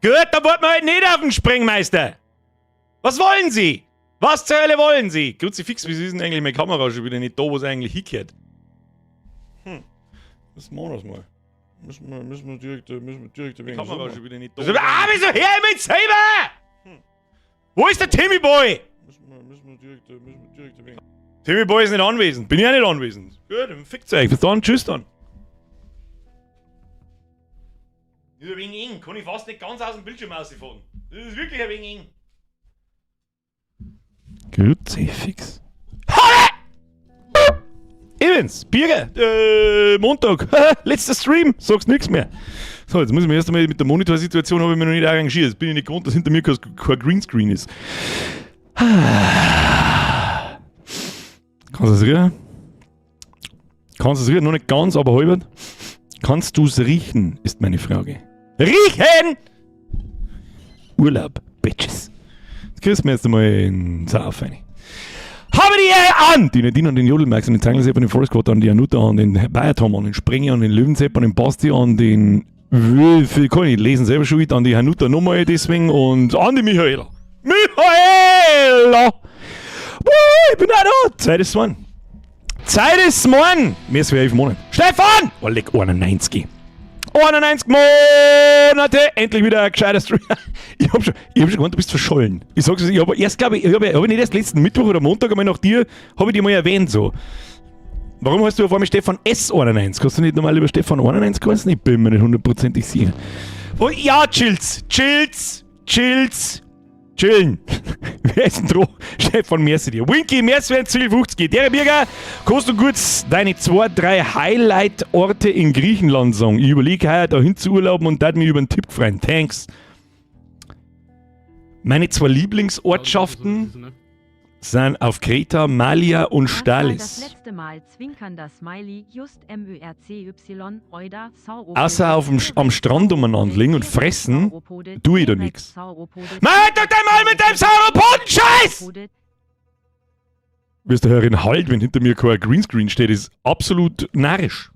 Gut, dann warten wir halt nicht auf den Sprengmeister. Was wollen Sie? Was zur Hölle wollen Sie? Kruzifix, wieso ist denn eigentlich meine Kamera schon wieder nicht da, wo sie eigentlich hingehört? Das machen wir mal. Müssen wir direkt ein Die wenig Kamera so schon wieder nicht da. machen. Ah, wieso her mit selber? Wo ist der Timmy Boy? Müssen wir direkt ein wenig. Timmy Boy ist nicht anwesend. Bin ich auch nicht anwesend. Gut, dann fickt's euch. Bis dann, tschüss dann. Ist ein wenig eng. Kann ich fast nicht ganz aus dem Bildschirm rausfahren. Das ist wirklich ein wenig eng. Kruzifix. Halle! Evans, Birger, Montag, letzter Stream, sagst nix mehr. So, jetzt muss ich mir erst einmal mit der Monitorsituation habe ich mir noch nicht arrangiert. Jetzt bin ich nicht gewohnt, dass hinter mir kein Greenscreen ist. Kannst du es riechen? Kannst du es riechen? Noch nicht ganz, aber halbert. Kannst du es riechen, ist meine Frage. Riechen! Urlaub, Bitches. Jetzt kriegst du mir jetzt einmal in Sauf rein. Habe die Ehre an! Die Nadine an den Jodelmax, an den Zangelsepp, an den Forest Squad, an die Anuta, an den Bayertom, an den Sprenger, an den Löwensepp, an den Basti, an den Wölfe, kann ich nicht lesen, selber schuld, an die Hanuta nochmal deswegen und an die Michaela. Michaela! Wuh, ich bin auch da! Zeit ist morgen. Zeit ist morgen! Mehr als 11 Monate. Stefan! Oh, leck, 91. 91 Monate! Endlich wieder ein gescheiter Stream. Ich hab schon gemeint, du bist verschollen. Ich sag's, ich hab erst, glaube ich, hab ich nicht erst letzten Mittwoch oder Montag einmal nach dir, habe ich dir mal erwähnt, so. Warum heißt du auf einmal Stefan S91? Kannst du nicht normal über Stefan 91 heißen? Ich bin mir nicht hundertprozentig sicher. Oh, ja, chills, chills, chills, chillen. Wer ist denn dran? Stefan, merci dir. Winky, merci für den 50. Der Birger, kannst du kurz deine zwei, drei Highlight-Orte in Griechenland sagen? Ich überlege heuer dahin zu urlauben und da mich über einen Tipp freuen. Thanks. Meine zwei Lieblingsortschaften sind auf Kreta, Malia und Das war das Stalis. letzte Mal zwinkernder Smiley, just MÖRCY, Oida, Sauropode, Außer am Strand umeinander liegen und fressen, Sauropode, tu ich da T-Rex, nix. Sauropode, Mach doch dein Maul mit deinem Sauropoden-Scheiß! Sauropode, Wirst du hören, halt, wenn hinter mir kein Greenscreen steht, ist absolut narrisch.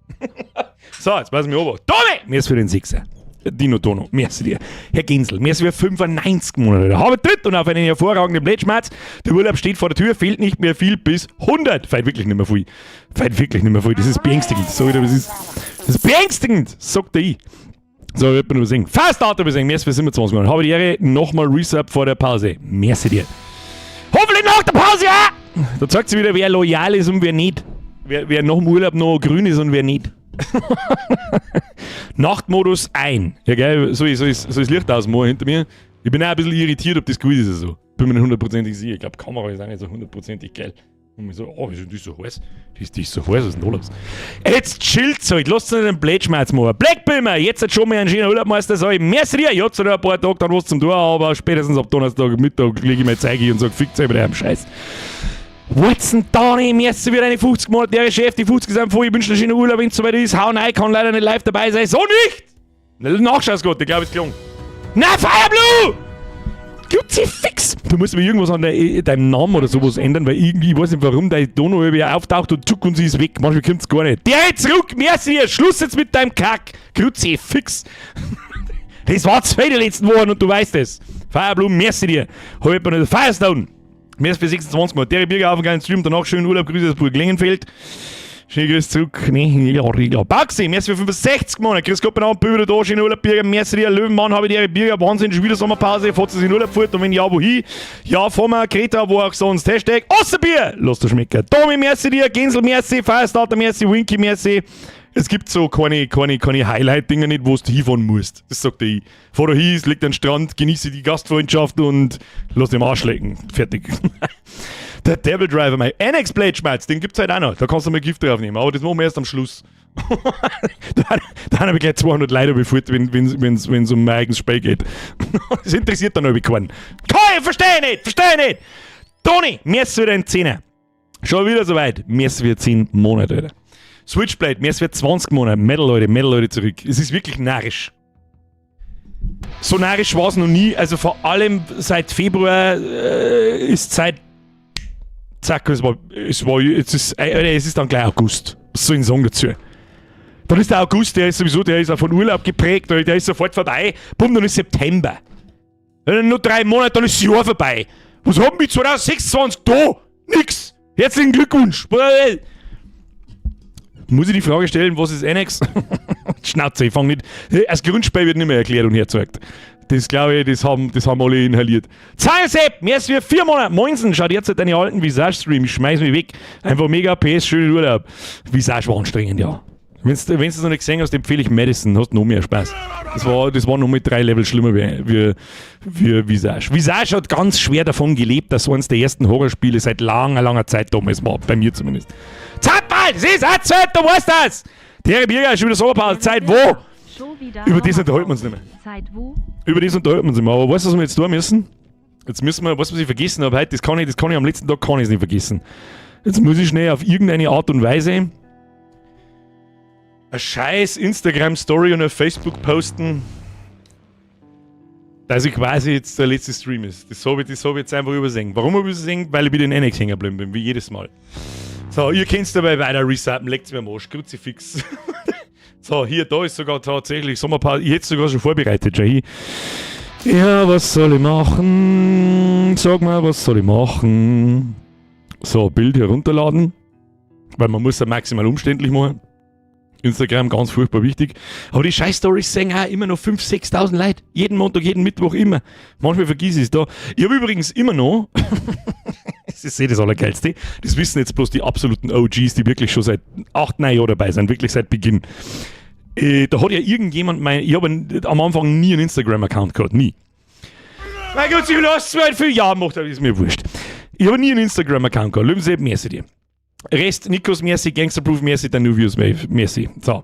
So, jetzt pass mich aber. Tome! Mir ist für den Sechser. Dino Tono, merci dir. Herr Gensel, merci für 95 Monate. Habe tritt und auf einen hervorragenden Plätschmerz. Der Urlaub steht vor der Tür, fehlt nicht mehr viel bis 100. Fehlt wirklich nicht mehr viel. Fehlt wirklich nicht mehr viel. Das ist beängstigend. Sag ich dir, das ist, das ist beängstigend, sagt der ich. So, wird man nur singen. Fast Auto besingen. Merci für 27 Monate. Habe die Ehre, nochmal Resub vor der Pause. Merci dir. Hoffentlich nach der Pause, ja! Da zeigt sich wieder, wer loyal ist und wer nicht. Wer nach dem Urlaub noch grün ist und wer nicht. Nachtmodus ein. Ja, geil, so ist Licht ausmachen hinter mir. Ich bin auch ein bisschen irritiert, ob das gut ist oder so. Bin mir nicht hundertprozentig sicher. Ich glaube, Kamera ist auch nicht so hundertprozentig geil. Und mir so, oh, wieso ist die so heiß? Die ist so heiß, was ist denn da los? Jetzt chillt's halt, lasst uns nicht den Blödschmerz machen. Blackbilmer, jetzt hat schon mal einen schönen Urlaubmeister, sag ich, merci dir, ich hab zwar noch ein paar Tage dann was zum tun, aber spätestens ab Donnerstag Mittag lege ich mein Zeug hin und sag, fickt euch mit eurem Scheiß. Watson, Tony, merci wieder eine 50 Monate, der Chef, die 50 sind voll, ich wünsche dir einen schönen Urlaub, wenn es soweit ist. Hau rein, kann leider nicht live dabei sein. So nicht! Nachschau's Gott, ich glaube, es gelungen. Na, Fireblue! Kruzifix! Du musst mir irgendwas an deinem Namen oder sowas ändern, weil irgendwie, ich weiß nicht warum, dein Dono irgendwie auftaucht und zuck und sie ist weg. Manchmal kommt's gar nicht. Der jetzt zurück, merci dir! Schluss jetzt mit deinem Kack! Kruzifix! Das war zwei die letzten Wochen und du weißt es. Fireblue, merci dir. Hab ich nicht. Firestone! Merci für 26 Mal. Der Birger auf einen geilen Stream, danach schönen Urlaub, Grüße aus Burg Lengenfeld. Schönen Grüß zurück. Nee, ja. Baxi, merci für 65 Monate. Grüß Gott, bin auch wieder da. Schönen Urlaub, Birger. Merci dir. Löwenmann, habe ich dir Birger. Wahnsinn, schon wieder Sommerpause. Fahrt sie in Urlaub fort und wenn ja, wohin? Ja, fahren wir Kreta, wo auch sonst. #Osserbier. Lass dir schmecken. Tommy, merci dir. Gensel, merci. Firestarter, merci. Winky, merci. Es gibt so keine Highlight-Dinger nicht, wo du hinfahren musst. Das sagt ich. Fahr da hin, es liegt am Strand, genieße die Gastfreundschaft und lass dich am Arsch lecken. Fertig. Der Devil Driver, mein NX Blade Schmerz, den gibt's halt auch noch. Da kannst du mal Gift drauf nehmen, aber das machen wir erst am Schluss. Da habe ich gleich 200 Leute bevor, wenn's um mein eigenes Spiel geht. Das interessiert dann aber keinen. Kai, versteh nicht, versteh nicht! Toni, mir ist wieder ein Zehner. Schon wieder soweit. Mir ist wieder 10 Monate, Alter. Switchblade, mir ist wieder 20 Monate. Metal Leute, Metal Leute zurück. Es ist wirklich narrisch. So narrisch war es noch nie. Also vor allem seit Februar ist Zeit. Zack, es war, jetzt ist, es ist dann gleich August. Was soll ich denn sagen dazu? Dann ist der August, der ist sowieso, der ist auch von Urlaub geprägt, der ist sofort vorbei. Bumm, dann ist September. Dann nur 3 Monate, dann ist das Jahr vorbei. Was haben wir 2026 da? Nix! Herzlichen Glückwunsch! Muss ich die Frage stellen, was ist Annex? Schnauze, ich fang nicht. Das Grundspiel wird nicht mehr erklärt und hergezeigt. Das glaube ich, das haben alle inhaliert. Zahlsepp, mehr als wir 4 Monate. Moinsen, schaut jetzt deine alten Visage-Stream, ich schmeiß mich weg. Einfach mega PS, schönen Urlaub. Visage war anstrengend, ja. Wenn du es noch nicht gesehen hast, empfehle ich Madison, hast noch mehr Spaß. Das war noch mit drei Level schlimmer wie Visage. Visage hat ganz schwer davon gelebt, dass eines der ersten Horrorspiele seit langer, langer Zeit damals war, bei mir zumindest. Zappal, das ist auch Zeit, du weißt das! Die Birger ist schon wieder Sommerpause. Zeit wo? Schon wieder Über das unterhalten wir uns nicht mehr. Zeit wo? Über das unterhalten wir uns nicht mehr. Aber weißt du, was wir jetzt tun müssen? Jetzt müssen wir, weißt du, was ich vergessen habe heute? Das kann ich am letzten Tag kann ich es nicht vergessen. Jetzt muss ich schnell auf irgendeine Art und Weise eine scheiß Instagram-Story und ein Facebook posten, dass ich quasi jetzt der letzte Stream ist. Das hab ich jetzt einfach übersehen. Warum habe ich übersehen? Weil ich wieder in Annex hängen geblieben bin, wie jedes Mal. So, ihr könnt dabei weiter resubben, leckt's mir am Arsch, Kruzifix. So, hier, da ist sogar tatsächlich Sommerpause. Ich hätte es sogar schon vorbereitet, Jay. Ja, was soll ich machen? Sag mal, was soll ich machen? So, Bild herunterladen. Weil man muss ja maximal umständlich machen. Instagram ganz furchtbar wichtig. Aber die scheiß Stories sehen auch immer noch 5.000, 6.000 Leute. Jeden Montag, jeden Mittwoch immer. Manchmal vergiss ich es da. Ich habe übrigens immer noch, das ist eh das Allergeilste, das wissen jetzt bloß die absoluten OGs, die wirklich schon seit 8, 9 Jahren dabei sind, wirklich seit Beginn. Da hat ja irgendjemand mein, ich habe am Anfang nie einen Instagram-Account gehabt, nie. Mein Gott, sie lässt es mir viel Jahr macht, aber ist mir wurscht. Ich habe nie einen Instagram-Account gehabt. Löwen merci dir. Rest Nikos merci, Gangsterproof merci, Danuvius merci. So.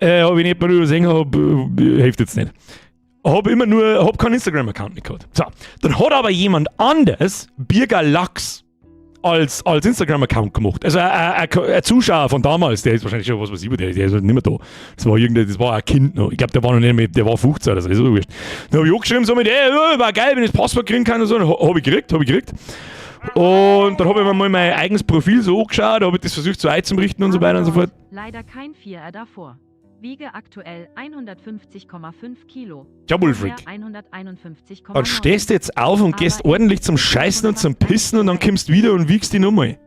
Hab ich nicht mal übersehen, hab, hilft jetzt nicht. Hab immer nur, hab keinen Instagram-Account nicht gehabt. So. Dann hat aber jemand anders Birger Lachs als Instagram-Account gemacht. Also ein Zuschauer von damals, der ist wahrscheinlich schon, was weiß ich, der ist nicht mehr da. Das war ein Kind noch. Ich glaube, der war noch nicht mehr, der war 15 oder so, ist so wurscht. Dann habe ich auch geschrieben, so mit, ey, war geil, wenn ich das Passwort kriegen kann und so. Habe ich gekriegt, habe ich gekriegt. Und dann habe ich mir mal mein eigenes Profil so angeschaut, habe ich das versucht so einzurichten und so weiter und so fort. Leider kein 4er davor. Wiege aktuell 150,5 Kilo. Jawohl, Freak. 151,9. Dann stehst du jetzt auf und gehst ordentlich zum Scheißen und zum Pissen und dann kommst du wieder und wiegst dich nochmal.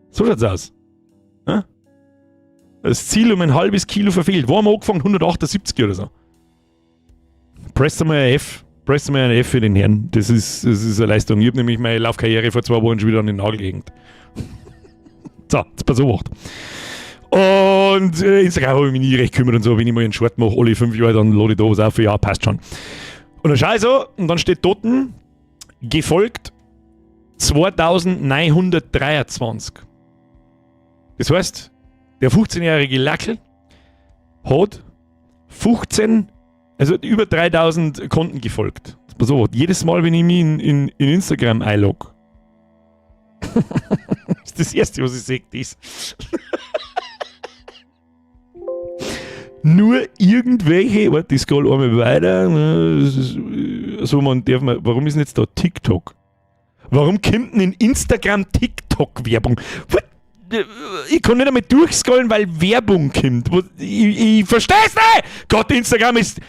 So schaut's aus. Ja? Das Ziel um ein halbes Kilo verfehlt. Wo haben wir angefangen? 178 oder so. Presst einmal ein F. Presst einmal ein F für den Herrn. Das ist eine Leistung. Ich habe nämlich meine Laufkarriere vor 2 Wochen schon wieder an den Nagel gehängt. So, jetzt pass auf. Und Instagram habe ich mich nie recht gekümmert und so. Wenn ich mal einen Short mache, alle 5 Jahre, dann lade ich da was auf. Ja, passt schon. Und dann schau ich so, und dann steht dort gefolgt 2923. Das heißt, der 15-jährige Lackel hat 15, also über 3000 Konten gefolgt. Pass auf, jedes Mal, wenn ich mich in Instagram einlog, ist das Erste, was ich sehe, das. Nur irgendwelche, warte, ich scroll einmal weiter. So, man darf man, warum ist denn jetzt da TikTok? Warum kommt denn in Instagram TikTok-Werbung? Ich kann nicht einmal durchscrollen, weil Werbung kommt. Ich versteh's nicht! Gott, Instagram ist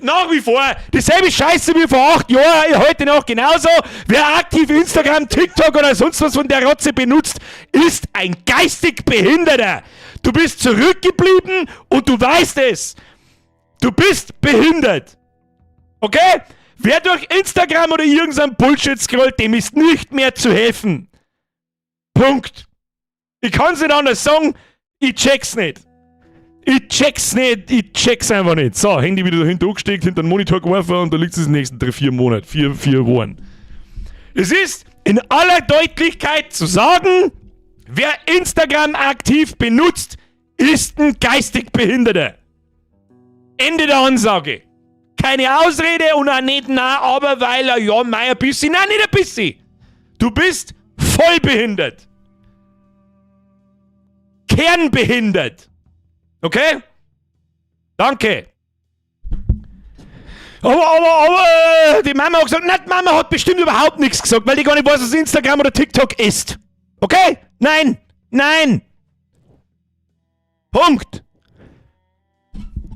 nach wie vor dieselbe Scheiße wie vor 8 Jahren, heute noch genauso. Wer aktiv Instagram, TikTok oder sonst was von der Rotze benutzt, ist ein geistig Behinderter. Du bist zurückgeblieben und du weißt es. Du bist behindert. Okay? Wer durch Instagram oder irgendein Bullshit scrollt, dem ist nicht mehr zu helfen. Punkt. Ich kann's nicht anders sagen, ich check's nicht. Ich check's nicht, ich check's einfach nicht. So, Handy wieder dahinter angesteckt, hinter den Monitor geworfen und da liegt es die nächsten 3, 4 Monate, 4, 4 Wochen. Es ist in aller Deutlichkeit zu sagen, wer Instagram aktiv benutzt, ist ein geistig Behinderter. Ende der Ansage. Keine Ausrede und auch nicht, na, aber weil er, ja, mei, ein bisschen, nein, nicht ein bisschen. Du bist voll behindert. Kernbehindert. Okay? Danke. Aber die Mama hat gesagt, nein, die Mama hat bestimmt überhaupt nichts gesagt, weil die gar nicht weiß, was Instagram oder TikTok ist. Okay? Nein! Nein! Punkt!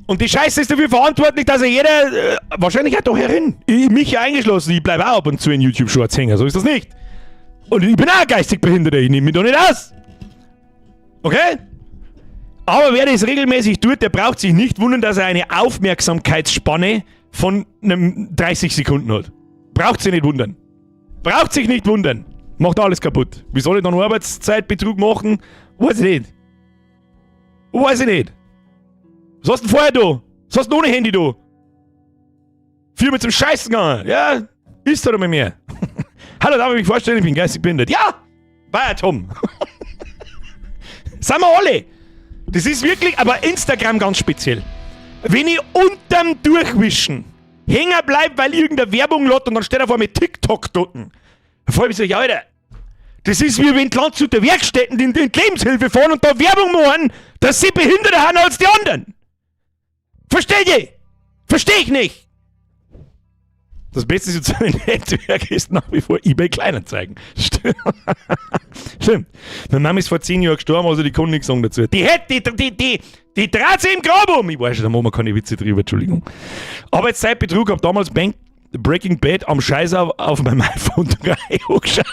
Und die Scheiße ist dafür verantwortlich, dass er jeder, wahrscheinlich auch da herin, ich, mich ja eingeschlossen, ich bleibe auch ab und zu in YouTube-Shorts hängen, so ist das nicht. Und ich bin auch geistig Behinderter, ich nehme mich da nicht aus. Okay? Aber wer das regelmäßig tut, der braucht sich nicht wundern, dass er eine Aufmerksamkeitsspanne von einem 30 Sekunden hat. Braucht sich nicht wundern. Braucht sich nicht wundern. Macht alles kaputt. Wie soll ich dann Arbeitszeitbetrug machen? Weiß ich nicht. Weiß ich nicht. Was hast du denn vorher da? Was hast du denn ohne Handy da? Viermal zum Scheißen gegangen. Ja, ist doch mit mir. Hallo, darf ich mich vorstellen, ich bin geistig behindert. Ja, war ja Tom. Sind wir alle. Das ist wirklich, aber Instagram ganz speziell. Wenn ich unterm Durchwischen hängen bleib, weil irgendeine Werbung lädt und dann steht er vor mir TikTok dort. Da frage ich mich so, ja, Alter, das ist wie wenn die Landshuter Werkstätten in die Lebenshilfe fahren und da Werbung machen, dass sie behinderter sind als die anderen. Versteht ihr? Versteh ich nicht. Das beste soziale Netzwerk ist nach wie vor eBay Kleinanzeigen. Stimmt. Stimmt. Meine Mama ist vor 10 Jahren gestorben, also die kann nichts sagen dazu. Die hätte, die, die, die, die dreht sich im Grab um. Ich weiß schon, da machen wir keine Witze drüber, Entschuldigung. Arbeitszeitbetrug, hab damals Breaking Bad am Scheiß auf meinem iPhone 3 angeschaut.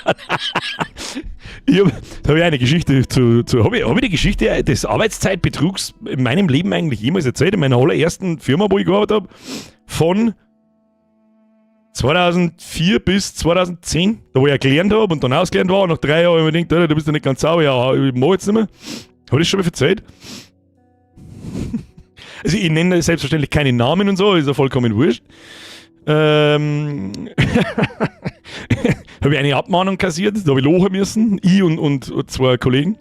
Da habe ich eine Geschichte zu habe ich, hab ich die Geschichte des Arbeitszeitbetrugs in meinem Leben eigentlich jemals erzählt? In meiner allerersten Firma, wo ich gearbeitet habe, von 2004 bis 2010, da wo ich ja gelernt habe und dann ausgelernt war, und nach 3 Jahren habe ich mir gedacht, du bist ja nicht ganz sauber, ja, ich mach jetzt nicht mehr. Habe ich das schon mal erzählt? Also ich nenne selbstverständlich keine Namen und so, ist ja vollkommen wurscht. Habe ich eine Abmahnung kassiert, da habe ich lachen müssen, ich und zwei Kollegen.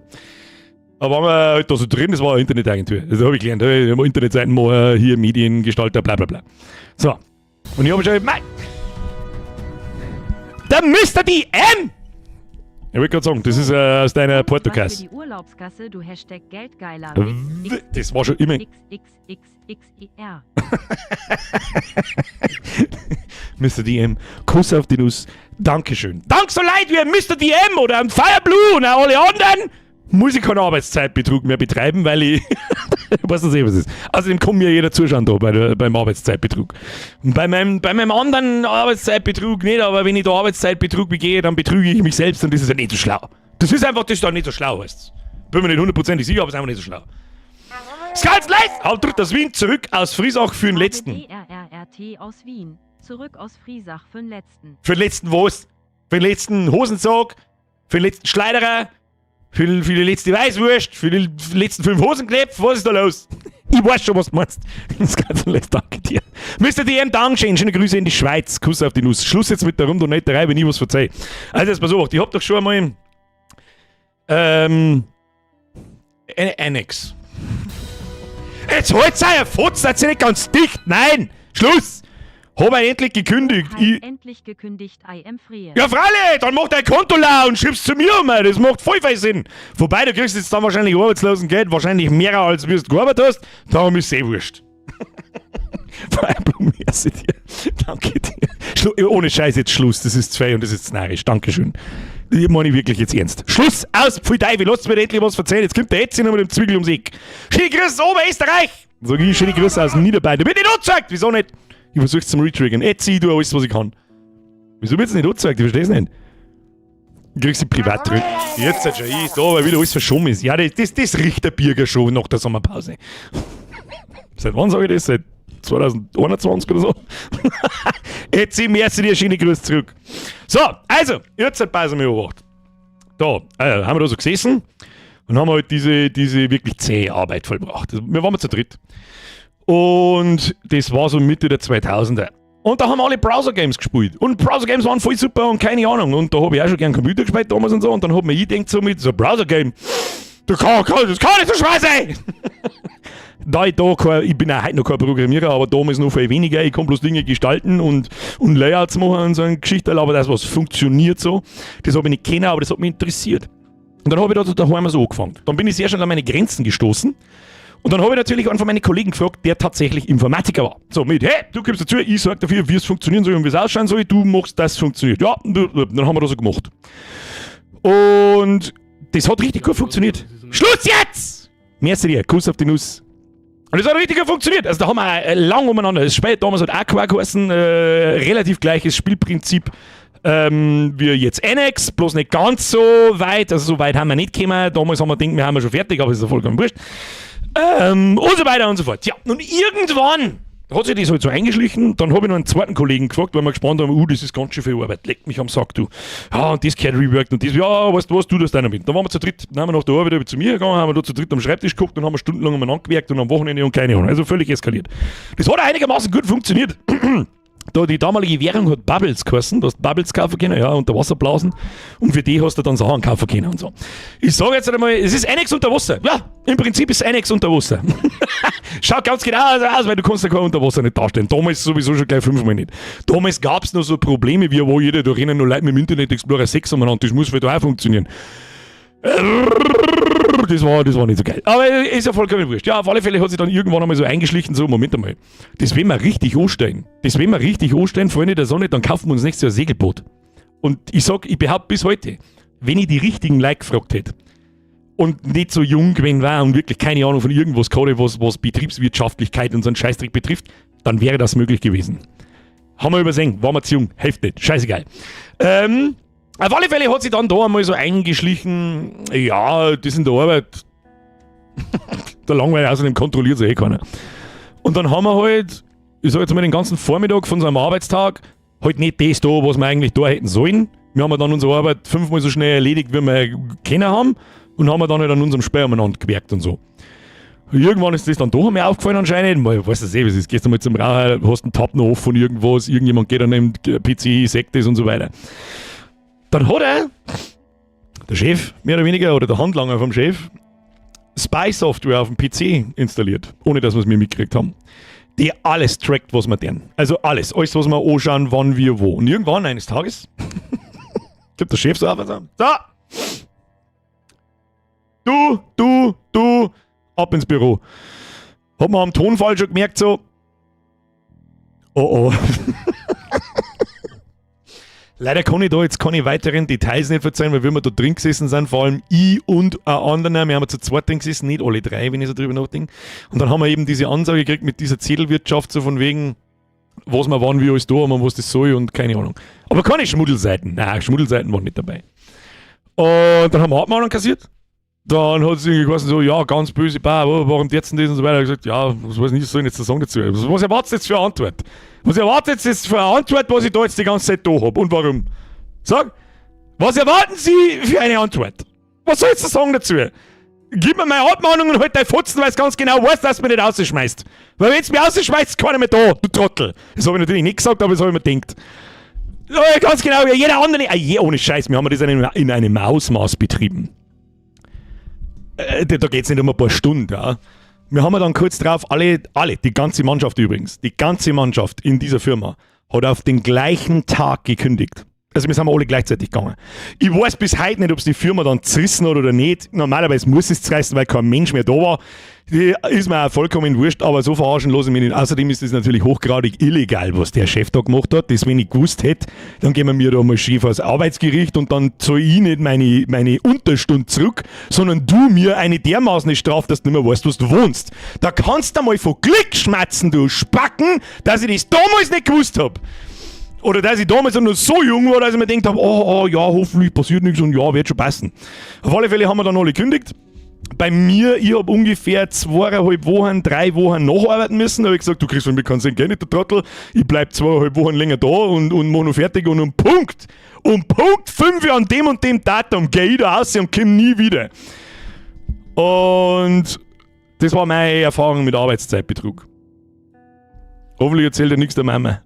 Da waren wir halt da so drin, das war eine Internetagentur. Das habe ich gelernt, da hab ich Internetseiten machen, hier Mediengestalter, bla bla bla. So. Und ich habe schon, mei, der Mr. DM! Ich wollte gerade sagen, das ist aus deiner Was für Portokasse. die Urlaubskasse, du Hashtag Geldgeiler. Das war schon immer. X, X, X, X, I, R. Mr. DM, Kuss auf die Nuss. Dankeschön. Dank so leid wie ein Mr. DM oder ein Fireblue und auch alle anderen muss ich keinen Arbeitszeitbetrug mehr betreiben, weil ich weiß das eh, was ist. Außerdem kann mir jeder zuschauen da beim Arbeitszeitbetrug. Und bei meinem anderen Arbeitszeitbetrug nicht, aber wenn ich da Arbeitszeitbetrug begehe, dann betrüge ich mich selbst und das ist ja nicht so schlau. Das ist einfach, das ist doch nicht so schlau, weißt du. Bin mir nicht hundertprozentig sicher, aber es ist einfach nicht so schlau. Skalz Live! Haupttritt aus Wien, zurück aus Friesach für den letzten. D R R R T aus Wien. Zurück aus Friesach für den letzten. Für den letzten was? Für den letzten Hosensack? Für den letzten Schleiderer? Für die letzte Weißwurst? Für die letzten 5 Hosenknöpfe? Was ist da los? Ich weiß schon, was du meinst. Das ganze Letzte, danke dir. Mr. DM, Dankeschön. Schöne Grüße in die Schweiz. Kuss auf die Nuss. Schluss jetzt mit der Rumdonetterei, wenn ich was verzeihe. Also, jetzt pass auf. Ich hab doch schon einmal eine Annex. Jetzt halt's euer Fotz, seid ihr nicht ganz dicht. Nein! Schluss! Hab ich endlich gekündigt. Hab Ich, endlich gekündigt, I am free. ja, freilich, dann mach dein Konto leer und schieb's zu mir um, das macht voll viel Sinn. Wobei, du kriegst jetzt dann wahrscheinlich Arbeitslosengeld, wahrscheinlich mehr als wie du gearbeitet hast, darum ist eh wurscht. Blumen, merci dir. Danke dir. Schlu ohne Scheiß jetzt Schluss, das ist zu viel und das ist narrisch. Dankeschön. Ich meine ich wirklich jetzt ernst. Schluss, aus, pfui Teufel, lasst mir endlich was erzählen. Jetzt kommt der Etzi noch mit dem Zwiegel ums Eck. Schöne Grüße Oberösterreich! Sag ich, schöne Grüße aus Niederbayern. Da bin ich nicht angezeigt, wieso nicht? Ich versuch's zum Retriggern. Etzi, ich tue alles, was ich kann. Wieso wird's nicht angezeigt? Ich versteh's nicht. Ich krieg sie privat drin. Jetzt halt schon ich da, weil wieder alles verschoben ist. Ja, das riecht der Birger schon nach der Sommerpause. Seit wann sage ich das? Seit 2021 oder so? Etzi, merci dir, schöne Grüße zurück. So, also, jetzt hat Pause mir beobachtet. Da haben wir da so gesessen und haben halt diese wirklich zähe Arbeit vollbracht. Also, wir waren zu dritt. Und das war so Mitte der 2000er. Und da haben alle Browser-Games gespielt. Und Browser-Games waren voll super und keine Ahnung. Und da habe ich auch schon gern Computer gespielt damals und so. Und dann hat mir ich gedacht, so mit so Browser-Game, das kann nicht so schwer sein! Da ich da kein, ich bin auch heute noch kein Programmierer, aber damals noch viel weniger. Ich kann bloß Dinge gestalten und Layouts machen und so eine Geschichte, aber das, was funktioniert so, das habe ich nicht kennen, aber das hat mich interessiert. Und dann habe ich da daheim so angefangen. Dann bin ich sehr schnell an meine Grenzen gestoßen. Und dann habe ich natürlich einen von meinen Kollegen gefragt, der tatsächlich Informatiker war. So mit, hey, du kommst dazu, ich sag dafür, wie es funktionieren soll und wie es ausschauen soll, du machst, dass es funktioniert. Ja, dann haben wir das so gemacht. Und das hat richtig gut funktioniert. Schluss jetzt! Merci dir, Kuss auf die Nuss. Und das hat richtig gut funktioniert. Also da haben wir lang umeinander. Das Spiel damals hat Aqua geheißen, relativ gleiches Spielprinzip wie jetzt Annex, bloß nicht ganz so weit. Also so weit haben wir nicht gekommen. Damals haben wir gedacht, wir haben schon fertig, aber ist ja vollkommen wurscht. Und so weiter und so fort. Ja, und irgendwann hat sich das halt so eingeschlichen. Dann habe ich noch einen zweiten Kollegen gefragt, weil wir gespannt haben, das ist ganz schön viel Arbeit, leck mich am Sack, du. Ja, und das gehört reworked und das, ja, weißt du was, du das deiner mit. Dann waren wir zu dritt, dann haben wir nach der Arbeit zu mir gegangen, haben wir da zu dritt am Schreibtisch geguckt und haben wir stundenlang umeinander gewerkt und am Wochenende und keine Ahnung. Also völlig eskaliert. Das hat einigermaßen gut funktioniert. Da die damalige Währung hat Bubbles geheißen, du hast Bubbles kaufen können, ja, unter Wasserblasen. Und für die hast du dann Sachen kaufen können und so. Ich sage jetzt einmal, es ist Annex unter Wasser. Ja, im Prinzip ist Annex unter Wasser. Schaut ganz genau aus, weil du kannst ja kein Unterwasser nicht darstellen. Damals sowieso schon gleich fünfmal nicht. Damals gab es noch so Probleme, wie wo jeder, da rennen nur Leute mit dem Internet Explorer 6 umeinander. Das muss vielleicht auch funktionieren. Das war nicht so geil. Aber ist ja vollkommen wurscht. Ja, auf alle Fälle hat sich dann irgendwann einmal so eingeschlichen, so, Moment einmal. Das wollen wir richtig anstellen. Das wollen wir richtig anstellen, Freunde der Sonne, dann kaufen wir uns nächstes Jahr ein Segelboot. Und ich sag, ich behaupte bis heute, wenn ich die richtigen Leute gefragt hätte und nicht so jung gewesen war und wirklich keine Ahnung von irgendwas gehabt, was Betriebswirtschaftlichkeit und so einen Scheißdreck betrifft, dann wäre das möglich gewesen. Haben wir übersehen, waren wir zu jung, hilft nicht, scheißegal. Auf alle Fälle hat sich dann da einmal so eingeschlichen, ja, das in der Arbeit, der Langweil außerdem kontrolliert sich eh keiner. Und dann haben wir halt, ich sag jetzt mal den ganzen Vormittag von so einem Arbeitstag, halt nicht das da, was wir eigentlich da hätten sollen. Wir haben dann unsere Arbeit fünfmal so schnell erledigt, wie wir kennen haben, und haben dann halt an unserem Spiel umeinander gewerkt und so. Irgendwann ist das dann doch einmal aufgefallen anscheinend. Mal, weißt du eh, wie es ist. Gehst du mal zum Raucher, hast einen Tab noch offen von irgendwas, irgendjemand geht an dem PC, sagt das und so weiter. Dann hat er, der Chef, mehr oder weniger, oder der Handlanger vom Chef, Spy-Software auf dem PC installiert, ohne dass wir es mir mitgekriegt haben. Die alles trackt, was wir tun. Also alles, alles, was wir anschauen, wann, wir, wo. Und irgendwann eines Tages gibt der Chef so auf und sagt, so, du, du, du, ab ins Büro. Hat man am Tonfall schon gemerkt, so, oh oh. Leider kann ich da jetzt keine weiteren Details nicht verzeihen, weil wir da drin gesessen sind, vor allem ich und ein anderer, wir haben ja zu zweit drin gesessen, nicht alle drei, wenn ich so drüber nachdenke. Und dann haben wir eben diese Ansage gekriegt mit dieser Zettelwirtschaft, so von wegen, was wir wann, wie alles da haben und was das soll und keine Ahnung. Aber keine Schmuddelseiten, nein, Schmuddelseiten waren nicht dabei. Und dann haben wir Abmahnung kassiert. Dann hat es irgendwie geheißen, so, ja, ganz böse, bah, warum jetzt denn das und so weiter. Ich hab gesagt, ja, was weiß ich nicht, was soll ich jetzt sagen dazu? Was erwartest du jetzt für eine Antwort? Was erwartet jetzt für eine Antwort, was ich da jetzt die ganze Zeit da hab und warum? Sag, was erwarten Sie für eine Antwort? Was soll ich jetzt sagen dazu? Gib mir meine Abmahnung und halt dein Fotzen, weil es ganz genau weißt, dass du mich nicht rausschmeißt. Weil wenn du mich rausschmeißt, ist keiner mehr da, du Trottel. Das habe ich natürlich nicht gesagt, aber das habe ich mir gedacht. Ja, ganz genau, ja, jeder andere. Ah, je, ohne Scheiß, wir haben das in einem Ausmaß betrieben. Da geht's nicht um ein paar Stunden, ja. Wir haben dann kurz drauf, alle, die ganze Mannschaft übrigens, die ganze Mannschaft in dieser Firma hat auf den gleichen Tag gekündigt. Also wir sind alle gleichzeitig gegangen. Ich weiß bis heute nicht, ob es die Firma dann zerrissen hat oder nicht. Normalerweise muss es zerreißen, weil kein Mensch mehr da war. Die ist mir auch vollkommen wurscht, aber so verarschen lasse ich mich nicht. Außerdem ist es natürlich hochgradig illegal, was der Chef da gemacht hat. Das, wenn ich gewusst hätte, dann gehen wir mir da mal schief ans Arbeitsgericht und dann zahle ich nicht meine Unterstunde zurück, sondern du mir eine dermaßen Strafe, dass du nicht mehr weißt, wo du wohnst. Da kannst du mal von Glück schmatzen, du Spacken, dass ich das damals nicht gewusst hab. Oder dass ich damals noch so jung war, dass ich mir gedacht hab, oh, oh, ja, hoffentlich passiert nichts und ja, wird schon passen. Auf alle Fälle haben wir dann alle gekündigt. Bei mir, ich hab ungefähr 2,5 Wochen, 3 Wochen nacharbeiten müssen. Da hab ich gesagt, du kriegst von mir keinen Cent Geld nicht, du Trottel. Ich bleib 2,5 Wochen länger da und mach noch fertig und um Punkt 5 Uhr an dem und dem Datum geh ich da raus und komm nie wieder. Und das war meine Erfahrung mit Arbeitszeitbetrug. Hoffentlich erzählt er nichts der Mama.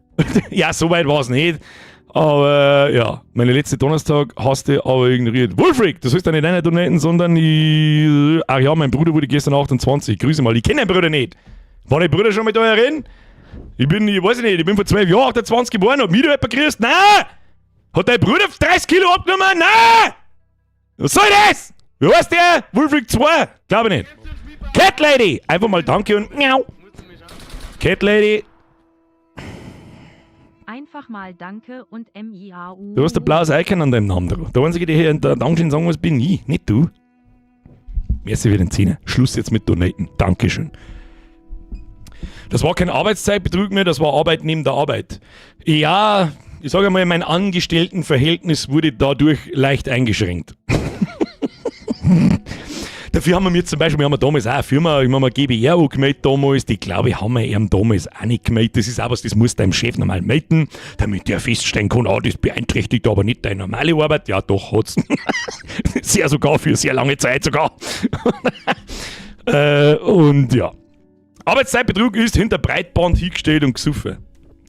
Ja, so weit war's nicht. Aber ja, meine letzte Donnerstag hast du aber ignoriert. Wolfric, das heißt ja nicht einer donaten, sondern ich. Ach ja, mein Bruder wurde gestern 28. Grüße mal, ich kenne deinen Bruder nicht. War dein Bruder schon mit da herin? Ich bin, ich weiß nicht, ich bin vor 12 Jahren 28 geboren. Hat mich da jemand grüßt? Nein! Hat dein Bruder 30 Kilo abgenommen? Nein! Was soll das? Wie heißt der? Wolfric 2? Glaube ich nicht. Cat Lady! Einfach mal danke und miau. Cat Lady. Einfach mal danke und M-I-A-U. Du hast ein blaues Icon an deinem Namen drauf. Der Einzige, der hier Dankeschön sagen muss, bin ich, nicht du. Merci für den Zehner. Schluss jetzt mit Donaten. Dankeschön. Das war kein Arbeitszeitbetrug mehr, das war Arbeit neben der Arbeit. Ja, ich sage mal, mein Angestelltenverhältnis wurde dadurch leicht eingeschränkt. Dafür haben wir mir zum Beispiel, wir haben damals auch eine Firma, ich habe eine GbR angemeldet damals, die, glaube ich, haben wir ihm damals auch nicht gemeldet. Das ist auch was, das muss deinem Chef normal melden, damit der feststellen kann, ah, das beeinträchtigt aber nicht deine normale Arbeit. Ja, doch, hat's. Sehr sogar, für sehr lange Zeit sogar. Und ja. Arbeitszeitbetrug ist hinter Breitband hingestellt und gesoffen.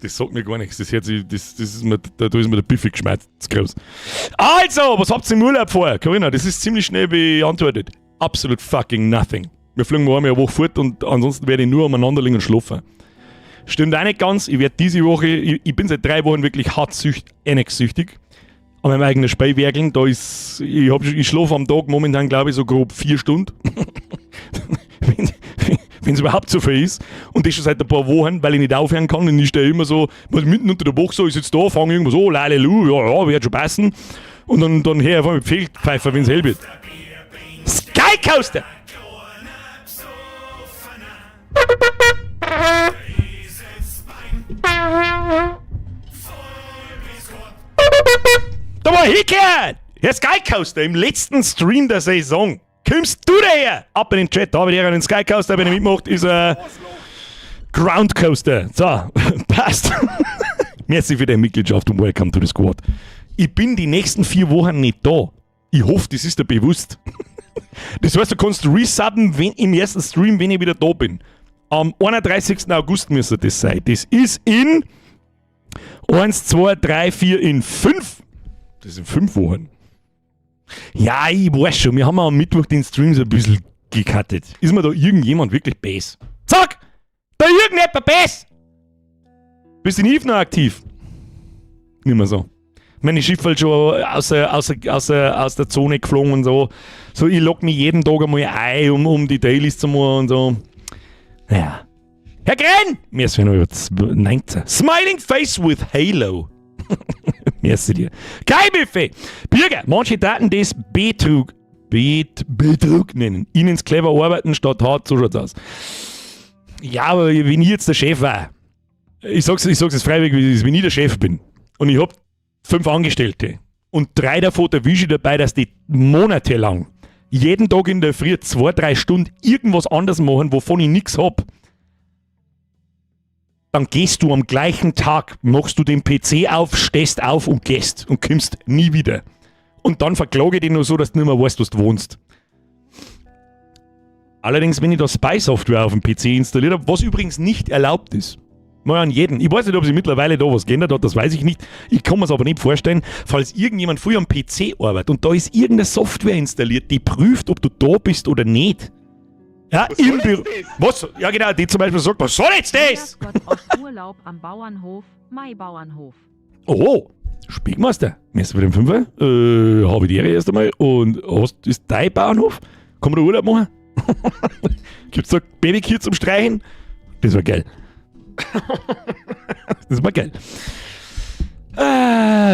Das sagt mir gar nichts. Das hört sich, das, das ist mir, da, da ist mir der Biffi geschmeißt. Zu groß. Also, was habt ihr im Urlaub vor? Corinna, das ist ziemlich schnell beantwortet. Absolute fucking nothing. Wir fliegen mal einmal eine Woche fort und ansonsten werde ich nur umeinander liegen und schlafen. Stimmt auch nicht ganz. Ich werde diese Woche, ich bin seit 3 Wochen wirklich hart süchtig. An meinem eigenen Spiel werkeln. Da ist, ich, hab, ich schlafe am Tag momentan, glaube ich, so grob 4 Stunden, wenn es überhaupt so viel ist. Und das schon seit ein paar Wochen, weil ich nicht aufhören kann. Und ich stehe immer so, was mitten unter der Woche so, ich sitze da, fange irgendwas an, lalelu, ja, wird schon passen. Und dann hör ich auf einmal Pfeifer, wenn es hell wird. Sky Coaster! Da war hingehört! Herr Sky Coaster, im letzten Stream der Saison. Kommst du daher? Ab in den Chat, da habe ich den Sky Coaster, wenn er mitmacht, ist ein Ground Coaster. So, passt. Merci für deine Mitgliedschaft und welcome to the squad. Ich bin die nächsten 4 Wochen nicht da. Ich hoffe, das ist dir bewusst. Das heißt, du kannst resubben wenn, im ersten Stream, wenn ich wieder da bin. Am 31. August müsste das sein. Das ist in 1, 2, 3, 4, in 5. Das sind 5 Wochen. Ja, ich weiß schon, wir haben am Mittwoch den Stream so ein bisschen gecuttet. Ist mir da irgendjemand wirklich bös? Zack! Da irgendjemand bös! Bist du in Eve noch aktiv? Nicht mehr so. Meine Schiff halt schon außer, aus der Zone geflogen und so. So, ich log mich jeden Tag einmal ein, um die Dailies zu machen und so. Naja. Herr Grenn! Mir ist noch 19. Smiling Face with Halo. Merci dir. Kein Buffet. Bürger, manche taten das Betrug. Betrug nennen. Ihnen clever arbeiten statt hart, so schaut's aus. Ja, aber wenn ich jetzt der Chef war, ich sag's jetzt freiwillig, wie es ist, wenn ich der Chef bin und ich hab fünf Angestellte und drei davon erwische ich dabei, dass die monatelang jeden Tag in der Früh 2, 3 Stunden irgendwas anderes machen, wovon ich nichts hab, dann gehst du am gleichen Tag, machst du den PC auf, stehst auf und gehst und kommst nie wieder. Und dann verklage ich dich nur so, dass du nicht mehr weißt, wo du wohnst. Allerdings, wenn ich da Spy-Software auf dem PC installiert habe, was übrigens nicht erlaubt ist. Mal an jeden. Ich weiß nicht, ob sich mittlerweile da was geändert hat, das weiß ich nicht. Ich kann mir es aber nicht vorstellen, falls irgendjemand früher am PC arbeitet und da ist irgendeine Software installiert, die prüft, ob du da bist oder nicht. Ja, Was im soll Büro. jetzt das? Was? Ja, genau, die zum Beispiel sagt, was soll jetzt das? Gott aus Urlaub am Bauernhof, Mai Bauernhof. Oh, Speckmeister. Merci für den Fünfer. Habe ich die Ehre erst einmal. Und ist dein Bauernhof? Kann man da Urlaub machen? Gibt's da Babykühe zum Streichen? Das war geil. Das war geil.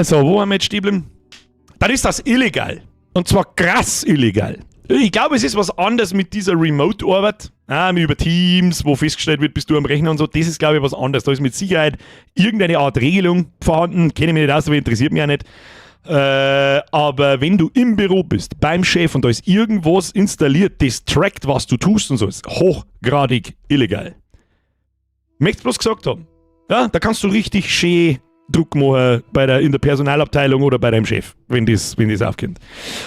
So, wo haben wir jetzt stehen geblieben? Dann ist das illegal. Und zwar krass illegal. Ich glaube, es ist was anderes mit dieser Remote-Arbeit. Ah, über Teams, wo festgestellt wird, bist du am Rechner und so. Das ist, glaube ich, was anderes. Da ist mit Sicherheit irgendeine Art Regelung vorhanden. Kenne ich mich nicht aus, aber interessiert mich auch nicht. Aber wenn du im Büro bist, beim Chef, und da ist irgendwas installiert, das trackt, was du tust und so, ist hochgradig illegal. Möcht's bloß gesagt haben. Ja, da kannst du richtig schön Druck machen in der Personalabteilung oder bei deinem Chef, wenn das aufkommt.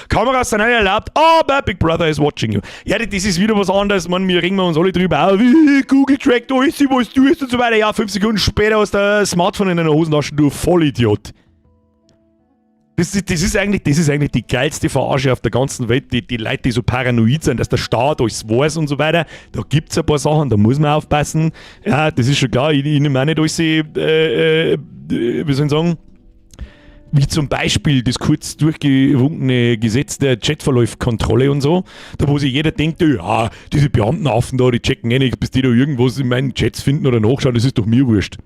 Kameras sind nicht erlaubt, aber Big Brother is watching you. Ja, das ist wieder was anderes, man, wir regen wir uns alle drüber auf, wie Google trackt alles, was du tust und so weiter. Ja, 5 Sekunden später hast du ein Smartphone in deiner Hosentasche, du Vollidiot. Das ist eigentlich die geilste Verarsche auf der ganzen Welt. Die Leute, die so paranoid sind, dass der Staat alles weiß und so weiter. Da gibt es ein paar Sachen, da muss man aufpassen. Ja, das ist schon klar. Ich nehme auch nicht alles, wie soll ich sagen, wie zum Beispiel das kurz durchgewunkene Gesetz der Chatverlaufkontrolle und so, da wo sich jeder denkt, ja, diese Beamtenaffen da, die checken eh nicht, bis die da irgendwas in meinen Chats finden oder nachschauen, das ist doch mir wurscht.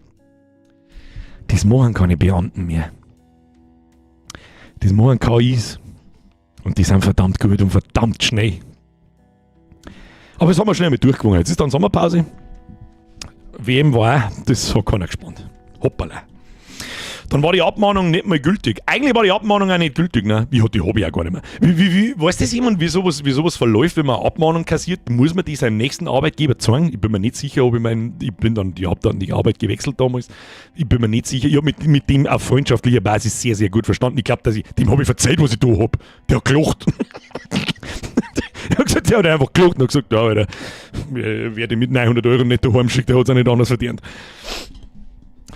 Das machen keine Beamten mehr. Das machen KIs. Und die sind verdammt gut und verdammt schnell. Aber das haben wir schnell mit durchgewungen. Jetzt ist dann Sommerpause. WM war auch, das hat keiner gespannt. Hoppala. Dann war die Abmahnung nicht mal gültig. Eigentlich war die Abmahnung auch nicht gültig, ne? Ich die hab ich auch gar nicht mehr. Weiß das jemand, wie sowas verläuft, wenn man eine Abmahnung kassiert? Muss man die seinem nächsten Arbeitgeber zeigen? Ich bin mir nicht sicher, ob ich mein, ich bin dann, ich hab dann die Arbeit gewechselt damals. Ich bin mir nicht sicher. Ich hab mit dem auf freundschaftlicher Basis sehr, sehr gut verstanden. Ich glaub, dem hab ich verzeiht, was ich da hab. Der hat gelacht. Der hat gesagt, der hat einfach gelacht und hat gesagt, ja, Alter, wer die mit 900 Euro nicht daheim schickt, der hat's auch nicht anders verdient.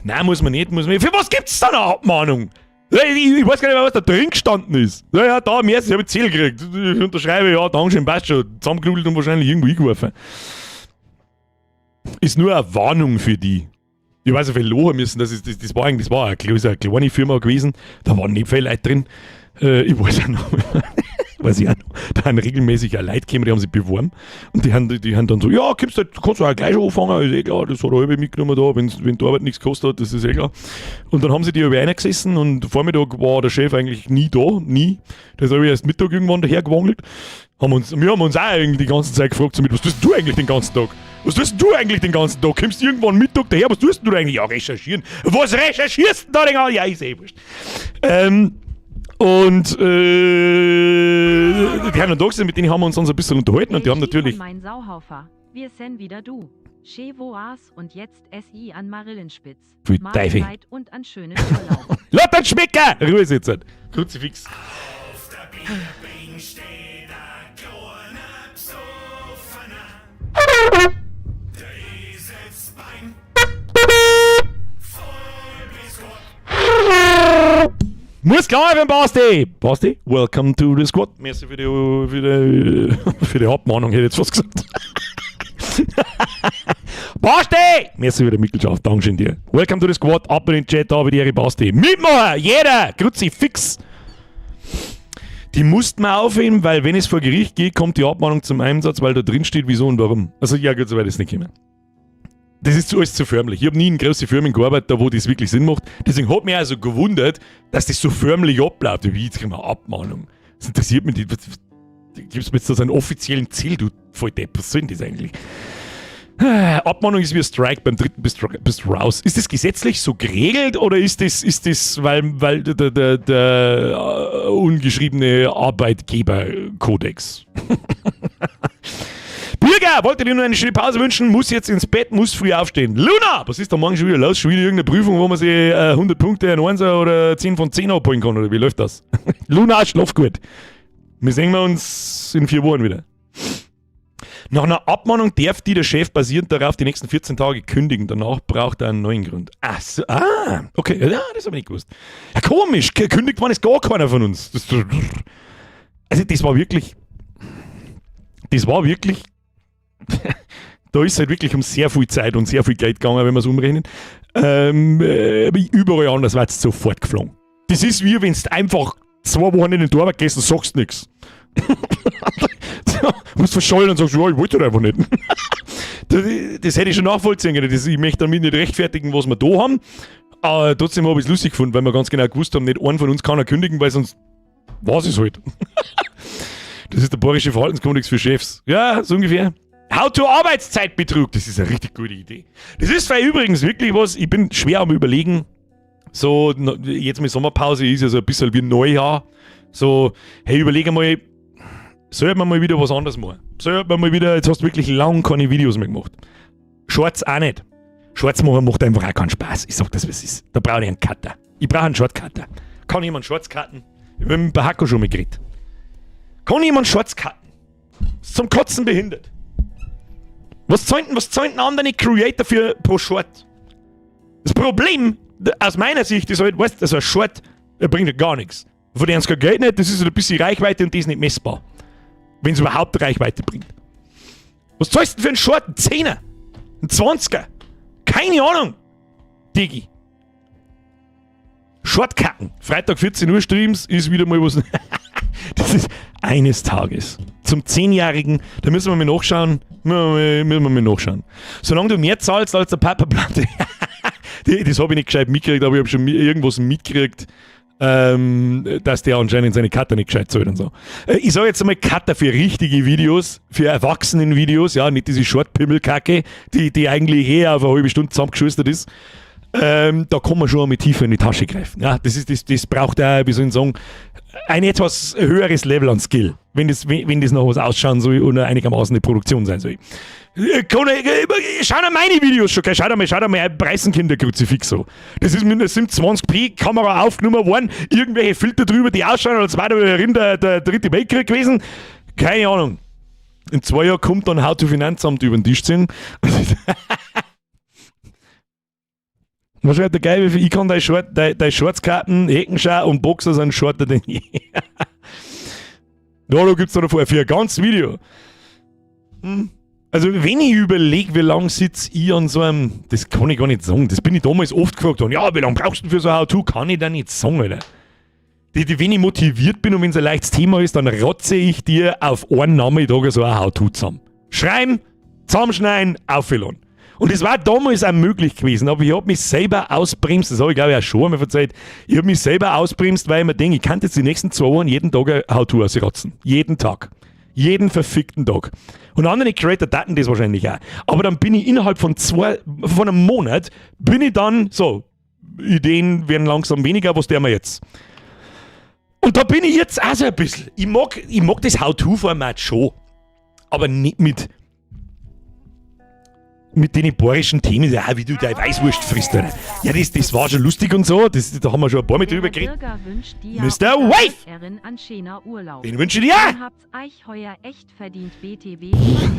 Nein, muss man nicht, muss man nicht. Für was gibt's da eine Abmahnung? Ich weiß gar nicht mehr, was da drin gestanden ist. Ja, ja, da, merci, ich hab ich Ziel gekriegt. Ich unterschreibe, ja, Dankeschön, passt schon. Zusammenknudelt und wahrscheinlich irgendwo hingeworfen. Ist nur eine Warnung für die. Ich weiß nicht, wie viel lachen müssen. Das war eigentlich, das war eine, ist eine kleine Firma gewesen. Da waren nicht viele Leute drin. Ich weiß auch noch. Weiß ich auch noch. Da haben regelmäßig auch Leute gekommen, die haben sich beworben. Und die haben dann so, ja, kommst du, kannst du auch gleich schon anfangen, ist eh klar, das hat er halb mitgenommen da, wenn die Arbeit nichts gekostet hat, das ist eh klar. Und dann haben sie die halb reingesessen und Vormittag war der Chef eigentlich nie da, nie. Der ist aber erst Mittag irgendwann dahergewangelt. Wir haben uns auch eigentlich die ganze Zeit gefragt, so mit, was tust du eigentlich den ganzen Tag? Was tust du eigentlich den ganzen Tag? Kommst du irgendwann Mittag daher? Was tust du eigentlich? Ja, recherchieren. Was recherchierst du da denn? Ja, ist eh wurscht. Und die haben dann da gesessen, mit denen haben wir uns dann so ein bisschen unterhalten und die haben natürlich. Mein Sauhaufer, wir sind wieder du. Chevoas und jetzt SI an Marillenspitz. Pfui Teufel. Mahlzeit und an schönen Urlaub. Lass den Schmecker! Ruhe ist jetzt. Kruzifix. Auf der Bierbänk steht ein kleiner Besoffener. Der Eselsbein voll bis Gott. Muss klar werden, Basti! Basti, welcome to the squad. Merci für die Abmahnung, hätte ich jetzt fast gesagt. Basti! Merci für die Mitgliedschaft, Dankeschön dir. Welcome to the squad, ab in den Chat, da die Ehre, Basti. Mitmachen! Jeder! Kruzifix! Die mussten wir aufheben, weil, wenn es vor Gericht geht, kommt die Abmahnung zum Einsatz, weil da drin steht, wieso und warum. Also ja gut, so weit ist nicht gekommen. Das ist alles zu förmlich. Ich habe nie in großen Firmen gearbeitet, da wo das wirklich Sinn macht. Deswegen hat mich also gewundert, dass das so förmlich abläuft. Wie, jetzt kriegen wir eine Abmahnung? Das interessiert mich nicht. Gibst mir jetzt da so einen offiziellen Ziel, du Volldepp? Was soll denn das eigentlich? Abmahnung ist wie ein Strike, beim dritten bist du raus. Ist das gesetzlich so geregelt oder ist das weil der ungeschriebene Arbeitgeberkodex? Bürger, wollte dir nur eine schöne Pause wünschen, muss jetzt ins Bett, muss früh aufstehen. Luna, was ist da morgen schon wieder los? Schon wieder irgendeine Prüfung, wo man sich 100 Punkte, ein Einser oder 10 von 10 abholen kann, oder wie läuft das? Luna, schlaf gut. Wir sehen uns in 4 Wochen wieder. Nach einer Abmahnung darf die der Chef basierend darauf die nächsten 14 Tage kündigen. Danach braucht er einen neuen Grund. Ach so, ah, okay, ja, das habe ich nicht gewusst. Ja, komisch, gekündigt worden ist gar keiner von uns. Also das war wirklich, da ist halt wirklich um sehr viel Zeit und sehr viel Geld gegangen, wenn man es umrechnet. Überall anders war es sofort geflogen. Das ist, wie wenn du einfach 2 Wochen in den Arbeit gehst und sagst nichts. Du musst verschollen und sagst, ja, ich wollte das einfach nicht. Das hätte ich schon nachvollziehen können. Ich möchte damit nicht rechtfertigen, was wir da haben. Aber trotzdem habe ich es lustig gefunden, weil wir ganz genau gewusst haben, nicht einen von uns kann er kündigen, weil sonst war es halt. Das ist der bayerische Verhaltenskodex für Chefs. Ja, so ungefähr. How to Arbeitszeitbetrug. Das ist eine richtig gute Idee. Das ist zwar übrigens wirklich was, ich bin schwer am Überlegen. So, jetzt mit Sommerpause ist ja so ein bisschen wie Neujahr. So, hey, überlege mal, sollte man mal wieder was anderes machen? Sollte man mal wieder, jetzt hast du wirklich lang keine Videos mehr gemacht. Shorts auch nicht. Shorts machen macht einfach auch keinen Spaß. Ich sag das, was ist. Da brauche ich einen Cutter. Ich brauche einen Shortcutter. Kann jemand Shorts cutten? Ich habe mit dem Bahako schon mal geredet. Kann jemand Shorts cutten? Ist zum Kotzen behindert. Was zahlen denn andere Creator für pro Short? Das Problem aus meiner Sicht ist halt, weißt du, also ein Short, der bringt ja gar nichts. Von denen kein Geld nicht, das ist halt ein bisschen Reichweite und die ist nicht messbar. Wenn es überhaupt Reichweite bringt. Was zahlst du denn für einen Short? Ein Zehner? Ein Zwanziger? Keine Ahnung. Digi. Shortcutten. Freitag 14 Uhr Streams ist wieder mal was. Das ist eines Tages. Zum 10-Jährigen, da müssen wir mal nachschauen. Müssen wir mal nachschauen. Solange du mehr zahlst als der Papaplatte. Das habe ich nicht gescheit mitgekriegt, aber ich habe schon irgendwas mitgekriegt. Dass der anscheinend seine Cutter nicht gescheit zahlt und so. Ich sage jetzt einmal Cutter für richtige Videos, für Erwachsenen-Videos, ja, nicht diese Short-Pimmelkacke, die eigentlich eher auf eine halbe Stunde zusammengeschustert ist. Da kann man schon einmal tiefer in die Tasche greifen. Ja, das braucht auch, wie soll ich sagen, ein etwas höheres Level an Skill, wenn das noch was ausschauen soll oder einigermaßen eine Produktion sein soll. Schau dir meine Videos schon, gell? Schau dir mal Preißenkinder-Kruzifix so. Das ist mit einer 720p Kamera aufgenommen worden, irgendwelche Filter drüber, die ausschauen, als wäre da der dritte Weltkrieg gewesen. Keine Ahnung. In 2 Jahren kommt dann How to Finanzamt über den Tisch ziehen. Was schreibt der Geil, ich kann deine Shortskarten, Heckenschau und Boxer sind shorter denn je. Ja, da gibt's da noch vorher für ein ganzes Video. Also, wenn ich überlege, wie lange sitze ich an so einem, das kann ich gar nicht sagen. Das bin ich damals oft gefragt worden. Ja, wie lange brauchst du denn für so ein How-To? Kann ich da nicht sagen, Alter. Wenn ich motiviert bin und wenn es ein leichtes Thema ist, dann rotze ich dir auf einen Nachmittag so ein How-To zusammen. Schreiben, zusammenschneiden, aufladen. Und es war damals auch möglich gewesen, aber ich habe mich selber ausbremst, das habe ich, glaube ich, auch schon einmal erzählt. Ich habe mich selber ausbremst, weil ich mir denke, ich kann jetzt die nächsten 2 Wochen jeden Tag ein How-To ausrotzen. Jeden Tag. Jeden verfickten Tag. Und andere Creator taten das wahrscheinlich auch. Aber dann bin ich innerhalb von einem Monat, bin ich dann so, Ideen werden langsam weniger, was tun wir jetzt? Und da bin ich jetzt auch so ein bisschen. Ich mag das How-To-Format schon, aber nicht mit den bayerischen Themen, ja, wie du deine Weißwurst frisst. Alter. Ja, das war schon lustig und so, da haben wir schon ein paar Mal drüber Der geredet. Bürger wünscht dir Mr. und Wave! Erin an schöner Urlaub. Den wünsche ich dir auch. Ihr habt's euch heuer echt verdient, BTW,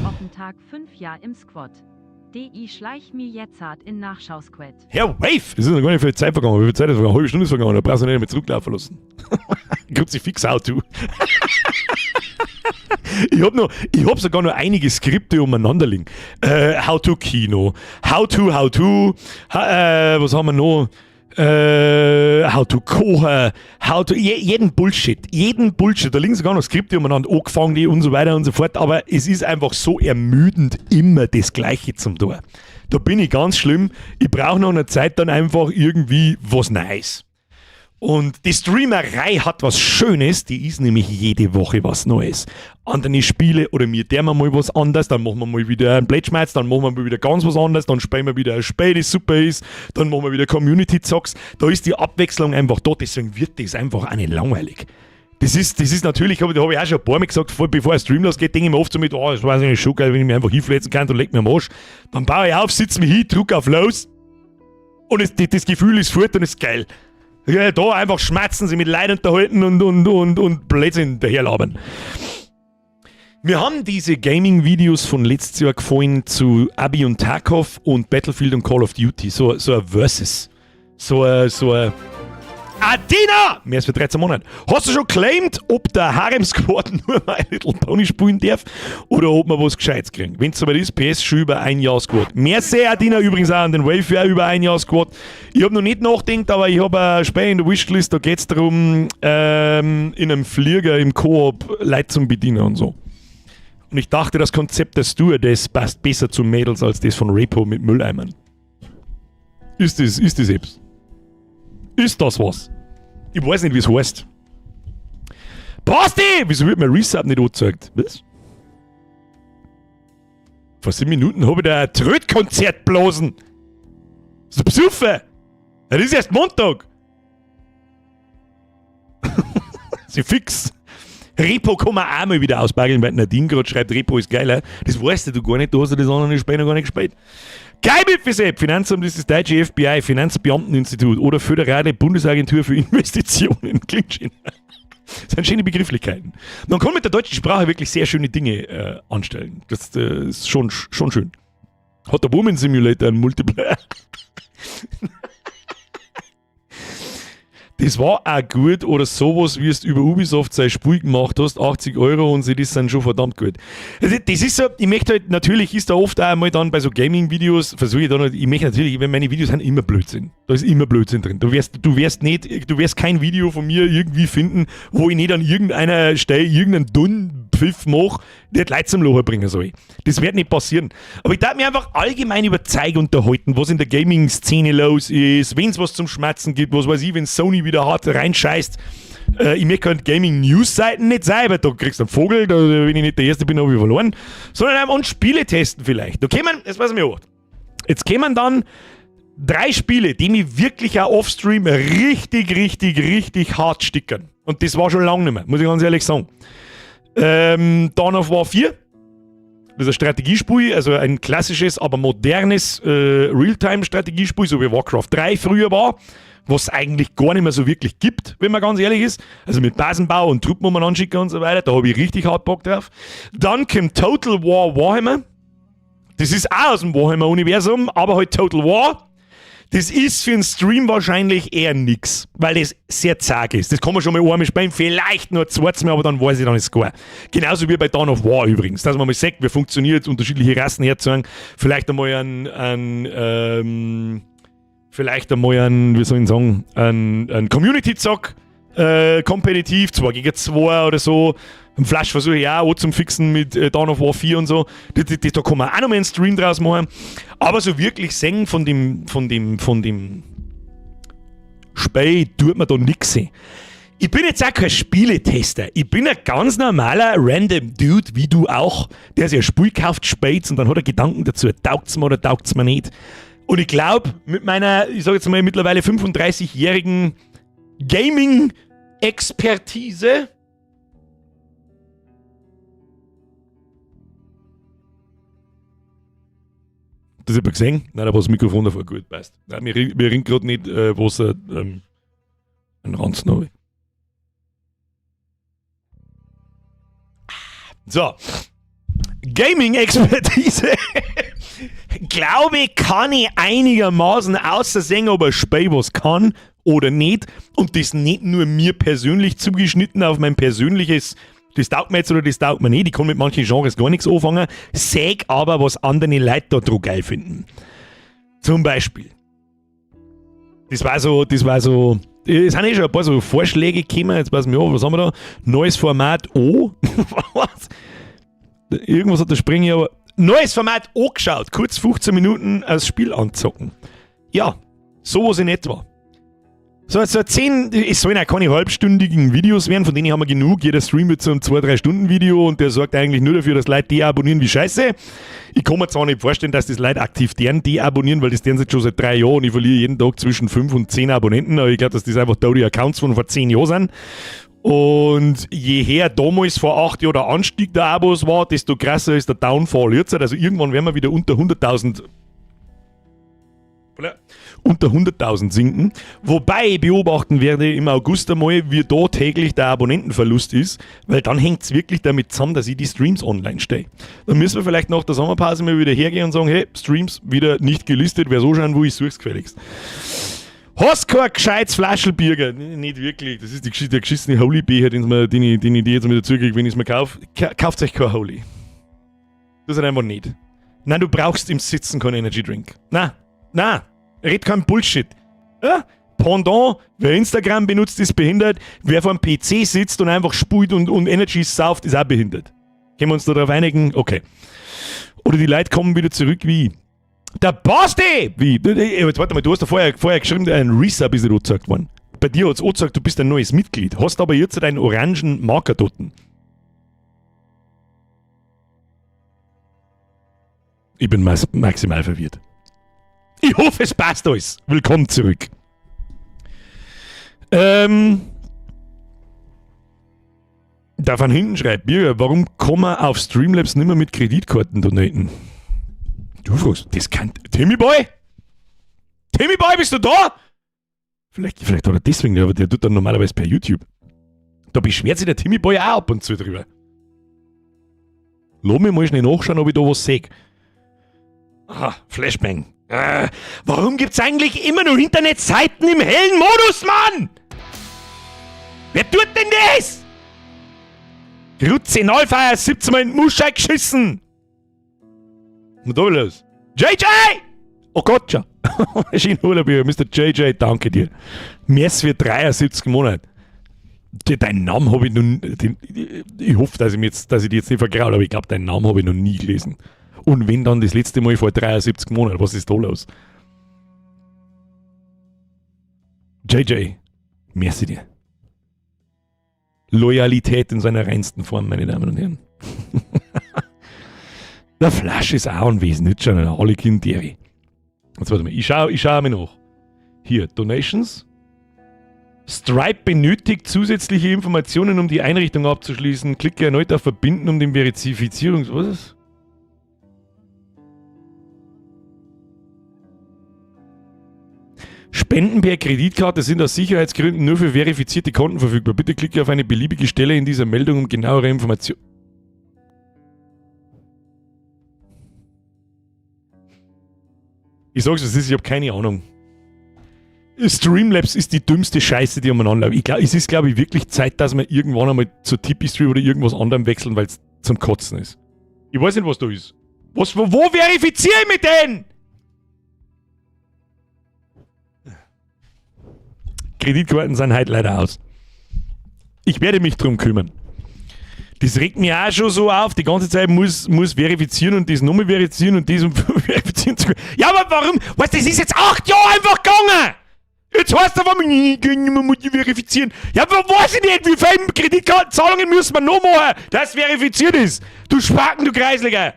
auf Tag 5 Jahr im Squad. DI schleich mi jetzt hart in Nachschausquett. Herr Wave! Es ist noch gar nicht viel Zeit vergangen. Wie viel Zeit ist vergangen? Eine halbe Stunde ist vergangen. Da brauchst du nicht mehr zurücklaufen lassen. Kruzifix How-To. Ich hab sogar noch einige Skripte umeinander liegen. How to Kino, How to, How to, ha, was haben wir noch? How to kochen, How to, jeden Bullshit, jeden Bullshit. Da liegen sogar noch Skripte umeinander, angefangen die und so weiter und so fort. Aber es ist einfach so ermüdend, immer das Gleiche zum tun. Da bin ich ganz schlimm. Ich brauche nach einer Zeit dann einfach irgendwie was Neues. Und die Streamerei hat was Schönes, die ist nämlich jede Woche was Neues. Andere Spiele oder mir der mal was anderes, dann machen wir mal wieder einen Plätschmerz, dann machen wir mal wieder ganz was anderes, dann spielen wir wieder ein Spiel, das super ist, dann machen wir wieder Community-Zocks. Da ist die Abwechslung einfach da, deswegen wird das einfach auch nicht langweilig. Das ist natürlich, da habe ich auch schon ein paar Mal gesagt, bevor ein Stream losgeht, denke ich mir oft so mit, oh, das weiß ich nicht, schon geil, wenn ich mich einfach hinfläzen kann und leg mir am Arsch. Dann baue ich auf, sitze mich hin, drück auf los und das Gefühl ist fort und ist geil. Ja, da einfach schmatzen, sich mit Leuten unterhalten und Blödsinn daherlabern. Mir haben diese Gaming-Videos von letztes Jahr gefallen zu Abi und Tarkov und Battlefield und Call of Duty. So ein Versus. So ein Adina! Mehr als für 13 Monate. Hast du schon claimed, ob der Harem Squad nur My Little Pony spielen darf oder ob wir was Gescheites kriegen? Wenn es soweit ist, PS schon über ein Jahr Squad. Merci, Adina, übrigens auch an den Wave über ein Jahr Squad. Ich habe noch nicht nachgedacht, aber ich habe ein Spiel in der Wishlist, da geht es darum, in einem Flieger im Koop Leute zum Bedienen und so. Und ich dachte, das Konzept der Stewardess passt besser zu Mädels als das von Repo mit Mülleimern. Ist das etwas? Ist das was? Ich weiß nicht, wie es heißt. Basti! Wieso wird mir Resub nicht angezeigt? Was? Vor 7 Minuten habe ich da ein Trötkonzert blasen. So besoffen! Das ist erst Montag! Sie fix. Repo kann man auch mal wieder auspacken, weil Nadine gerade schreibt, Repo ist geiler. Das weißt du gar nicht, du hast ja das andere Spiel noch gar nicht gespielt. Geil mit Finanzamt ist das deutsche FBI, Finanzbeamteninstitut oder Föderale Bundesagentur für Investitionen. Klingt schön. Das sind schöne Begrifflichkeiten. Man kann mit der deutschen Sprache wirklich sehr schöne Dinge anstellen. Das ist schon schön. Hat der Woman Simulator einen Multiplayer? Das war auch gut oder sowas, wie es über Ubisoft sein Spiel gemacht hast, 80 € und sie, das sind schon verdammt gut. Also das ist so, ich möchte halt, natürlich ist da oft auch einmal dann bei so Gaming-Videos, versuche ich dann, ich möchte natürlich, wenn meine Videos sind immer Blödsinn. Da ist immer Blödsinn drin. Du wirst nicht, du wirst kein Video von mir irgendwie finden, wo ich nicht an irgendeiner Stelle irgendeinen dünnen Pfiff mache, der die Leute zum Lachen bringen soll. Das wird nicht passieren. Aber ich darf mich einfach allgemein über Zeug unterhalten, was in der Gaming-Szene los ist, wenn es was zum Schmerzen gibt, was weiß ich, wenn Sony wieder hart reinscheißt. Ich möchte keine Gaming-News-Seiten nicht sein, weil da kriegst du einen Vogel, da, wenn ich nicht der Erste bin, habe ich verloren. Sondern einfach und Spiele testen vielleicht. Da kämen, das weiß ich mir auch. Jetzt kämen dann drei Spiele, die mich wirklich auch offstream richtig, richtig, richtig hart stickern. Und das war schon lange nicht mehr, muss ich ganz ehrlich sagen. Dawn of War 4. Das ist ein Strategiespiel, also ein klassisches, aber modernes Realtime-Strategiespiel, so wie Warcraft 3 früher war, was es eigentlich gar nicht mehr so wirklich gibt, wenn man ganz ehrlich ist. Also mit Basenbau und Truppen umeinander schicken und so weiter, da habe ich richtig hart Bock drauf. Dann kommt Total War Warhammer. Das ist auch aus dem Warhammer-Universum, aber halt Total War. Das ist für einen Stream wahrscheinlich eher nix, weil das sehr zag ist. Das kann man schon mal einmal spielen, vielleicht nur zweites Mal, aber dann weiß ich dann ist gar. Genauso wie bei Dawn of War übrigens, dass man mal sagt, wie funktioniert unterschiedliche Rassen herzeigen. Vielleicht einmal ein, wie soll ich sagen, ein Community-Zock, kompetitiv, 2 gegen 2 oder so. Ein Flash versuche ich auch zum Fixen mit Dawn of War 4 und so. Da kann man auch noch mal einen Stream draus machen. Aber so wirklich sehen von dem Spiel tut man da nix sehen. Ich bin jetzt auch kein Spieletester. Ich bin ein ganz normaler random Dude, wie du auch, der sich ein Spiel kauft, spielt und dann hat er Gedanken dazu. Taugt's mir oder taugt's mir nicht? Und ich glaube, mit meiner, ich sag jetzt mal, mittlerweile 35-jährigen Gaming-Expertise. Das hab ich gesehen? Nein, da war das Mikrofon davor gut, passt. Nein, mir ringt gerade nicht, was ein Ranzen habe. So. Gaming-Expertise. Glaube ich, kann ich einigermaßen außer sehen, ob ein Spiel was kann oder nicht. Und das nicht nur mir persönlich zugeschnitten auf mein persönliches, das taugt mir jetzt oder das taugt mir nicht. Ich kann mit manchen Genres gar nichts anfangen. Sag aber, was andere Leute da drauf geil finden. Zum Beispiel. Das war so, es sind eh schon ein paar so Vorschläge gekommen. Jetzt pass mir auf, was haben wir da? Neues Format O. Was? Irgendwas hat der Springer aber. Neues Format angeschaut. Kurz 15 Minuten als Spiel anzocken. Ja, sowas in etwa. So 10, es sollen auch keine halbstündigen Videos werden, von denen haben wir genug. Jeder Stream wird so ein 2-3 Stunden Video und der sorgt eigentlich nur dafür, dass Leute deabonnieren wie Scheiße. Ich kann mir zwar nicht vorstellen, dass das Leute aktiv deren deabonnieren, weil das deren jetzt schon seit 3 Jahren und ich verliere jeden Tag zwischen 5 und 10 Abonnenten, aber ich glaube, dass das einfach da die Accounts von vor 10 Jahren sind. Und je her damals vor 8 Jahren der Anstieg der Abos war, desto krasser ist der Downfall jetzt. Also irgendwann werden wir wieder unter 100.000 unter 100.000 sinken. Wobei ich beobachten werde im August einmal, wie da täglich der Abonnentenverlust ist, weil dann hängt's wirklich damit zusammen, dass ich die Streams online stelle. Dann müssen wir vielleicht nach der Sommerpause mal wieder hergehen und sagen, hey, Streams wieder nicht gelistet, wer so schauen will, ich such's gefälligst. Hast kein gescheites Flaschelbier? Nicht wirklich. Das ist der geschissene Holy-Becher, den ich dir jetzt mal dazu kriege, wenn ich's mir kaufe. Kauft euch kein Holy. Das ist einfach nicht. Nein, du brauchst im Sitzen keinen Energy Drink. Nein, nein, red kein Bullshit. Ja? Pendant, wer Instagram benutzt, ist behindert. Wer vor dem PC sitzt und einfach spult und Energy sauft, ist auch behindert. Können wir uns da darauf einigen? Okay. Oder die Leute kommen wieder zurück wie der Basti! Wie? Jetzt warte mal, du hast da vorher geschrieben, ein Resub ist dir angezeigt worden. Bei dir hat's angezeigt, du bist ein neues Mitglied. Hast aber jetzt deinen orangen Marker dort. Ich bin maximal verwirrt. Ich hoffe, es passt alles. Willkommen zurück. Da von hinten schreibt, Birger, warum kann man auf Streamlabs nicht mehr mit Kreditkarten donaten? Du fragst, das kann... Timmy Boy? Timmy Boy, bist du da? Vielleicht hat er deswegen, aber der tut dann normalerweise per YouTube. Da beschwert sich der Timmy Boy auch ab und zu drüber. Lass mich mal schnell nachschauen, ob ich da was seh. Aha, Flashbang. Warum gibt's eigentlich immer nur Internetseiten im hellen Modus, Mann? Wer tut denn das? Grütze Neufeier, 17 Mal in die Muschel geschissen. Was ist da los? JJ! Oh Gott, schon. Schön Urlaub, Mr. JJ, danke dir. Merci für 73 Monate. Deinen Namen habe ich noch den, ich hoffe, dass ich, mir jetzt, dass ich die jetzt nicht vergraule, aber ich glaube, deinen Namen habe ich noch nie gelesen. Und wenn dann das letzte Mal vor 73 Monaten, was ist da los? JJ, merci dir. Loyalität in seiner reinsten Form, meine Damen und Herren. Der Flasch ist auch anwesend, nicht schon, alle Kinder. Jetzt warte mal, ich schau mir noch. Hier, Donations. Stripe benötigt zusätzliche Informationen, um die Einrichtung abzuschließen. Klicke erneut auf Verbinden, um den Verifizierungs... Was ist? Spenden per Kreditkarte sind aus Sicherheitsgründen nur für verifizierte Konten verfügbar. Bitte klicke auf eine beliebige Stelle in dieser Meldung, um genauere Informationen. Ich sag's, es ist, ich hab keine Ahnung. Streamlabs ist die dümmste Scheiße, die man anläuft. Ich glaub, es ist, glaube ich, wirklich Zeit, dass wir irgendwann einmal zur Tipeeestream oder irgendwas anderem wechseln, weil's zum Kotzen ist. Ich weiß nicht, was da ist. Wo verifiziere ich mich denn? Kreditkarten sind heute leider aus. Ich werde mich drum kümmern. Das regt mich auch schon so auf. Die ganze Zeit muss verifizieren und das nochmal verifizieren und das und verifizieren zu können. Ja, aber warum? Weißt du, das ist jetzt 8 Jahre einfach gegangen! Jetzt heißt es auf einmal, nee, man muss die verifizieren. Ja, aber weiß ich nicht, wie viele Kreditkartenzahlungen müssen wir noch machen, dass verifiziert ist. Du Spacken, du Kreisliger.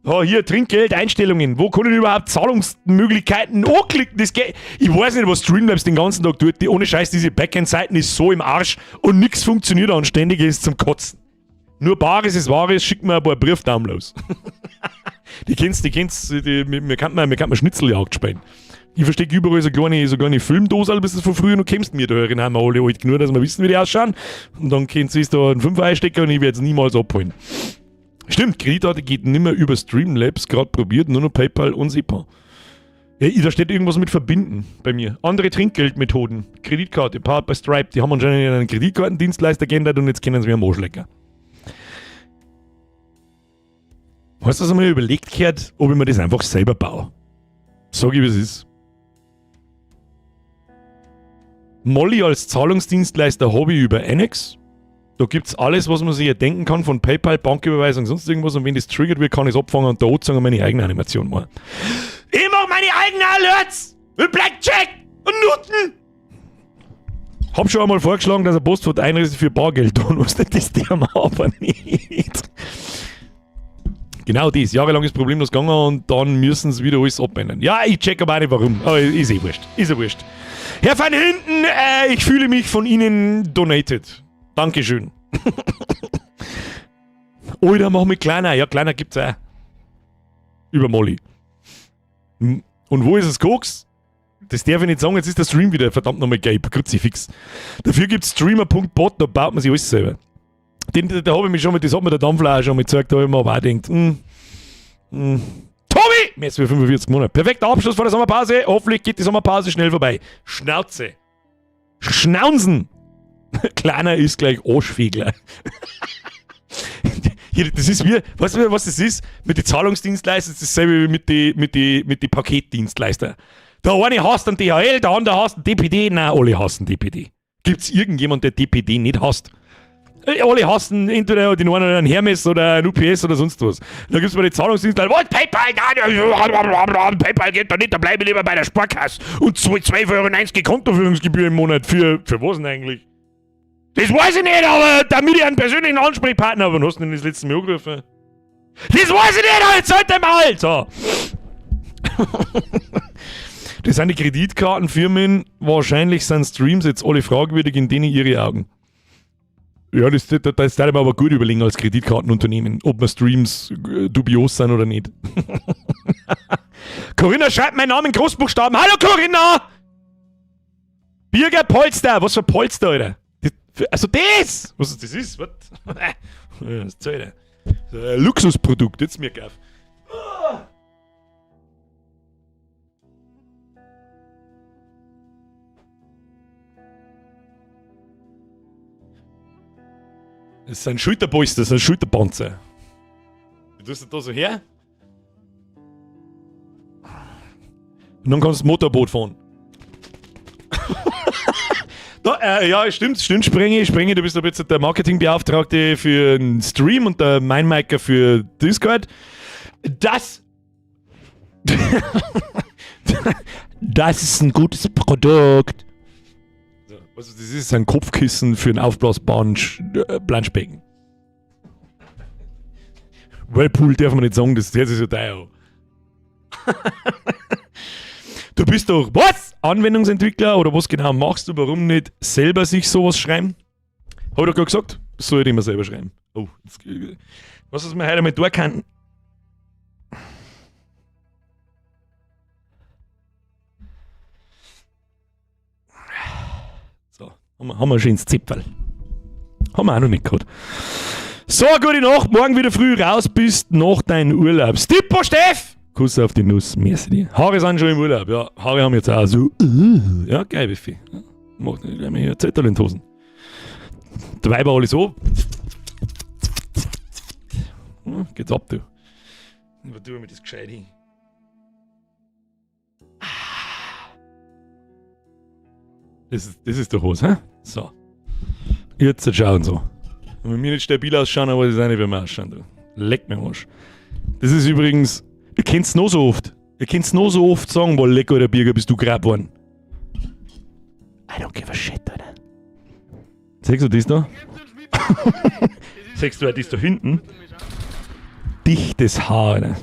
Oh, hier, Trinkgeld, Einstellungen. Wo kann ich überhaupt Zahlungsmöglichkeiten anklicken? Das geht. Ich weiß nicht, was Streamlabs den ganzen Tag tut. Die, ohne Scheiß, diese Backend-Seiten ist so im Arsch und nix funktioniert anständig, ist zum Kotzen. Nur Bares ist Wahres, schick mir ein paar Briefdownloads. Die kennst, die kennst, die, mir, mir kann man, mir kann man Schnitzeljagd spielen. Ich verstecke überall so kleine Filmdosen, bis du von früher noch kennst. Wir da haben wir alle alt genug, dass wir wissen, wie die ausschauen. Und dann kennst du da einen 5 einstecken und ich werde es niemals abholen. Stimmt, Kreditkarte geht nimmer über Streamlabs, grad probiert, nur noch PayPal und SEPA. Ja, da steht irgendwas mit Verbinden bei mir. Andere Trinkgeldmethoden, Kreditkarte, Powered by Stripe, die haben anscheinend einen Kreditkartendienstleister geändert und jetzt kennen sie mir am Arschlecker. Weißt du, was ich mir überlegt gehört, ob ich mir das einfach selber baue? Sag ich, wie es ist. Mollie als Zahlungsdienstleister habe ich über Annex. Da gibt's alles, was man sich erdenken kann, von PayPal, Banküberweisung, sonst irgendwas. Und wenn das triggert wird, kann ich's abfangen und da anzeigen und meine eigene Animation machen. Ich mach meine eigenen Alerts! Mit Blackjack und Nuten! Hab schon einmal vorgeschlagen, dass ein Postfahrt einrichtet für Bargeld tun muss. Das Thema aber nicht. Genau das. Jahrelang ist problemlos gegangen und dann müssen sie wieder alles abändern. Ja, ich check aber auch nicht warum. Aber ist eh wurscht. Ist eh wurscht. Herr van Hinten, ich fühle mich von Ihnen donated. Dankeschön. Alter, mach mich kleiner. Ja, kleiner gibt's auch. Über Molly. Und wo ist es Koks? Das darf ich nicht sagen, jetzt ist der Stream wieder verdammt nochmal gelb. Kruzifix. Dafür gibt's Streamer.bot, da baut man sich alles selber. Den, da hab ich mich schon mal, das hat mir der Dampfler auch schon mal gezeigt, da hab ich mir aber auch gedacht, Tobi! Mehr als 45 Monate. Perfekter Abschluss vor der Sommerpause. Hoffentlich geht die Sommerpause schnell vorbei. Schnauze. Schnaunzen. Kleiner ist gleich Arschfegler. Hier, das ist wie, weißt du, was das ist? Mit den Zahlungsdienstleistern ist dasselbe wie mit die Paketdienstleister. Der eine hasst einen DHL, der andere hasst einen DPD. Nein, alle hassen DPD. Gibt's irgendjemand, der DPD nicht hasst? Alle hassen entweder den einen oder einen Hermes oder ein UPS oder sonst was. Da gibt's bei den Zahlungsdienstleistern, was, PayPal, nein, PayPal geht da nicht, da bleib ich lieber bei der Sparkasse. Und 12,90 Euro Kontoführungsgebühr im Monat. Für was denn eigentlich? Das weiß ich nicht, aber damit ich einen persönlichen Ansprechpartner habe. Wann hast du denn das letzte Mal angerufen? Das weiß ich nicht, aber jetzt halt mal! So. Das sind die Kreditkartenfirmen. Wahrscheinlich sind Streams jetzt alle fragwürdig in denen ihre Augen. Ja, das darf ich mir aber gut überlegen als Kreditkartenunternehmen, ob man Streams dubios sind oder nicht. Corinna schreibt meinen Namen in Großbuchstaben. Hallo Corinna! Birger Polster. Was für Polster, Alter? Das, also das! Was das ist? Was? Das ist ein Luxusprodukt, jetzt mir gekauft. Das ist ein Schulterpolster, das ist ein Schulterpanzer. Du tust das da so her. Und dann kannst du Motorboot fahren. Da, ja, stimmt, stimmt, Sprengi, Sprengi, du bist aber jetzt der Marketingbeauftragte für den Stream und der Mindmaker für Discord. Das ist ein gutes Produkt. So, was ist das? Ist ein Kopfkissen für ein aufblasbaren Planschbecken. Whirlpool darf man nicht sagen, das hört sich so teuer an. Du bist doch, was? Anwendungsentwickler oder was genau machst du? Warum nicht selber sich sowas schreiben? Hab ich doch gerade gesagt, soll ich immer selber schreiben. Oh, jetzt, was ist mir heute einmal da kann? So, haben wir ein schönes Zipferl. Haben wir auch noch nicht gehabt. So, gute Nacht, morgen wieder früh raus bist nach deinem Urlaub. Stippo, Steff! Kuss auf die Nuss, merci dir. Haare sind schon im Urlaub, ja. Haare haben jetzt auch so. Ja, geil, Buffet. Ja, macht nicht gleich mal hier Zettel in die Hosen. Die Weiber alle so. Ja, geht's ab, du. Aber tu mir das gescheit hin. Das ist der Hose, hä? So. Jetzt schauen so. Wenn wir nicht stabil ausschauen, aber das ist auch nicht, wie wir ausschauen, du. Leck mir Arsch. Das ist übrigens. Ihr kennt's noch so oft. Ihr kennt's noch so oft sagen, boah, leck, alter Birger, bist du grad geworden. I don't give a shit, Alter. Siehst du das da? Siehst du das da hinten? Dichtes Haar, Alter.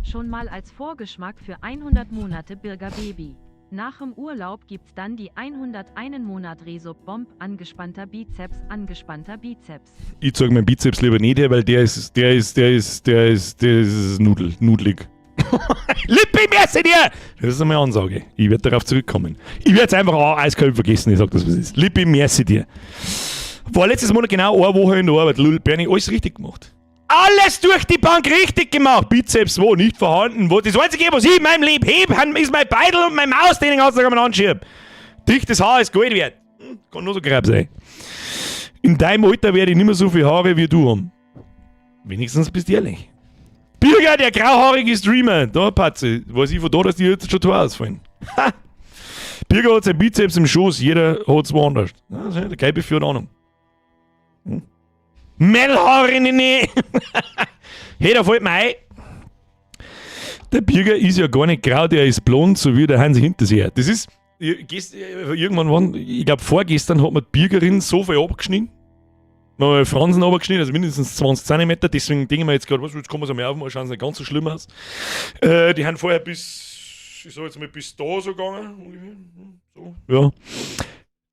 Schon mal als Vorgeschmack für 100 Monate Birger Baby. Nach dem Urlaub gibt's dann die 101 Monat Resub Bomb, angespannter Bizeps, angespannter Bizeps. Ich zeig meinen Bizeps lieber nicht her, weil der ist nudelig. Lippe, merci dir! Das ist eine Ansage. Ich werd darauf zurückkommen. Ich werd's einfach auch eiskalt vergessen, ich sag das, was es ist. Lippi, merci dir. War letztes Monat genau eine Woche in der Arbeit. Lul, Bernie, alles richtig gemacht. Alles durch die Bank richtig gemacht. Bizeps wo nicht vorhanden. Wo das Einzige, was ich in meinem Leben heb, ist mein Beidel und mein Maus, den ich den ganzen Tag einmal anschieb. Dichtes Haar ist Gold wert. Kann nur so grob sein. In deinem Alter werde ich nicht mehr so viel Haare wie du haben. Wenigstens bist du ehrlich. Birger, der grauhaarige Streamer. Da, Patze, weiß ich von da, dass die jetzt schon Tor ausfallen. Ha! Birger hat sein Bizeps im Schoß, jeder hat's woanders. Ja, das ist der Gelbe für Ahnung. Mädelhaare, nee, nee. Hey, da fällt mir ein. Der Birger ist ja gar nicht grau, der ist blond, so wie der Hansi Hinterseer. Das ist, ich, gest, irgendwann, wann, ich glaub, vorgestern hat man die Birgerin so viel abgeschnitten. Wir haben Fransen abgeschnitten, also mindestens 20 Zentimeter. Deswegen denken wir jetzt gerade, was, jetzt kann man es einmal aufmachen, schauen sie nicht ganz so schlimm aus. Die haben vorher bis, ich sag jetzt mal, bis da so gegangen. Ungefähr. So. Ja.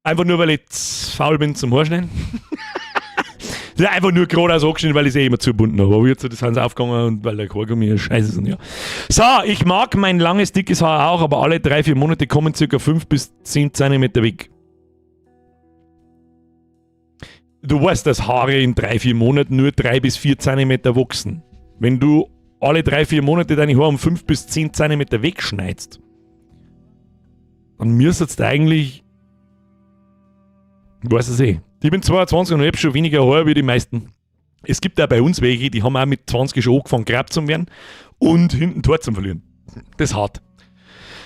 Einfach nur, weil ich zu faul bin zum Haarschneiden. Das ist einfach nur geradeaus angeschnitten, weil ich es eh immer zugebunden habe. Aber jetzt das sind sie aufgegangen und weil der Haargummi scheiße ist. Und ja. So, ich mag mein langes, dickes Haar auch, aber alle 3-4 Monate kommen circa 5 bis 10 Zentimeter weg. Du weißt, dass Haare in 3-4 Monaten nur 3 bis 4 Zentimeter wachsen. Wenn du alle 3-4 Monate deine Haare um 5 bis 10 Zentimeter wegschneidest, dann müsstest du eigentlich. Du weißt es eh. Ich bin 22 und ich hab schon weniger Haare wie die meisten. Es gibt auch bei uns welche, die haben auch mit 20 schon angefangen, grab zu werden und hinten Tor zu verlieren. Das ist hart.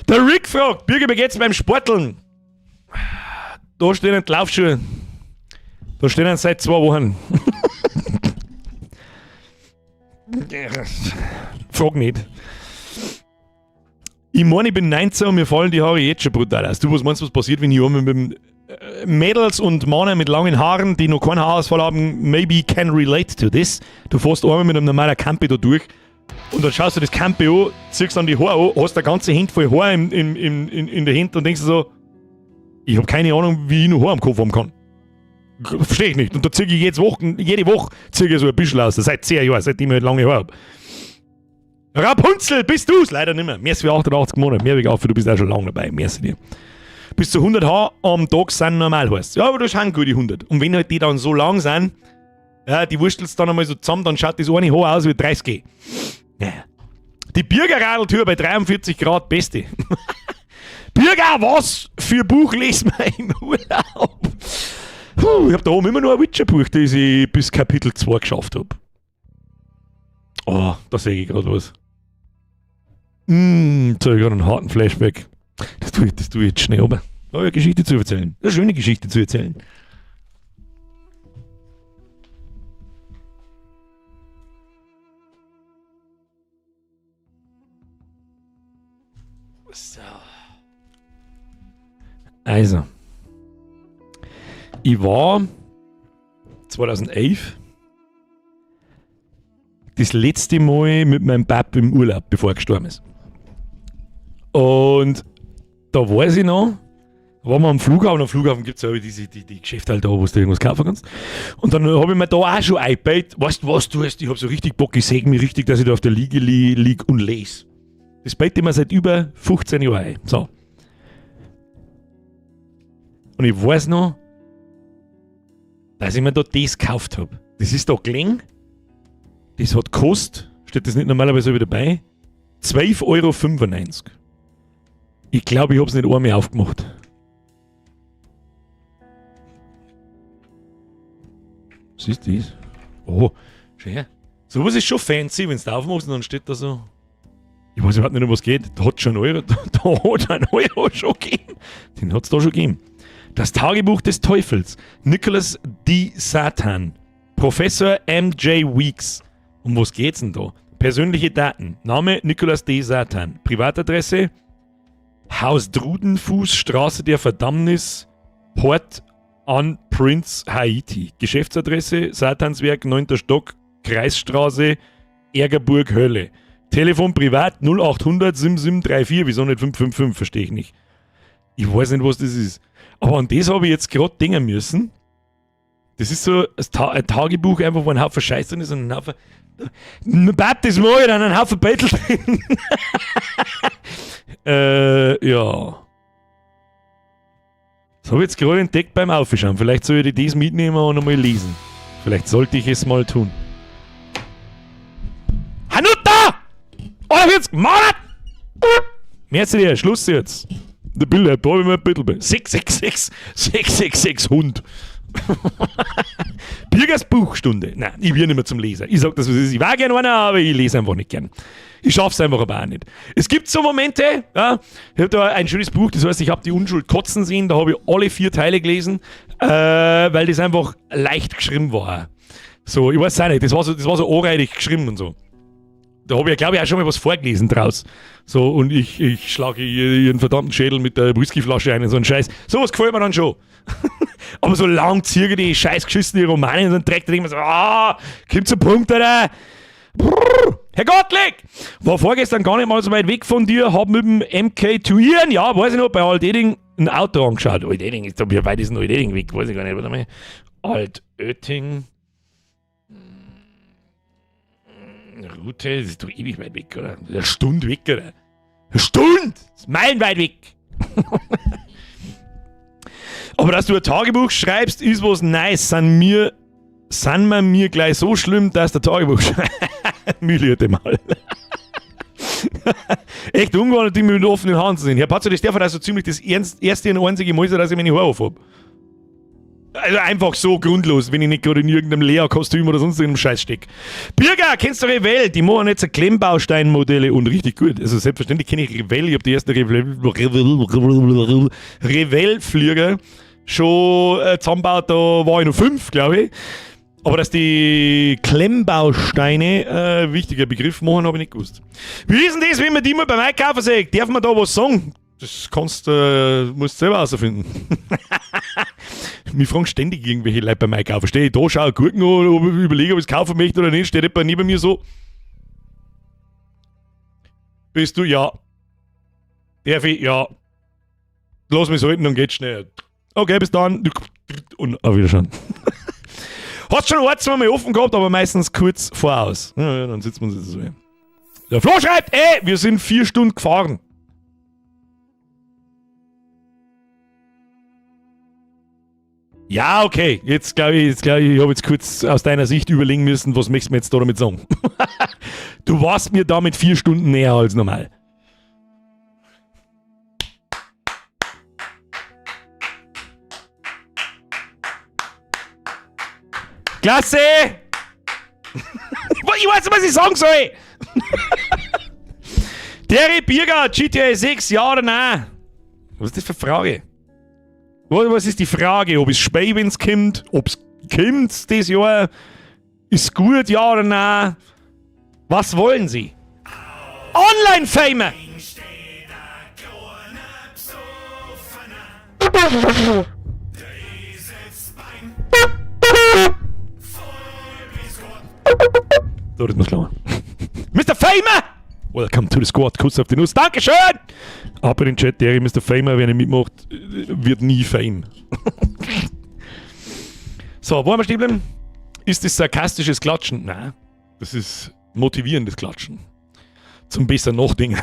Der Rick fragt, Birger, wie geht's beim Sporteln? Da stehen die Laufschuhe. Da stehen seit 2 Wochen. Frag nicht. Ich meine, ich bin 19 und mir fallen die Haare jetzt schon brutal aus. Du, was meinst du, was passiert, wenn ich einmal mit dem Mädels und Männer mit langen Haaren, die noch keinen Haarausfall haben, maybe can relate to this. Du fährst einmal mit einem normalen Campi da durch und dann schaust du das Campi an, ziehst dann die Haare an, hast eine ganze Hand voll Haar in der Hand und denkst dir so, ich hab keine Ahnung, wie ich noch Haar am Kopf haben kann. Versteh ich nicht. Und da zieh ich jede Woche zieh ich so ein bisschen aus. Seit 10 Jahren, seitdem ich halt lange Haare hab. Rapunzel, bist du's? Leider nicht mehr. Mehr als 88 Monate. Mehr wie auf, du bist auch schon lange dabei. Merci dir. Bis zu 100 Haar am Tag sind normal heißt. Ja, aber das sind gute 100. Und wenn halt die dann so lang sind, ja, die wurstelst dann einmal so zusammen, dann schaut das eine Haar aus wie 30. Ja. Die Birgerradeltür bei 43 Grad, beste. Birger, was für Buch lesen wir im Urlaub? Puh, ich hab da oben immer noch ein Witcher-Buch, das ich bis Kapitel 2 geschafft hab. Oh, da seh ich grad was. Jetzt hab ich grad einen harten Flashback. Das tue ich jetzt schnell runter. Da habe ich eine Geschichte zu erzählen. Eine schöne Geschichte zu erzählen. So. Also. Ich war 2011 das letzte Mal mit meinem Pap im Urlaub, bevor er gestorben ist. Und da weiß ich noch, waren wir am Flughafen, am Flughafen gibt es ja diese, die Geschäfte halt da, wo du irgendwas kaufen kannst. Und dann habe ich mir da auch schon eingebaut, weißt du was, du hast, ich habe so richtig Bock, ich säge mich richtig, dass ich da auf der Liege lieg und lese. Das beite ich mir seit über 15 Jahren ein. So. Und ich weiß noch, dass ich mir da das gekauft habe. Das ist da gelegen. Das hat gekostet, steht das nicht normalerweise wieder dabei, 12,95 Euro. Ich glaube, ich habe es nicht einmal aufgemacht. Was ist das? Oh, schau her. Sowas ist schon fancy, wenn du aufmachst und dann steht da so. Ich weiß überhaupt nicht, um was geht. Da hat schon Euro, da hat ein Euro schon gegeben. Den hat es da schon gegeben. Das Tagebuch des Teufels. Nicholas D. Satan. Professor M.J. Weeks. Um was geht's denn da? Persönliche Daten. Name Nicholas D. Satan. Privatadresse Haus Drudenfuß, Straße der Verdammnis, Port an Prince, Haiti. Geschäftsadresse Satanswerk, 9. Stock, Kreisstraße, Ärgerburg, Hölle. Telefon privat 0800 7734, wieso nicht 555, verstehe ich nicht. Ich weiß nicht, was das ist. Aber an das habe ich jetzt gerade denken müssen. Das ist so ein Tagebuch, einfach, wo ein Haufen Scheiß drin ist und ein Haufen. Bab, das mache ich dann, ein Haufen Bettel drin. Ja. Das habe ich jetzt gerade entdeckt beim Aufschauen. Vielleicht soll ich das mitnehmen und nochmal lesen. Vielleicht sollte ich es mal tun. Hanuta! 41 Monat! Mehr zu dir, Schluss jetzt. Der Bilder, da habe ich mir ein bisschen bei. 666, 666 Hund. Birgers Buchstunde. Nein, ich will nicht mehr zum Leser. Ich sag das, was es ist. Ich war gerne einer, aber ich lese einfach nicht gern. Ich schaff's einfach aber auch nicht. Es gibt so Momente, ja, ich hab da ein schönes Buch, das heißt, ich hab die Unschuld kotzen sehen, da hab ich alle 4 Teile gelesen, weil das einfach leicht geschrieben war. So, ich weiß auch nicht, das war so anreidig geschrieben und so. Da hab ich ja, glaub ich, auch schon mal was vorgelesen draus. So, und ich schlage ihren verdammten Schädel mit der Whiskyflasche ein und so ein Scheiß. Sowas gefällt mir dann schon. Aber so lang zirke die scheiß geschissene Romane und dann trägt er immer so, ah, kommt zum Punkt, Alter. Brrr, Herr Gottlieb! War vorgestern gar nicht mal so weit weg von dir, hab mit dem MK2 Ian, ja, weiß ich noch, bei Altötting ein Auto angeschaut. Altötting ist doch, wie weit ist denn Altötting weg? Weiß ich gar nicht, warte mal. Altötting. Route, das ist doch ewig weit weg, oder? Das ist eine Stunde weg, oder? Eine Stunde! Das ist meilenweit weg! Aber dass du ein Tagebuch schreibst, ist was nice. Sind wir mir gleich so schlimm, dass der Tagebuch schreibt? Mühle mal. Echt ungewohnt, die mit offenen Haaren zu sehen. Herr Patzer, das darf also ziemlich das erste und einzige Mal sein, dass ich meine Haare auf hab. Also einfach so grundlos, wenn ich nicht gerade in irgendeinem Lea-Kostüm oder sonst irgendeinem Scheiß steck. Birger, kennst du Revell? Die machen jetzt Klemmbausteinmodelle und richtig gut. Also selbstverständlich kenne ich Revell. Ich hab die ersten Revell-Flieger schon zusammengebaut, da war ich noch 5, glaube ich. Aber dass die Klemmbausteine wichtiger Begriff machen, hab ich nicht gewusst. Wie ist denn das, wenn man die mal beim Einkaufen sieht? Darf man da was sagen? Das musst du selber herausfinden. Mich fragen ständig irgendwelche Leute beim Einkaufen. Stehe ich da, schau Gurken an, ob ich überlege, ob ich es kaufen möchte oder nicht. Steht jemand neben mir so. Bist du? Ja. Darf ich? Ja. Lass mich halten, dann geht's schnell. Okay, bis dann. Und auf Wiedersehen. Hat schon ein, zwei Mal offen gehabt, aber meistens kurz voraus. Ja, ja, dann sitzt man sich so hin. Der Flo schreibt, ey, wir sind 4 Stunden gefahren. Ja, okay. Jetzt glaub ich, ich hab jetzt kurz aus deiner Sicht überlegen müssen, was möchtest du mir jetzt da damit sagen? Du warst mir damit 4 Stunden näher als normal. Klasse! Ich weiß nicht, was ich sagen soll! Terry Birger, GTA 6, ja oder nein? Was ist das für eine Frage? Was ist die Frage? Ob es spät, wenn es kommt? Ob es kommt das Jahr? Ist gut, ja oder nein? Was wollen Sie? Online-Famer! Steht ein kleiner Besoffener. Der Eselsbein. Voll bis Gott. So, das muss klar. Mr. Famer! Welcome to the squad. Kuss auf die Nuss. Dankeschön! Ab in den Chat, der Mr. Famer, wer nicht mitmacht, wird nie Fame. So, wo haben wir stehen bleiben? Ist das sarkastisches Klatschen? Nein, das ist motivierendes Klatschen. Zum besser Nachdenken.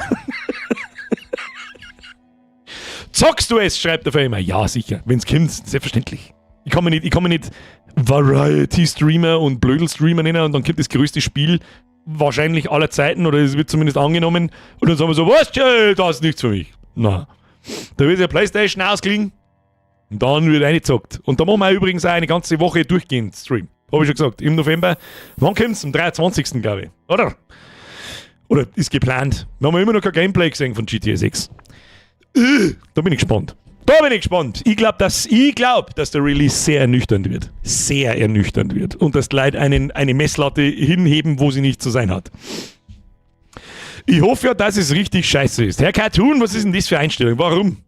Zockst du es? Schreibt der Famer. Ja, sicher. Wenn es kommt, selbstverständlich. Ich kann mir nicht Variety-Streamer und Blödel-Streamer nennen und dann kommt das größte Spiel wahrscheinlich aller Zeiten oder es wird zumindest angenommen und dann sagen wir so, was, das ist nichts für mich. Na. Da wird ja PlayStation ausklingen und dann wird reingezockt. Und da machen wir übrigens auch eine ganze Woche durchgehend Stream. Habe ich schon gesagt. Im November. Wann kommt's? Am 23. glaube ich. Oder? Oder ist geplant. Wir haben immer noch kein Gameplay gesehen von GTA 6. Da bin ich gespannt. Da bin ich gespannt. Ich glaub, dass der Release sehr ernüchternd wird. Sehr ernüchternd wird. Und dass die Leute eine Messlatte hinheben, wo sie nicht zu sein hat. Ich hoffe ja, dass es richtig scheiße ist. Herr Cartoon, was ist denn das für Einstellung? Warum?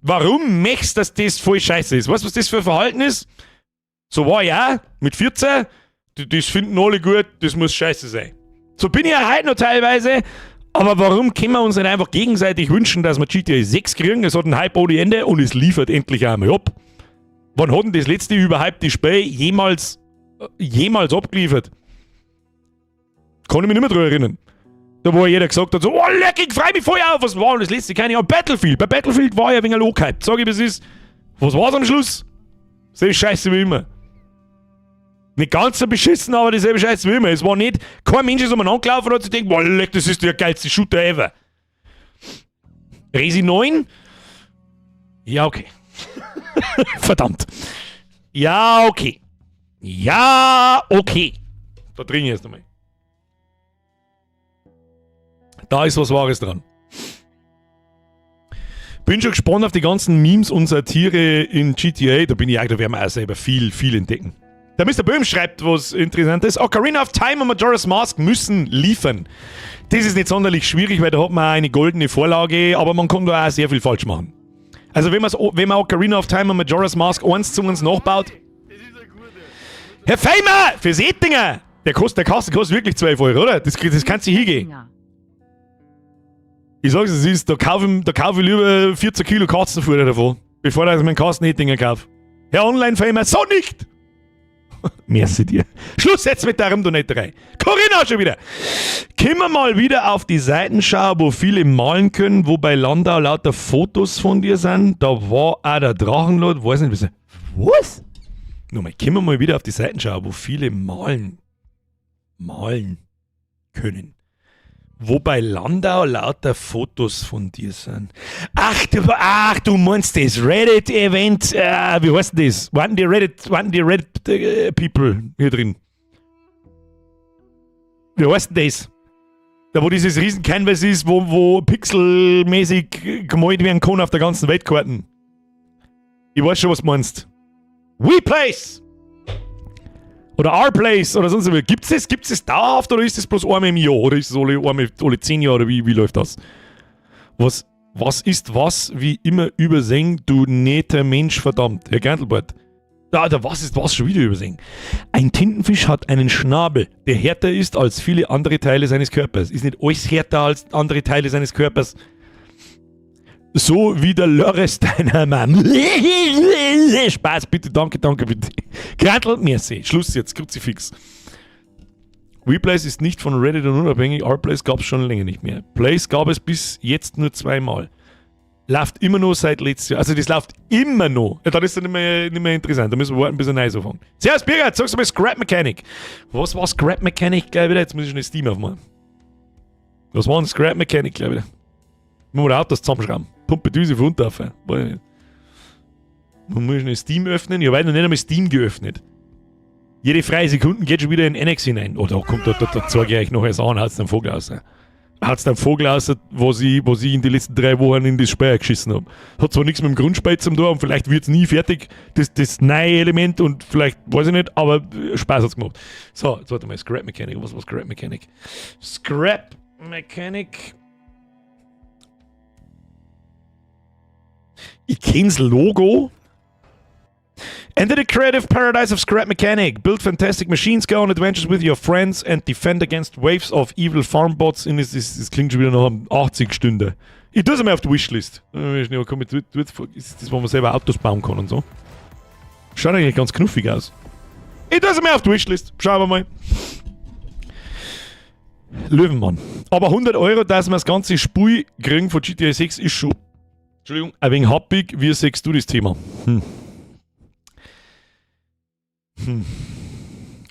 Warum möchtest du, dass das voll scheiße ist? Weißt du, was das für ein Verhalten ist? So war ich auch mit 14. Das finden alle gut, das muss scheiße sein. So bin ich ja heute noch teilweise. Aber warum können wir uns nicht einfach gegenseitig wünschen, dass wir GTA 6 kriegen? Es hat einen Hype ohne Ende und es liefert endlich einmal ab. Wann hat denn das letzte überhypte Spiel jemals abgeliefert? Kann ich mich nicht mehr dran erinnern. Da wo jeder gesagt hat, so, oh leck, ich freu mich voll auf. Was war denn das letzte? Keine Ahnung. Battlefield. Bei Battlefield war ja ein wenig angehypt. Sag ich, was ist. Was war's am Schluss? Selbe Scheiße wie immer. Nicht ganz so beschissen, aber dieselbe Scheiße wie immer. Es war nicht, kein Mensch ist umeinander gelaufen und hat sich gedacht, boah, leck, das ist der geilste Shooter ever. Resi 9? Ja, okay. Verdammt. Ja, okay. Ja, okay. Da drin jetzt nochmal. Da ist was Wahres dran. Bin schon gespannt auf die ganzen Memes und Satire in GTA. Da bin ich auch, da werden wir auch selber viel, viel entdecken. Der Mr. Böhm schreibt was Interessantes. Ocarina of Time und Majora's Mask müssen liefern. Das ist nicht sonderlich schwierig, weil da hat man auch eine goldene Vorlage, aber man kann da auch sehr viel falsch machen. Also wenn man Ocarina of Time und Majora's Mask 1:1 nachbaut. Herr Feimer! Fürs Ettinger! Der Kasten kostet wirklich 12 Euro, oder? Das kannst du hingehen. Ich sag's, es ist, da kaufe ich lieber 14 Kilo Katzenfutter davon, bevor ich meinen Kasten Ettinger kaufe. Herr Online-Famer, so nicht! Merci dir. Schluss jetzt mit der Rumdonetterei. Corinna schon wieder. Kommen wir mal wieder auf die Seiten schauen, wo viele malen können, wo bei Landau lauter Fotos von dir sind. Da war auch der Drachenlord, weiß nicht, was. Was? Nochmal, kommen wir mal wieder auf die Seiten schauen, wo viele malen können. Wo bei Landau lauter Fotos von dir sind. Ach, du meinst das Reddit-Event. Wie heißt denn das? Waren die Reddit People hier drin? Wie heißt denn das? Da, wo dieses riesen Canvas ist, wo pixelmäßig gemalt werden kann auf der ganzen Weltkarte. Ich weiß schon, was du meinst. WePlace! Oder R-Place oder sonst was. Gibt's das? Gibt's das dauerhaft oder ist das bloß einmal im Jahr? Oder ist es alle 10 Jahre? Oder wie läuft das? Was ist was wie immer übersehen, du netter Mensch, verdammt. Herr Gerntelbart. Da, was ist was schon wieder übersehen? Ein Tintenfisch hat einen Schnabel, der härter ist als viele andere Teile seines Körpers. Ist nicht alles härter als andere Teile seines Körpers? So wie der Lörres deiner Mann. Spaß, bitte, danke, danke, bitte. Grantl, merci. Schluss jetzt, Kruzifix. WePlace ist nicht von Reddit und unabhängig. R-Place gab es schon länger nicht mehr. Place gab es bis jetzt nur zweimal. Läuft immer noch seit letztes Jahr. Also das läuft immer noch. Ja, dann ist das nicht mehr interessant. Da müssen wir warten, bis er neu anfängt. Servus, Birgit, sagst du mal Scrap Mechanic. Was war Scrap Mechanic gleich wieder? Jetzt muss ich schnell Steam aufmachen. Was war ein Scrap Mechanic gleich wieder? Muss man Autos zusammenschrauben. Pumpe Düse von unten auf. Weiß ich nicht. Man muss schnell Steam öffnen. Ich habe noch nicht einmal Steam geöffnet. Jede freie Sekunde geht schon wieder in Annex hinein. Oh, da kommt, da zeige ich euch noch alles an, haut's den Vogel aus. Hat's dann Vogel aus, was ich in die letzten 3 Wochen in das Speier geschissen hab. Hat zwar nichts mit dem Grundspiel zum tun und vielleicht wird's nie fertig, das neue Element und vielleicht, weiß ich nicht, aber Spaß hat's gemacht. So, jetzt warte mal, Scrap Mechanic, was war Scrap Mechanic? Scrap Mechanic. Ich kenn's Logo. Enter the creative paradise of Scrap Mechanic. Build fantastic machines, go on adventures with your friends and defend against waves of evil farm bots. In das, das, das klingt schon wieder nach einem 80 Stunden. Ich tue es einmal auf die Wishlist. Ist das, wo man selber Autos bauen kann und so? Schaut eigentlich ganz knuffig aus. Ich tue es einmal auf die Wishlist. Schauen wir mal. Löwenmann. Aber 100 Euro, dass wir das ganze Spiel kriegen von GTA 6, ist schon, Entschuldigung, ein wenig happig. Wie siehst du das Thema?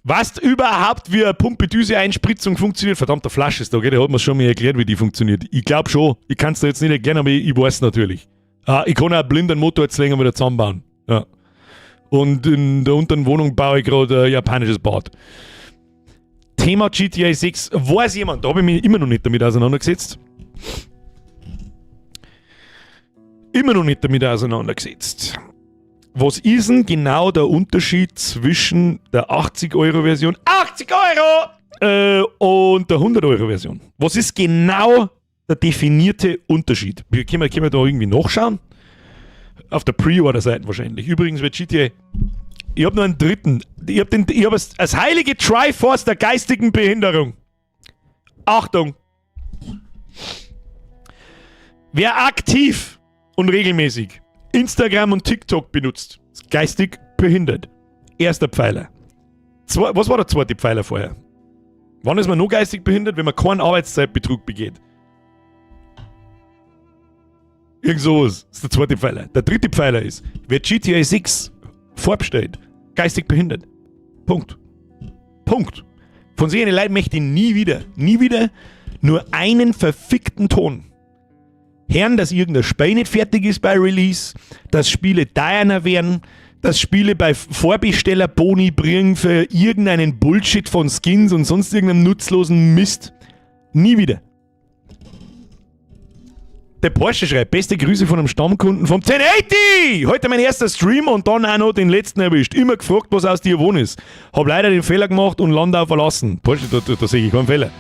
Weißt überhaupt, wie eine Pumpe-Düse-Einspritzung funktioniert? Verdammter Flasche ist da, gell? Der hat mir schon mal erklärt, wie die funktioniert. Ich glaube schon. Ich kann es dir jetzt nicht erklären, aber ich weiß natürlich. Ah, ich kann auch blind einen Motor jetzt wieder zusammenbauen. Ja. Und in der unteren Wohnung baue ich gerade ein japanisches Bad. Thema GTA 6, weiß jemand, da habe ich mich immer noch nicht damit auseinandergesetzt. Immer noch nicht damit auseinandergesetzt. Was ist denn genau der Unterschied zwischen der 80-Euro-Version, 80 Euro, und der 100-Euro-Version? Was ist genau der definierte Unterschied? Können wir da irgendwie nachschauen? Auf der Pre-Order-Seite wahrscheinlich. Übrigens wird GTA. Ich habe noch einen dritten. Ich hab das heilige Triforce der geistigen Behinderung. Achtung! Wer aktiv und regelmäßig Instagram und TikTok benutzt, ist geistig behindert. Erster Pfeiler. Zwei, was war der zweite Pfeiler vorher? Wann ist man noch geistig behindert? Wenn man keinen Arbeitszeitbetrug begeht. Irgend sowas ist der zweite Pfeiler. Der dritte Pfeiler ist, wer GTA 6 vorbestellt, geistig behindert. Punkt. Punkt. Von solchen Leuten möchte ich nie wieder, nie wieder nur einen verfickten Ton hören, dass irgendein Spiel nicht fertig ist bei Release, dass Spiele teurer werden, dass Spiele bei Vorbesteller Boni bringen für irgendeinen Bullshit von Skins und sonst irgendeinem nutzlosen Mist. Nie wieder. Der Porsche schreibt: Beste Grüße von einem Stammkunden vom 1080! Heute mein erster Stream und dann auch noch den letzten erwischt. Immer gefragt, was aus dir geworden ist. Hab leider den Fehler gemacht und Landau verlassen. Porsche, da sehe ich keinen Fehler.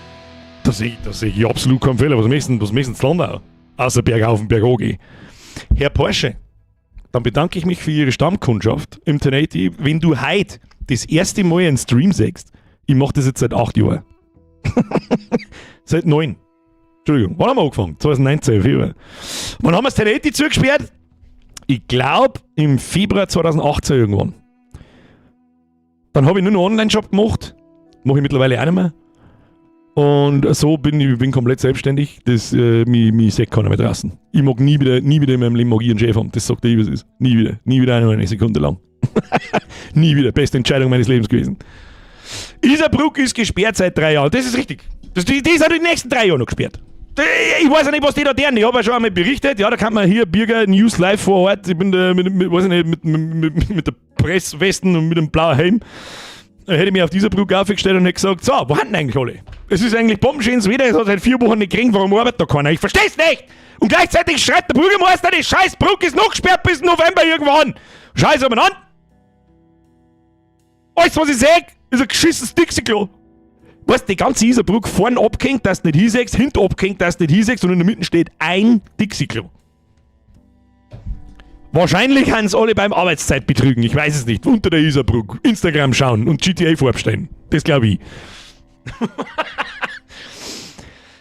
Da seh ich absolut keinen Fehler. Was möchten Sie Landau? Außer bergauf und bergab gehen. Herr Porsche, dann bedanke ich mich für Ihre Stammkundschaft im 1080. Wenn du heute das erste Mal einen Stream siehst, ich mache das jetzt seit 8 Jahren. Seit 9. Entschuldigung, wann haben wir angefangen? 2019, Februar. Wann haben wir das 1080 zugesperrt? Ich glaube im Februar 2018 irgendwann. Dann habe ich nur noch Online-Shop gemacht. Mache ich mittlerweile auch nicht mehr. Und so bin ich bin komplett selbstständig. Das, mich sieht keiner mehr draußen. Ich mag nie wieder, nie wieder in meinem Leben mag ich einen Chef haben. Das sagt er, wie es ist. Nie wieder. Nie wieder eine Sekunde lang. Nie wieder. Beste Entscheidung meines Lebens gewesen. Isarbrücke ist gesperrt seit 3 Jahren. Das ist richtig. Die ist auch die nächsten 3 Jahre noch gesperrt. Ich weiß ja nicht, was die da tun. Ich habe ja schon einmal berichtet. Ja, da kann man hier Birger News live vor Ort. Ich bin da mit, weiß ich nicht, mit der Presswesten und mit dem blauen Helm. Da hätte ich mich auf dieser Brücke aufgestellt und hätte gesagt: So, wo sind denn eigentlich alle? Es ist eigentlich bombenschönes Wetter, es hat seit 4 Wochen nicht geregnet, warum arbeitet da keiner? Ich versteh's nicht! Und gleichzeitig schreibt der Bürgermeister, die scheiß Brücke ist noch gesperrt bis November irgendwann. Scheiß aber an! Alles, was ich sag, ist ein geschissenes Dixi-Klo. Weißt du, die ganze Isarbrücke vorne abgehängt, dass du nicht hinsiehst, hinten abgehängt, dass du nicht hinsiehst und in der Mitte steht ein Dixi-Klo. Wahrscheinlich haben sie alle beim Arbeitszeitbetrügen, ich weiß es nicht, unter der Isarbrücke, Instagram schauen und GTA vorbestellen. Das glaube ich.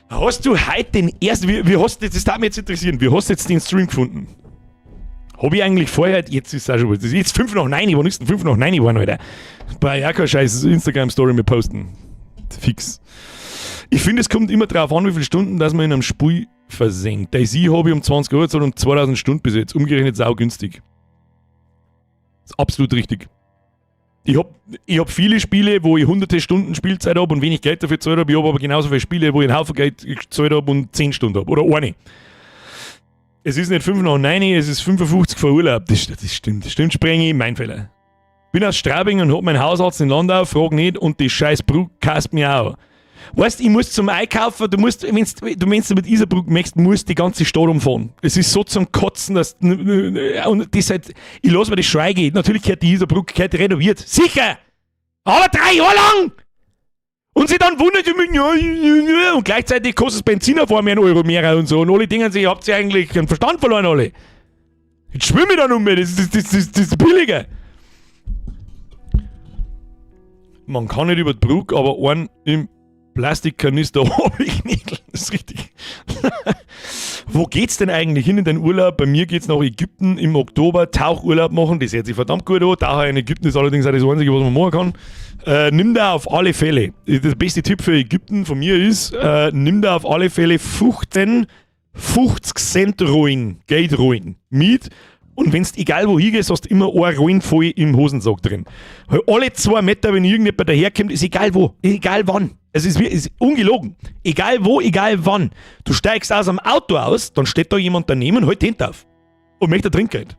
Hast du heute den ersten, wie hast du, das darf mich jetzt interessieren, wie hast du jetzt den Stream gefunden? Habe ich eigentlich vorher, jetzt ist es auch schon, das ist jetzt 5 nach 9, wann ist denn 5 nach 9 geworden, Alter? Bei ja kein scheiß Instagram-Story mehr posten. Fix. Ich finde, es kommt immer darauf an, wie viele Stunden dass man in einem Spiel versenkt. DayZ habe ich um 20 Euro gezahlt und 2000 Stunden bis jetzt. Umgerechnet sau günstig. Ist absolut richtig. Ich hab viele Spiele, wo ich hunderte Stunden Spielzeit habe und wenig Geld dafür gezahlt habe. Ich habe aber genauso viele Spiele, wo ich einen Haufen Geld gezahlt habe und 10 Stunden habe. Oder eine. Es ist nicht 5 nach 9, es ist 55 vor Urlaub. Das stimmt. Das stimmt, Sprengi, mein Fehler. Bin aus Straubing und hab meinen Hausarzt in Landau, frag nicht und die scheiß Brücke kasst mich auch. Weißt, ich muss zum Einkaufen, du musst, wenn's, du, wenn's du mit Isarbrück möchtest, musst die ganze Stadt umfahren. Es ist so zum Kotzen, dass, und das halt, ich lass mir das schon eingehen. Natürlich gehört die Isarbrücke, gehört die renoviert. Sicher! Aber 3 Jahre lang! Und sie dann wundert, und gleichzeitig kostet das Benzin auf einmal 1 Euro mehr und so. Und alle denken sich, habt ihr eigentlich einen Verstand verloren, alle? Jetzt schwimme ich da noch mehr, das ist billiger. Man kann nicht über die Brücke, aber einen im Plastikkanister habe ich nicht. Das ist richtig. Wo geht's denn eigentlich hin in den Urlaub? Bei mir geht's nach Ägypten im Oktober. Tauchurlaub machen, das hört sich verdammt gut an. Taucher in Ägypten ist allerdings auch das Einzige, was man machen kann. Nimm da auf alle Fälle. Das beste Tipp für Ägypten von mir ist, nimm da auf alle Fälle 15 50 Cent Rollen, Geldrollen mit. Und wenn du egal wo hingehst, hast du immer eine Rollen voll im Hosensack drin. Weil alle 2 Meter, wenn irgendjemand daherkommt, ist egal wo, egal wann. Es ist ungelogen. Egal wo, egal wann. Du steigst aus dem Auto aus, dann steht da jemand daneben und hält die Hände auf. Und möchte ein Trinkgeld.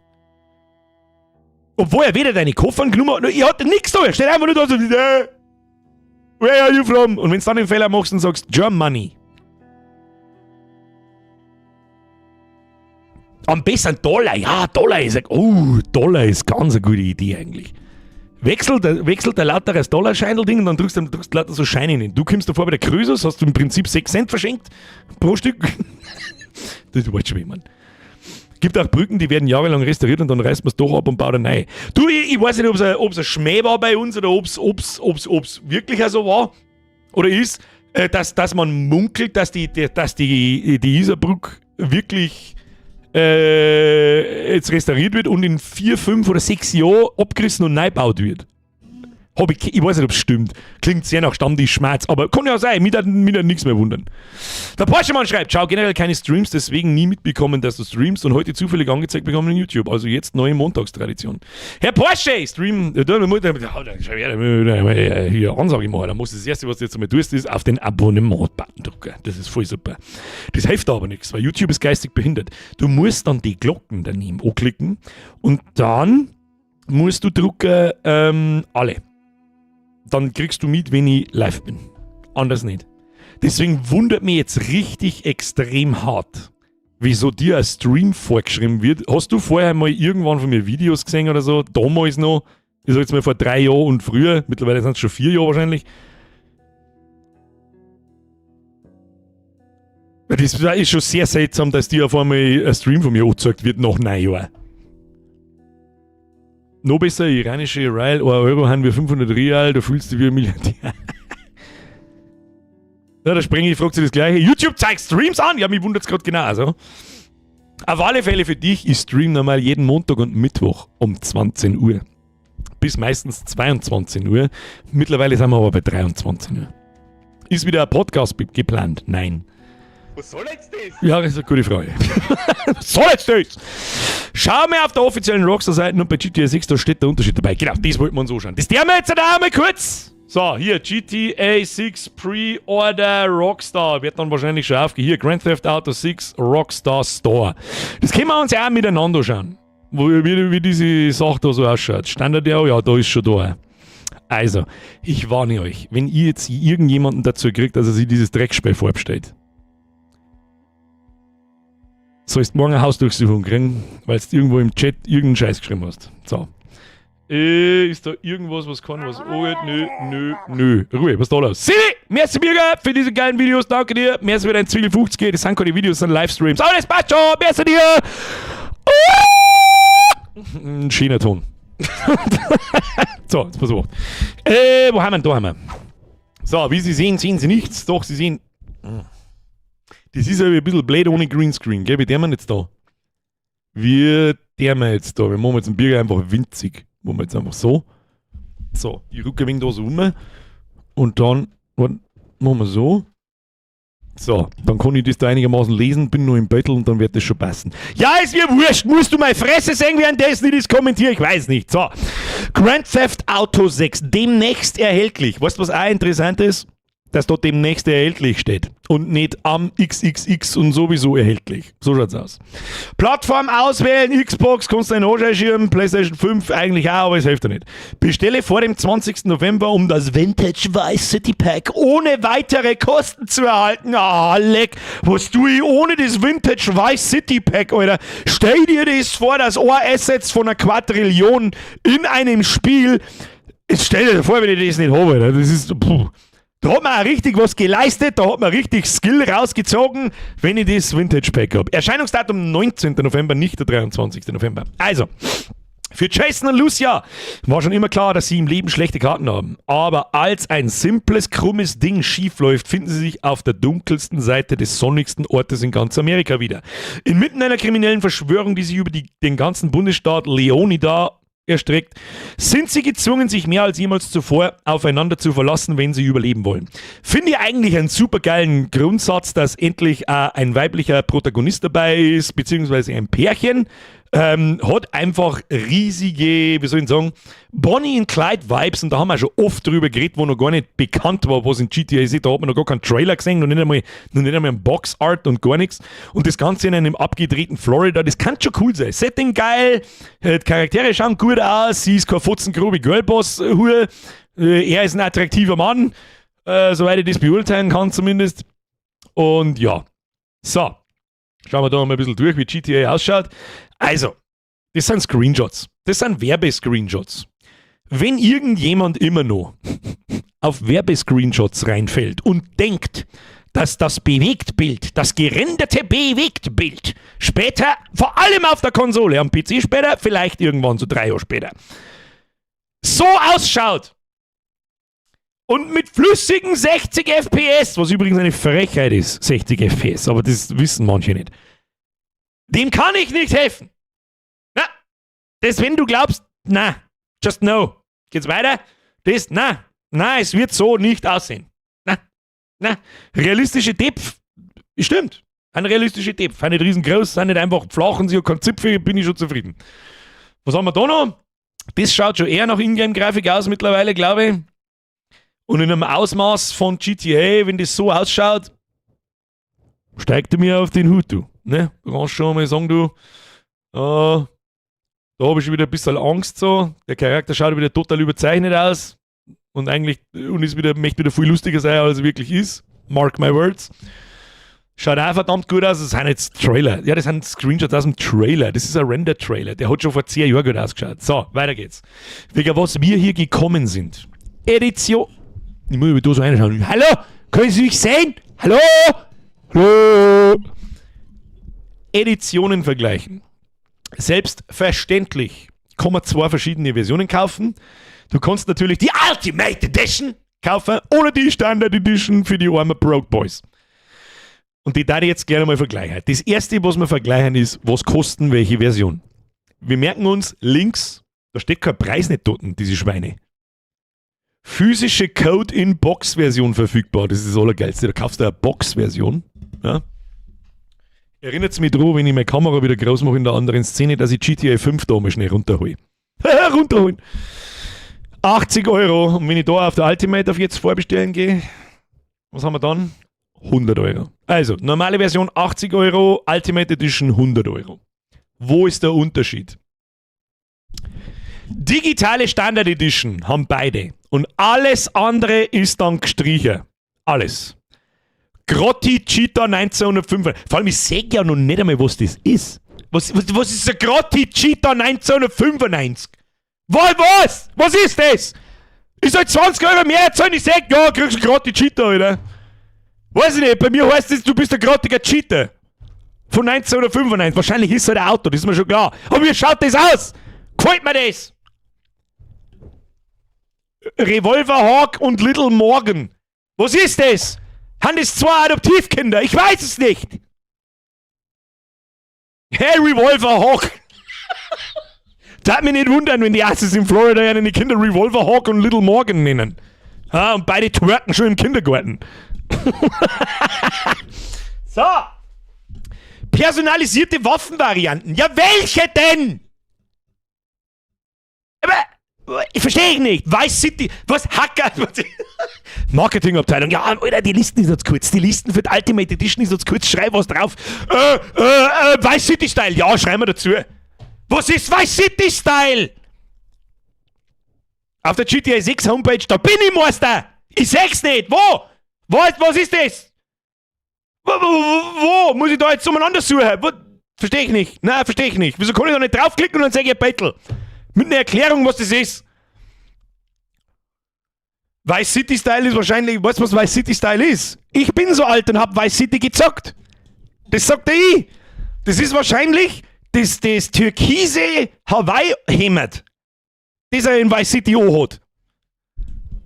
Obwohl er weder deine Koffer genommen hat, er hat nichts da. Er steht einfach nur da so, where are you from? Und wenn du dann den Fehler machst und sagst, Germany. Am besten Dollar, ja, Dollar ist, oh, Dollar ist ganz eine gute Idee eigentlich. Wechselt der lauter das Dollarscheindl-Ding und dann drückst du lauter so Scheine hin. Du kommst davor bei der Krösus, hast du im Prinzip 6 Cent verschenkt pro Stück. Das weißt schon, wie man. Gibt auch Brücken, die werden jahrelang restauriert und dann reißt man es doch ab und baut eine neue. Du, ich weiß nicht, ob es ein Schmäh war bei uns oder ob es wirklich so war oder ist, dass man munkelt, dass die Isarbrücke wirklich jetzt restauriert wird und in 4, 5 oder 6 Jahren abgerissen und neu gebaut wird. Ich weiß nicht, ob es stimmt. Klingt sehr nach Stammtisch-Schmerz, aber kann ja sein. Mich hat nichts mehr wundern. Der Porschemann schreibt, schau generell keine Streams, deswegen nie mitbekommen, dass du streamst und heute zufällig angezeigt bekommen in YouTube. Also jetzt neue Montagstradition. Herr Porsche, Stream, hier Ansage machen. Da musst du das Erste, was du jetzt einmal tust, ist auf den Abonnement-Button drücken. Das ist voll super. Das hilft aber nichts, weil YouTube ist geistig behindert. Du musst dann die Glocken daneben anklicken und dann musst du drucken alle. Dann kriegst du mit, wenn ich live bin. Anders nicht. Deswegen wundert mich jetzt richtig extrem hart, wieso dir ein Stream vorgeschrieben wird. Hast du vorher mal irgendwann von mir Videos gesehen oder so? Damals noch? Ich sag jetzt mal vor 3 Jahren und früher. Mittlerweile sind es schon 4 Jahre wahrscheinlich. Das ist schon sehr seltsam, dass dir auf einmal ein Stream von mir angezeigt wird nach 9 Jahren. Noch besser, iranische Rial, 1 Euro haben wir 500 Rial, da fühlst du dich wie ein Milliardär. Ja, da springe ich, fragt sich das Gleiche. YouTube zeigt Streams an! Ja, mich wundert es gerade genauso. Auf alle Fälle für dich, ich stream normal jeden Montag und Mittwoch um 20 Uhr. Bis meistens 22 Uhr. Mittlerweile sind wir aber bei 23 Uhr. Ist wieder ein Podcast geplant? Nein. Was soll jetzt das? Ja, das ist eine gute Frage. Was soll jetzt das? Schau mir auf der offiziellen Rockstar-Seite und bei GTA 6, da steht der Unterschied dabei. Genau, das wollten wir uns anschauen. Das der wir jetzt einmal kurz. So, hier, GTA 6 Pre-Order Rockstar. Wird dann wahrscheinlich schon aufgehen. Hier, Grand Theft Auto 6 Rockstar Store. Das können wir uns ja auch miteinander anschauen. Wie diese Sache da so ausschaut. Standard ja, ja, da ist schon da. Also, ich warne euch, wenn ihr jetzt irgendjemanden dazu kriegt, dass er sich dieses Dreckspiel vorbestellt, sollst morgen eine Hausdurchsuchung kriegen, weil du irgendwo im Chat irgendeinen Scheiß geschrieben hast. So. Ist da irgendwas, was kann, was angeht? Nö, nö, nö. Ruhe, was ist da los? Sili! Merci, Birger, für diese geilen Videos. Danke dir. Merci für dein Zwiegel 50. Das sind keine Videos, das sind Livestreams. Aber das passt schon. Merci dir. Ein schöner Ton. So, jetzt pass auf. Wo haben wir denn? Da haben wir. So, wie Sie sehen, sehen Sie nichts. Doch, Sie sehen. Das ist aber ein bisschen blöd ohne Greenscreen, gell? Wie der wir jetzt da? Wie der wir jetzt da? Wir machen jetzt den Birger einfach winzig. Machen wir jetzt einfach so. So, ich rücke ein wenig da so um. Und dann, warte, machen wir so. So, dann kann ich das da einigermaßen lesen, bin nur im Bettel und dann wird das schon passen. Ja, ist mir wurscht, musst du meine Fresse sehen, währenddessen ich das kommentiere? Ich weiß nicht. So, Grand Theft Auto 6, demnächst erhältlich. Weißt du, was auch interessant ist? Dass dort demnächst erhältlich steht. Und nicht am XXX und sowieso erhältlich. So schaut's aus. Plattform auswählen, Xbox, kannst du einen anschieben, PlayStation 5 eigentlich auch, aber es hilft dir nicht. Bestelle vor dem 20. November, um das Vintage Vice City Pack ohne weitere Kosten zu erhalten. Ah, leck, was tu ich ohne das Vintage Vice City Pack, Alter? Stell dir das vor, dass ein Assets von einer Quadrillion in einem Spiel. Jetzt stell dir vor, wenn ich das nicht habe, Alter. Das ist, puh. Da hat man auch richtig was geleistet, da hat man richtig Skill rausgezogen, wenn ich das Vintage Pack habe. Erscheinungsdatum 19. November, nicht der 23. November. Also, für Jason und Lucia war schon immer klar, dass sie im Leben schlechte Karten haben. Aber als ein simples, krummes Ding schiefläuft, finden sie sich auf der dunkelsten Seite des sonnigsten Ortes in ganz Amerika wieder. Inmitten einer kriminellen Verschwörung, die sich über den ganzen Bundesstaat Leonida erstreckt, sind sie gezwungen, sich mehr als jemals zuvor aufeinander zu verlassen, wenn sie überleben wollen. Finde ich eigentlich einen supergeilen Grundsatz, dass endlich ein weiblicher Protagonist dabei ist, beziehungsweise ein Pärchen. Hat einfach riesige, wie soll ich sagen, Bonnie and Clyde Vibes, und da haben wir schon oft drüber geredet, wo noch gar nicht bekannt war, was in GTA ist. Da hat man noch gar keinen Trailer gesehen, noch nicht einmal ein Box Art und gar nichts. Und das Ganze in einem abgedrehten Florida, das kann schon cool sein. Setting geil, die Charaktere schauen gut aus, sie ist kein fotzengrobe Girlboss-Hure, er ist ein attraktiver Mann, soweit ich das beurteilen kann zumindest. Und ja, so. Schauen wir da mal ein bisschen durch, wie GTA ausschaut. Also, das sind Screenshots. Das sind Werbescreenshots. Wenn irgendjemand immer noch auf Werbescreenshots reinfällt und denkt, dass das Bewegtbild, das gerenderte Bewegtbild, später, vor allem auf der Konsole, am PC später, vielleicht irgendwann so 3 Jahre später, so ausschaut und mit flüssigen 60 FPS, was übrigens eine Frechheit ist, 60 FPS, aber das wissen manche nicht, dem kann ich nicht helfen. Na, das, wenn du glaubst, na, just no. Geht's weiter? Das, na, na, es wird so nicht aussehen. Na, na, realistische Depth, stimmt. Eine realistische Depth. Sind nicht riesengroß, sind nicht einfach flach und sie hat keinen Zipfel, bin ich schon zufrieden. Was haben wir da noch? Das schaut schon eher nach Ingame-Grafik aus mittlerweile, glaube ich. Und in einem Ausmaß von GTA, wenn das so ausschaut, steigt er mir auf den Hut, du. Ne? Du kannst schon mal sagen, du, da habe ich schon wieder ein bisschen Angst so. Der Charakter schaut wieder total überzeichnet aus und eigentlich und ist wieder, möchte wieder viel lustiger sein, als er wirklich ist. Mark my words. Schaut auch verdammt gut aus. Das sind jetzt Trailer. Ja, das sind Screenshots aus dem Trailer. Das ist ein Render-Trailer. Der hat schon vor 10 Jahren gut ausgeschaut. So, weiter geht's. Wegen was wir hier gekommen sind. Edition. Ich muss da so reinschauen. Hallo? Können Sie mich sehen? Hallo? Hallo? Editionen vergleichen. Selbstverständlich kann man zwei verschiedene Versionen kaufen. Du kannst natürlich die Ultimate Edition kaufen oder die Standard Edition für die armen Broke Boys. Und die da ich jetzt gerne mal vergleichen. Das Erste, was wir vergleichen, ist, was kosten welche Version. Wir merken uns links, da steht kein Preis nicht dort, diese Schweine. Physische Code-in-Box-Version verfügbar. Das ist das Allergeilste. Da kaufst du eine Box-Version. Ja. Erinnert mich dran, wenn ich meine Kamera wieder groß mache in der anderen Szene, dass ich GTA 5 da mal schnell runterhole. Runterholen. 80 Euro. Und wenn ich da auf der Ultimate auf jetzt vorbestellen gehe, was haben wir dann? 100 Euro. Also, normale Version 80 Euro, Ultimate Edition 100 Euro. Wo ist der Unterschied? Digitale Standard Edition haben beide. Und alles andere ist dann gestrichen. Alles. Grotti Cheetah 1905. Vor allem, ich sehe ja noch nicht einmal, was das ist. Was ist der Grotti Cheetah 1995? Was? Was? Was ist das? Ich soll 20 Euro mehr zahlen, ich sag, ja, kriegst du Grotti Cheetah, Alter. Weiß ich nicht, bei mir heißt es, du bist ein grottiger Cheater. Von 1995. Wahrscheinlich ist es halt ein Auto, das ist mir schon klar. Aber wie schaut das aus? Gefällt mir das? Revolver Hawk und Little Morgan. Was ist das? Haben das zwei Adoptivkinder? Ich weiß es nicht. Hey, Revolver Hawk. Darf mich nicht wundern, wenn die Assis in Florida ja die Kinder Revolver Hawk und Little Morgan nennen. Ha, und beide twerken schon im Kindergarten. So. Personalisierte Waffenvarianten. Ja, welche denn? Aber. Ich verstehe nicht. Vice City, was Hacker? Marketingabteilung. Ja, Alter, die Listen ist jetzt kurz. Die Listen für die Ultimate Edition ist jetzt kurz. Schreib was drauf. Vice City Style. Ja, schreiben wir dazu. Was ist Vice City Style? Auf der GTA 6 Homepage, da bin ich Meister. Ich seh's nicht. Wo? Was ist das? Wo muss ich da jetzt umeinander suchen? Wo? Verstehe ich nicht. Nein, verstehe ich nicht. Wieso kann ich da nicht draufklicken und dann sage ich ein Battle? Mit einer Erklärung, was das ist. Vice City Style ist wahrscheinlich, weißt du, was Vice City Style ist? Ich bin so alt und hab Vice City gezockt. Das sagt er ich. Das ist wahrscheinlich das türkise Hawaii-Hemd, das er in Vice City hat.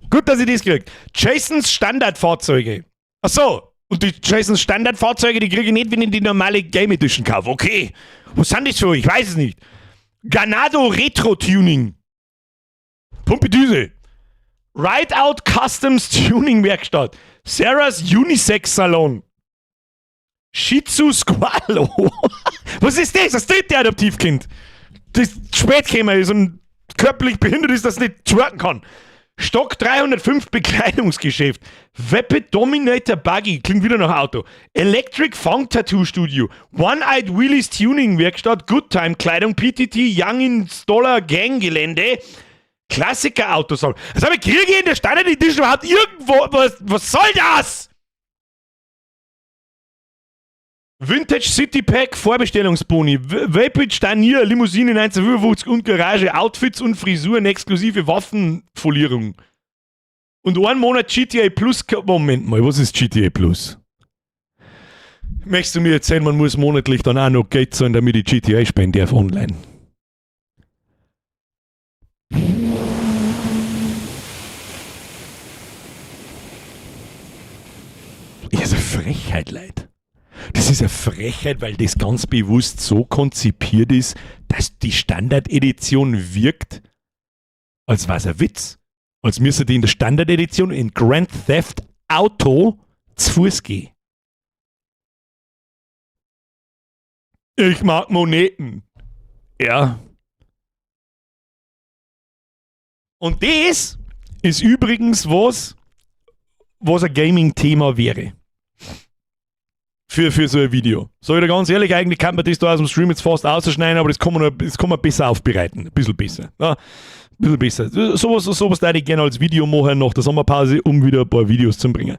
Gut, dass ich das krieg. Jasons Standardfahrzeuge. Ach so. Und die Jasons Standardfahrzeuge, die kriege ich nicht, wenn ich die normale Game Edition kaufe. Okay. Was sind das für? Ich weiß es nicht. Ganado Retro Tuning. Pumpedüse. Ride Out Customs Tuning Werkstatt. Sarahs Unisex Salon. Shih Tzu Squalo. Was ist das? Das dritte Adoptivkind. Das spät gekommen ist und körperlich behindert ist, das nicht twerken kann. Stock 305 Bekleidungsgeschäft. Vapid Dominator Buggy. Klingt wieder nach Auto. Electric Funk Tattoo Studio. One-Eyed Willy's Tuning Werkstatt. Good Time Kleidung. PTT Young Installer Gang Gelände. Klassiker Autosalon. Das habe ich kriege ich in der Standard Edition überhaupt irgendwo. Was soll das? Vintage City Pack, Vorbestellungsboni, Vapid Stanier, Limousine 1955 und Garage, Outfits und Frisuren, exklusive Waffenfolierung. Und einen Monat GTA Plus. Moment mal, was ist GTA Plus? Möchtest du mir erzählen, man muss monatlich dann auch noch Geld zahlen, damit ich GTA spielen darf online? Ja, ist eine Frechheit, Leute. Das ist eine Frechheit, weil das ganz bewusst so konzipiert ist, dass die Standard-Edition wirkt, als wär's ein Witz. Als müsste die in der Standard-Edition in Grand Theft Auto zu Fuß gehen. Ich mag Moneten. Ja. Und das ist übrigens was, was ein Gaming-Thema wäre. Für so ein Video. Sag ich dir ganz ehrlich, eigentlich kann man das da aus dem Stream jetzt fast ausschneiden, aber das kann man, noch, das kann man besser aufbereiten. Ein bisschen besser. Ja, ein bisschen besser. Sowas würde ich gerne als Video machen nach der Sommerpause, um wieder ein paar Videos zu bringen.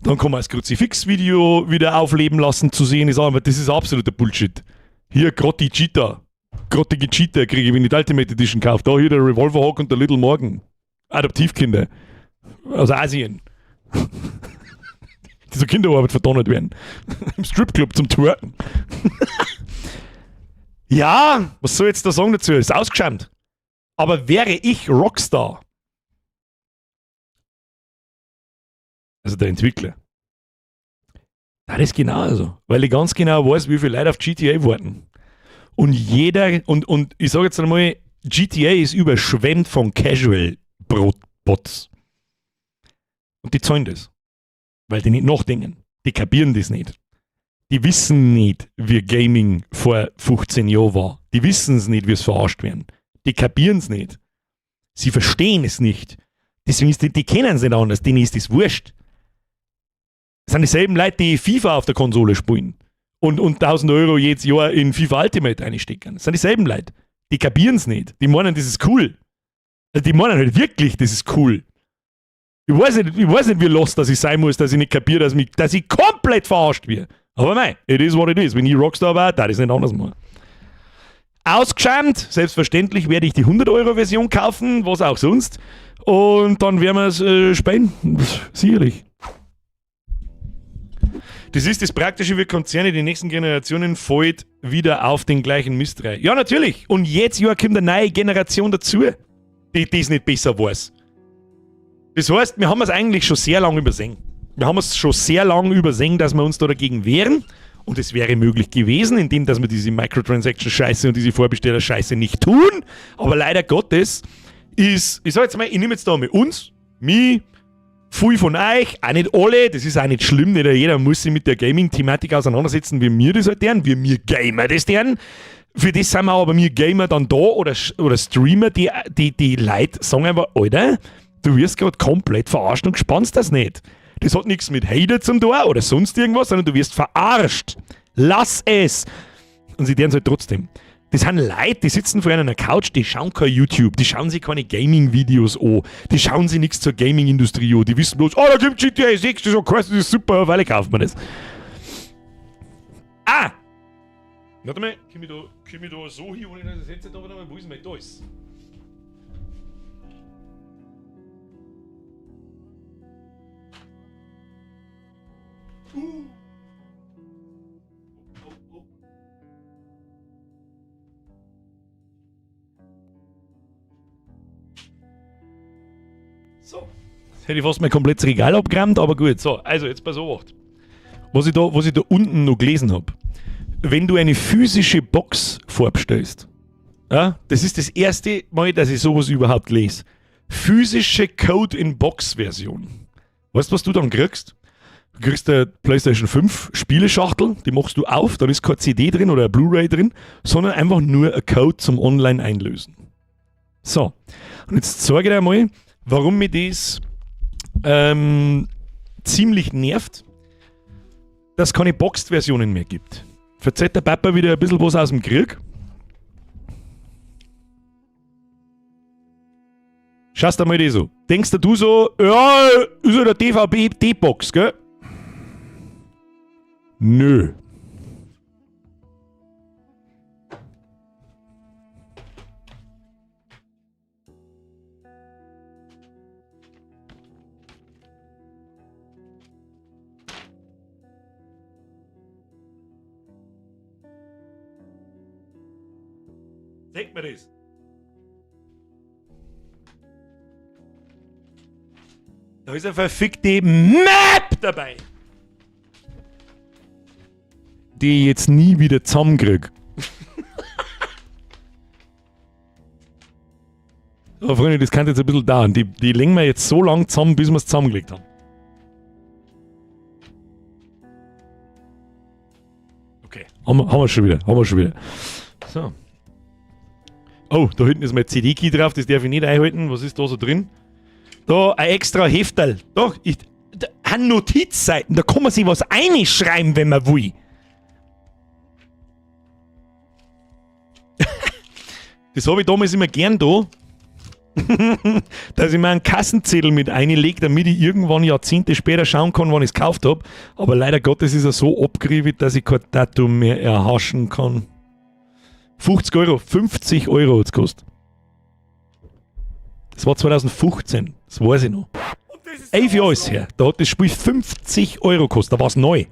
Dann kann man das Kruzifix-Video wieder aufleben lassen, zu sehen ist, aber das ist absoluter Bullshit. Hier, Grotti Cheetah. Grottige Cheetah kriege ich, wenn ich die Ultimate Edition kaufe. Da hier der Revolver Hawk und der Little Morgan. Adoptivkinder. Aus Asien. Die so Kinderarbeit verdonnert werden. Im Stripclub zum Twerken. Ja, was soll ich jetzt da sagen dazu? Ist ausgeschämt. Aber wäre ich Rockstar, also der Entwickler, das ist genauso. Weil ich ganz genau weiß, wie viele Leute auf GTA warten. Und jeder, und ich sag jetzt einmal, GTA ist überschwemmt von Casual-Bots. Und die zahlen das. Weil die nicht nachdenken. Die kapieren das nicht. Die wissen nicht, wie Gaming vor 15 Jahren war. Die wissen es nicht, wie es verarscht werden. Die kapieren es nicht. Sie verstehen es nicht. Deswegen ist die, die kennen es nicht anders. Denen ist das wurscht. Das sind dieselben Leute, die FIFA auf der Konsole spielen und 1000 Euro jedes Jahr in FIFA Ultimate einstecken. Das sind dieselben Leute. Die kapieren es nicht. Die meinen, das ist cool. Also die meinen halt wirklich, das ist cool. Ich weiß nicht, wie lost dass ich sein muss, dass ich nicht kapiere, dass ich komplett verarscht werde. Aber mei, it is what it is. Wenn ich Rockstar war, da ist nicht anders machen. Ausgeschämt, selbstverständlich werde ich die 100-Euro-Version kaufen, was auch sonst. Und dann werden wir es spielen. Sicherlich. Das ist das Praktische für Konzerne, die nächsten Generationen fällt wieder auf den gleichen Mist rein. Ja, natürlich. Und jetzt ja, kommt eine neue Generation dazu, die es nicht besser weiß. Das heißt, wir haben es eigentlich schon sehr lange übersehen. Wir haben es schon sehr lange übersehen, dass wir uns da dagegen wehren. Und es wäre möglich gewesen, indem dass wir diese Microtransaction-Scheiße und diese Vorbesteller-Scheiße nicht tun. Aber leider Gottes ist, ich sag jetzt mal, ich nehme jetzt da mal uns, mich, viel von euch, auch nicht alle, das ist auch nicht schlimm, nicht jeder muss sich mit der Gaming-Thematik auseinandersetzen, wie wir das halt tun, wie wir Gamer das tun. Für das sind wir aber mir Gamer dann da oder, oder Streamer, die, die, die Leute sagen einfach, Alter, du wirst gerade komplett verarscht und spannst das nicht. Das hat nichts mit Hater zum tun oder sonst irgendwas, sondern du wirst verarscht. Lass es! Und sie deren es halt trotzdem. Das sind Leute, die sitzen vor einer Couch, die schauen kein YouTube, die schauen sich keine Gaming-Videos an, die schauen sich nichts zur Gaming-Industrie an, die wissen bloß, oh, da gibt GTA 6, das ist, das ist super, auf alle kauft man das. Ah! Warte mal, komm ich da, komm ich da so hin, ohne dass ich das Headset da, wo ist denn mein da ist? Oh, oh. So. Jetzt hätte ich fast mein komplettes Regal abgeräumt, aber gut. So, also jetzt pass auf. Was ich da, was ich da unten noch gelesen habe. Wenn du eine physische Box vorbestellst, ja, das ist das erste Mal, dass ich sowas überhaupt lese. Physische Code-in-Box-Version. Weißt du, was du dann kriegst? Du kriegst eine PlayStation 5 Spieleschachtel, die machst du auf, dann ist keine CD drin oder eine Blu-ray drin, sondern einfach nur ein Code zum Online-Einlösen. So, und jetzt zeige ich dir mal, warum mich das ähm, ziemlich nervt, dass es keine Boxed-Versionen mehr gibt. Verzeiht der Papa wieder ein bisschen was aus dem Krieg. Schaust dir mal das so. Denkst du so, ja, ist ja der DVD-Box, gell? Nö. Zeig mir das. Da ist eine verfickte Map dabei. Die ich jetzt nie wieder zusammenkrieg. So, Freunde, das kann jetzt ein bisschen dauern. Die, die legen wir jetzt so lange zusammen, bis wir es zusammengelegt haben. Okay, haben wir, haben wir schon wieder. Haben wir schon wieder. So. Oh, da hinten ist mein CD-Key drauf, das darf ich nicht einhalten. Was ist da so drin? Da ein extra Hefterl. Doch, ich, da, an Notizseiten, da kann man sich was einschreiben, wenn man will. Das habe ich damals immer gern da, dass ich mir einen Kassenzettel mit einlege, damit ich irgendwann Jahrzehnte später schauen kann, wann ich es gekauft habe. Aber leider Gottes ist er so abgerieben, dass ich kein Datum mehr erhaschen kann. 50 Euro, 50 Euro hat es gekostet. Das war 2015, das weiß ich noch. 11 Jahre ist her. Da hat das Spiel 50 Euro gekostet. Da war es neu.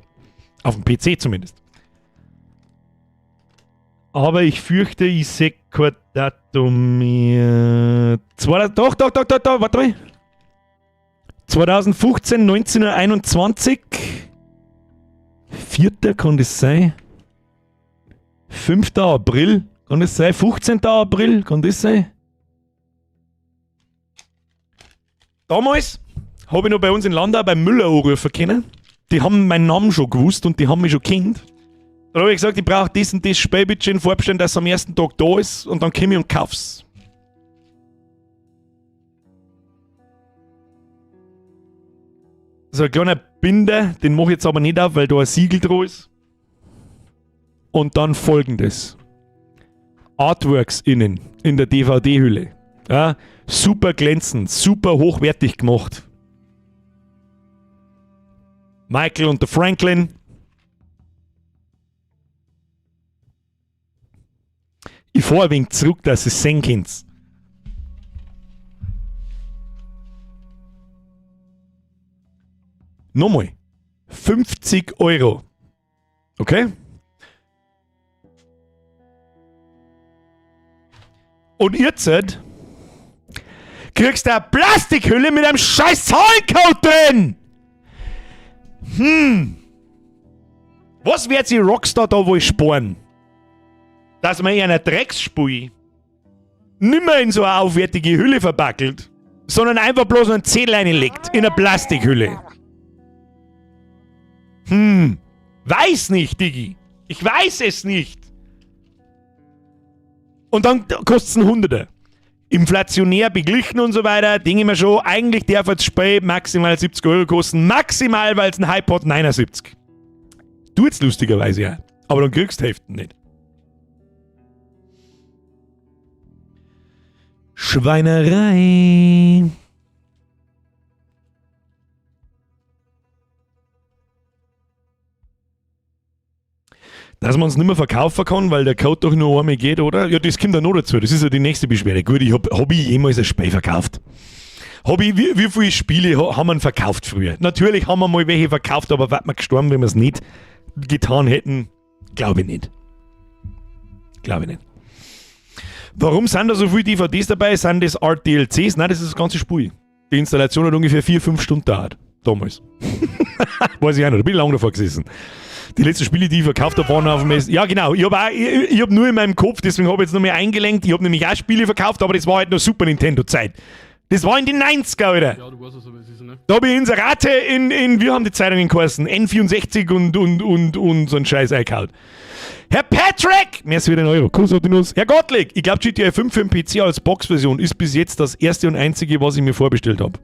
Auf dem PC zumindest. Aber ich fürchte, ich sehe kein Datum mehr. Zwei, doch, doch, doch, doch, doch, warte mal. 2015, 1921. 4. kann das sein? 5. April, kann das sein? 15. April, kann das sein? Damals habe ich noch bei uns in Landau beim Müller anrufen können. Die haben meinen Namen schon gewusst und die haben mich schon kennt. Dann habe ich gesagt, ich brauche das und das Spiel bitte schön vorbestellen, dass es am ersten Tag da ist und dann komme ich und kauf's. So ein kleiner Binder, den mache ich jetzt aber nicht auf, weil da ein Siegel dran ist. Und dann folgendes. Artworks innen, in der DVD-Hülle. Ja, super glänzend, super hochwertig gemacht. Michael und der Franklin. Ich fahre ein wenig zurück, dass ihr es sehen könnt. Nochmal. 50 Euro. Okay? Und jetzt kriegst du eine Plastikhülle mit einem scheiß Zahlencode drin! Hm. Was wird sich Rockstar da wohl sparen? Dass man in einer Drecksspui nimmer in so eine aufwertige Hülle verpackelt, sondern einfach bloß einen Zettel reinlegt in eine Plastikhülle. Hm. Weiß nicht, Diggi. Ich weiß es nicht. Und dann kostet's einen Hunderter. Inflationär beglichen und so weiter, denke ich mir schon, eigentlich darf das Spiel maximal 70 Euro kosten. Maximal, weil es ein Hype hat, 79. Tut's lustigerweise ja. Aber dann kriegst du Hälften nicht. Schweinerei. Dass man es nicht mehr verkaufen kann, weil der Code doch nur einmal geht, oder? Ja, das kommt ja noch dazu. Das ist ja die nächste Beschwerde. Gut, ich hab ich jemals ein Spiel verkauft? Hab ich, wie viele Spiele haben wir verkauft früher? Natürlich haben wir mal welche verkauft, aber wären wir gestorben, wenn wir es nicht getan hätten? Glaube ich nicht. Glaube ich nicht. Warum sind da so viele DVDs dabei? Sind das Art DLCs? Nein, das ist das ganze Spiel. Die Installation hat ungefähr 4, 5 Stunden gedauert. Damals. Weiß ich auch noch, da bin ich lange davor gesessen. Die letzten Spiele, die ich verkauft habe, waren auf dem S. Ja, genau. Ich habe hab nur in meinem Kopf, deswegen habe ich jetzt noch mehr eingelenkt. Ich habe nämlich auch Spiele verkauft, aber das war halt noch Super Nintendo-Zeit. Das war in den 90er, Alter. Ja, du weißt es, aber es ist, ne? Da habe ich Inserate in, wie haben die Zeitungen geheißen? N64 und so einen Scheiß eingehauen. Herr Patrick! Mehr als wieder ein Euro. Kuss auf die Nuss. Herr Gottlieb! Ich glaube, GTA 5 für den PC als Box-Version ist bis jetzt das erste und einzige, was ich mir vorbestellt habe.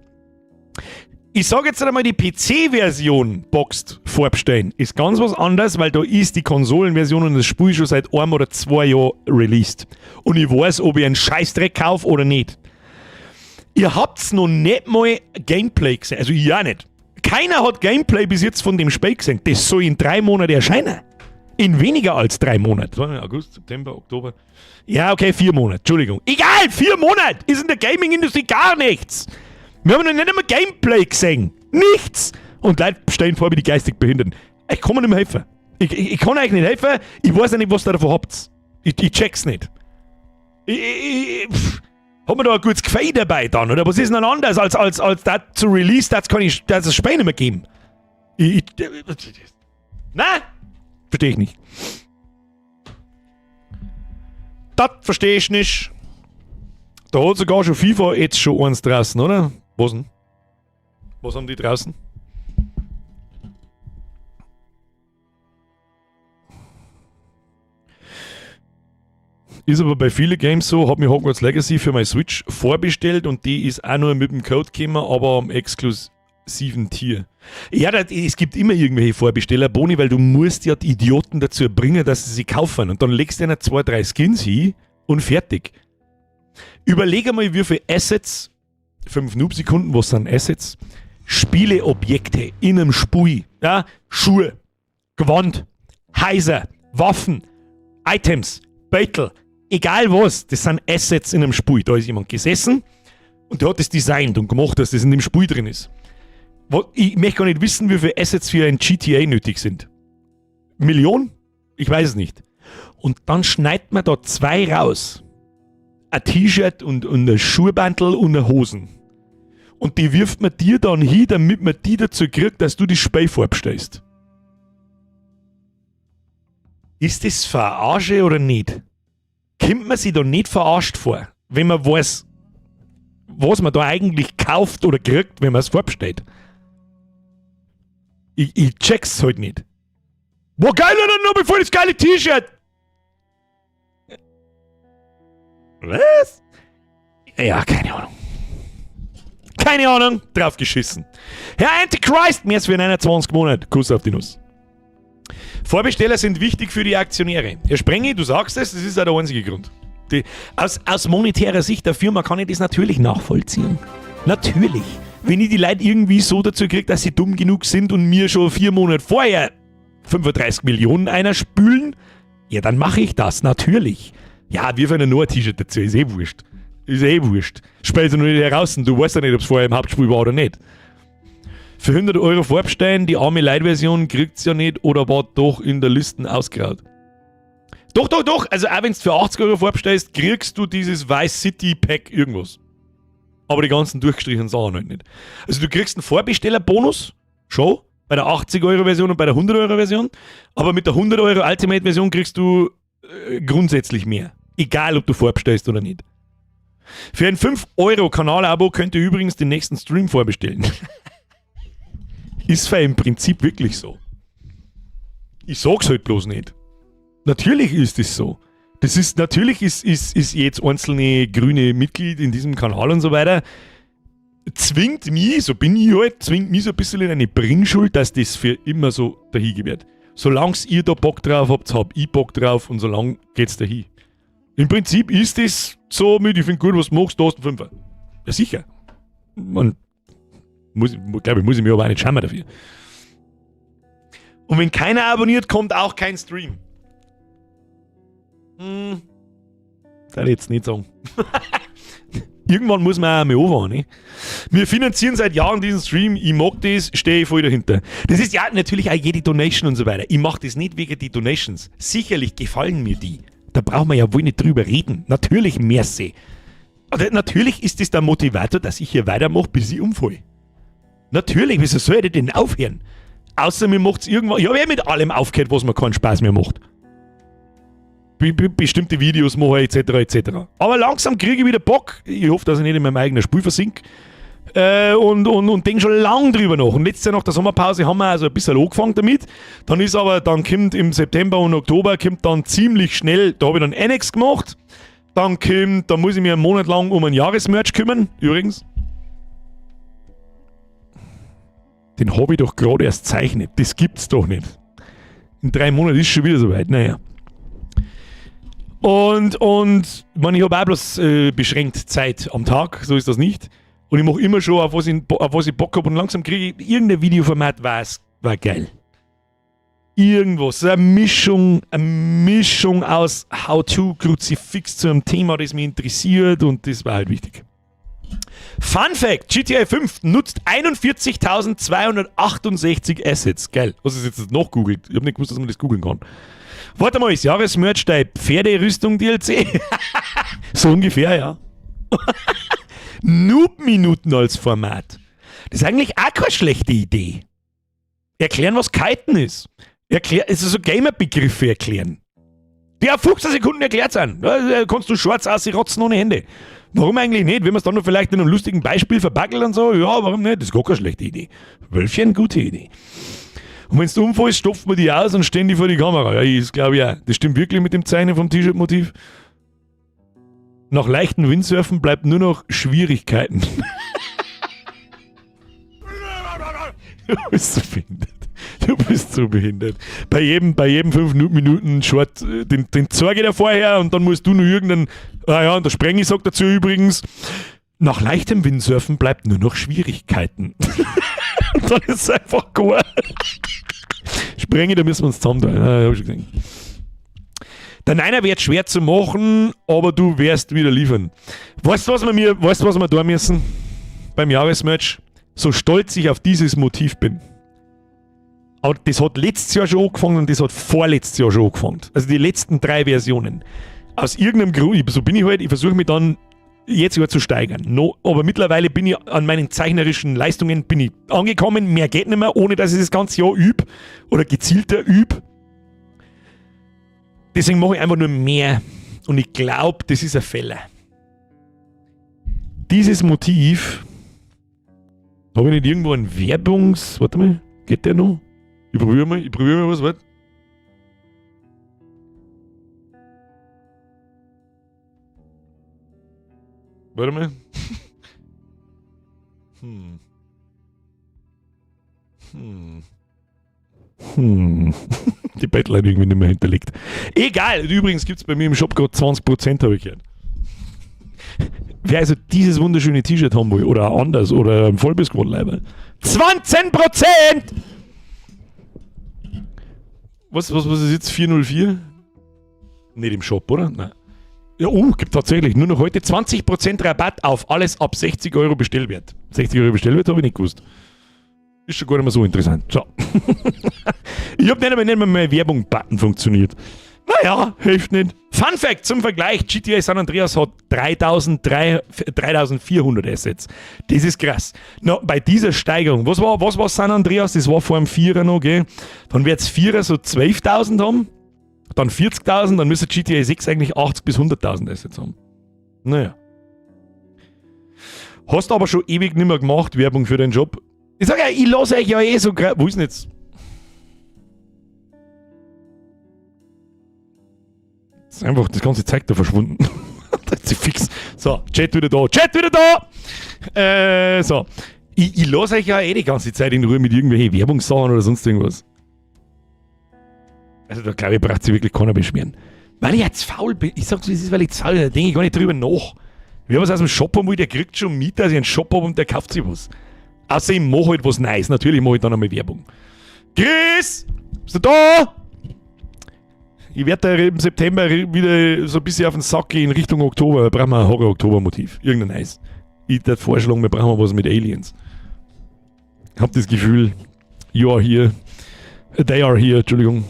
Ich sage jetzt einmal, die PC-Version boxed vorbestellen ist ganz was anderes, weil da ist die Konsolenversion und das Spiel schon seit einem oder 2 Jahren released. Und ich weiß, ob ich einen Scheißdreck kaufe oder nicht. Ihr habt's noch nicht mal Gameplay gesehen. Also ich auch nicht. Keiner hat Gameplay bis jetzt von dem Spiel gesehen. Das soll in 3 Monaten erscheinen. In weniger als 3 Monaten. August, September, Oktober. Ja, okay, 4 Monate. Entschuldigung. Egal, 4 Monate ist in der Gaming-Industrie gar nichts. Wir haben noch nicht einmal Gameplay gesehen. Nichts. Und Leute stellen vor wie die geistig Behinderten. Ich kann mir nicht mehr helfen. Ich kann euch nicht helfen. Ich weiß ja nicht, was ihr davon habt. Ich check's nicht. Hat man da ein gutes Gefühl dabei dann, oder? Was ist denn anders als das zu Release, das kann ich, das es Spiel nicht mehr geben? Na? Verstehe ich nicht. Das verstehe ich nicht. Da hat sogar schon FIFA jetzt schon eins draußen, oder? Was denn? Was haben die draußen? Ist aber bei vielen Games so, hab mir Hogwarts Legacy für meine Switch vorbestellt und die ist auch nur mit dem Code gekommen, aber am exklusiven Tier. Ja, es gibt immer irgendwelche Vorbesteller, Boni, weil du musst ja die Idioten dazu bringen, dass sie sie kaufen. Und dann legst du ihnen 2, 3 Skins hin und fertig. Überleg einmal, wie viele Assets, 5 Noob-Sekunden, was sind Assets? Spieleobjekte in einem Spiel. Ja? Schuhe, Gewand, Häuser, Waffen, Items, Beutel, egal was, das sind Assets in einem Spiel. Da ist jemand gesessen und der hat das designt und gemacht, dass das in dem Spiel drin ist. Ich möchte gar nicht wissen, wie viele Assets für ein GTA nötig sind. Million? Ich weiß es nicht. Und dann schneidet man da 2 raus. Ein T-Shirt und ein Schuhbandel und eine Hosen. Und die wirft man dir dann hin, damit man die dazu kriegt, dass du die Spiel vorbestellst. Ist das Verarsche oder nicht? Kommt man sich da nicht verarscht vor, wenn man weiß, was man da eigentlich kauft oder kriegt, wenn man es vorbestellt? Ich check's halt nicht. Boah, geil, oder noch bevor das geile T-Shirt! Was? Ja, keine Ahnung. Keine Ahnung, drauf geschissen. Herr Antichrist, mehr als für 29 Monate. Kuss auf die Nuss. Vorbesteller sind wichtig für die Aktionäre. Herr Sprengi, du sagst es, das ist auch der einzige Grund. Aus monetärer Sicht der Firma kann ich das natürlich nachvollziehen. Natürlich. Wenn ich die Leute irgendwie so dazu kriege, dass sie dumm genug sind und mir schon 4 Monate vorher 35 Millionen einer spülen, ja, dann mache ich das, natürlich. Ja, wirf einer nur ein T-Shirt dazu, ist eh wurscht. Ist eh wurscht. Spielst du noch nicht heraus, du weißt ja nicht, ob's vorher im Hauptspiel war oder nicht. Für 100 Euro vorbestellen, die arme Light-Version kriegt's ja nicht oder war doch in der Liste ausgeraut. Doch, doch, doch, also auch wenn's für 80 Euro vorbestellst, kriegst du dieses Vice City Pack irgendwas. Aber die ganzen durchgestrichenen Sachen halt nicht. Also du kriegst einen Vorbestellerbonus, schon, bei der 80 Euro Version und bei der 100 Euro Version, aber mit der 100 Euro Ultimate Version kriegst du grundsätzlich mehr. Egal, ob du vorbestellst oder nicht. Für ein 5 Euro Kanalabo könnt ihr übrigens den nächsten Stream vorbestellen. Ist zwar im Prinzip wirklich so. Ich sag's halt bloß nicht. Natürlich ist es so. Das ist, natürlich ist jedes einzelne grüne Mitglied in diesem Kanal und so weiter, zwingt mich, so bin ich halt, zwingt mich so ein bisschen in eine Bringschuld, dass das für immer so dahin wird. Solange ihr da Bock drauf habt, hab ich Bock drauf und solange geht's dahin. Im Prinzip ist das so mit, ich find gut, was du machst, da hast du einen Fünfer. Ja, sicher. Man muss, glaub ich, muss ich mir aber auch nicht schämen dafür. Und wenn keiner abonniert, kommt auch kein Stream. Das ich jetzt nicht sagen. Irgendwann muss man auch mal anfangen, ne? Wir finanzieren seit Jahren diesen Stream. Ich mag das, stehe ich voll dahinter. Das ist ja natürlich auch jede Donation und so weiter. Ich mach das nicht wegen die Donations. Sicherlich gefallen mir die. Da brauchen wir ja wohl nicht drüber reden. Natürlich merci. Aber natürlich ist das der Motivator, dass ich hier weitermache, bis ich umfalle. Natürlich, wieso soll ich denn aufhören? Außer mir macht's irgendwann. Ich hab ja mit allem aufgehört, was mir keinen Spaß mehr macht. Bestimmte Videos mache, et cetera, et cetera. Aber langsam kriege ich wieder Bock. Ich hoffe, dass ich nicht in meinem eigenen Spiel versink. Und denk schon lang drüber nach. Und letztes Jahr nach der Sommerpause haben wir also ein bisschen angefangen damit. Dann ist aber, dann kommt im September und Oktober, kommt dann ziemlich schnell, da habe ich dann Annex gemacht. Dann kommt, da muss ich mich einen Monat lang um ein Jahresmerch kümmern, übrigens. Den hab ich doch gerade erst zeichnet. Das gibt's doch nicht. In 3 Monaten ist schon wieder soweit. Naja. Und ich meine, ich hab auch bloß beschränkt Zeit am Tag, so ist das nicht. Und ich mach immer schon, auf was ich Bock hab, und langsam krieg ich irgendein Videoformat, war geil. Irgendwas, so eine Mischung aus How-To, Kruzifix zu einem Thema, das mich interessiert, und das war halt wichtig. Fun Fact, GTA 5 nutzt 41.268 Assets. Geil, was ist jetzt noch googelt? Ich hab nicht gewusst, dass man das googeln kann. Warte mal, ist Jahresmerch deine Pferderüstung DLC? So ungefähr, ja. Noob-Minuten als Format. Das ist eigentlich auch keine schlechte Idee. Erklären, was Kiten ist. Also so Gamer-Begriffe erklären. Die auf 15 Sekunden erklärt sind. Da kannst du schwarz ausrotzen ohne Hände. Warum eigentlich nicht? Wenn man es dann noch vielleicht in einem lustigen Beispiel verpackelt und so, ja, warum nicht? Das ist gar keine schlechte Idee. Wölfchen, gute Idee. Und wenn du umfällst, stopft man die aus und stehen die vor die Kamera. Ja, das glaube ich auch. Das stimmt wirklich mit dem Zeichnen vom T-Shirt-Motiv. Nach leichten Windsurfen bleibt nur noch Schwierigkeiten. Du bist so behindert. Du bist so behindert. Bei jedem 5 Minuten Short, den zeige ich dir vorher und dann musst du nur irgendeinen, ah ja, und der Sprengi sagt dazu übrigens, nach leichtem Windsurfen bleibt nur noch Schwierigkeiten. Und dann ist es einfach gut. Sprengi, da müssen wir uns zusammen tun. Ja, hab ich schon gesehen. Der Niner wird schwer zu machen, aber du wirst wieder liefern. Weißt du, was wir mir, weißt du, was wir da müssen? Beim Jahresmerch? So stolz ich auf dieses Motiv bin. Aber das hat letztes Jahr schon angefangen und das hat vorletztes Jahr schon angefangen. Also die letzten 3 Versionen. Aus irgendeinem Grund, so bin ich halt, ich versuche mich dann jetzt sogar zu steigern. No, aber mittlerweile bin ich an meinen zeichnerischen Leistungen bin ich angekommen. Mehr geht nicht mehr, ohne dass ich das ganze Jahr üb oder gezielter üb. Deswegen mache ich einfach nur mehr. Und ich glaub, das ist ein Fehler. Dieses Motiv, hab ich nicht irgendwo ein Werbungs-, warte mal, geht der noch? Ich probiere mal, ich probiere mal was, warte. Warte mal. Die Battleline irgendwie nicht mehr hinterlegt. Egal, übrigens gibt's bei mir im Shop grad 20%, hab ich gehört. Wer also dieses wunderschöne T-Shirt haben will, oder anders, oder ein Vollbiss-Quad-Leiber. 20%! Was ist jetzt 404? Nicht im Shop, oder? Nein. Ja, gibt tatsächlich nur noch heute 20% Rabatt auf alles ab 60 Euro Bestellwert. 60 Euro Bestellwert habe ich nicht gewusst. Ist schon gar nicht mehr so interessant. So. Ich hab nicht einmal mein Werbung-Button funktioniert. Naja, hilft nicht. Fun Fact zum Vergleich: GTA San Andreas hat 3400 Assets. Das ist krass. Na, bei dieser Steigerung, was war San Andreas? Das war vor dem 4er noch, gell? Dann wird's 4er so 12.000 haben, dann 40.000, dann müsste GTA 6 eigentlich 80 bis 100.000 Assets haben. Naja. Hast aber schon ewig nimmer gemacht, Werbung für den Job. Ich sag ja, ich lass euch ja eh so wo ist denn jetzt? Ist einfach das ganze Zeug da verschwunden. Das ist fix. So, Chat wieder da. Chat wieder da! So. Ich lasse euch ja eh die ganze Zeit in Ruhe mit irgendwelchen Werbungssachen oder sonst irgendwas. Also da, glaube ich, braucht sich wirklich keiner beschweren. Weil ich jetzt faul bin. Ich sag's, wie es ist, weil ich zu faul bin. Da denke ich gar nicht drüber nach. Wer was aus dem Shop haben will, der kriegt schon mit, dass ich einen Shop habe und der kauft sich was. Außer ich mache halt was Neues. Natürlich mache ich dann einmal Werbung. Chris! Bist du da? Ich werde da im September wieder so ein bisschen auf den Sack gehen Richtung Oktober. Da brauchen wir ein Horror-Oktober-Motiv. Irgendein Neues. Ich würde vorschlagen, wir brauchen was mit Aliens. Ich hab das Gefühl, you are here. They are here, Entschuldigung.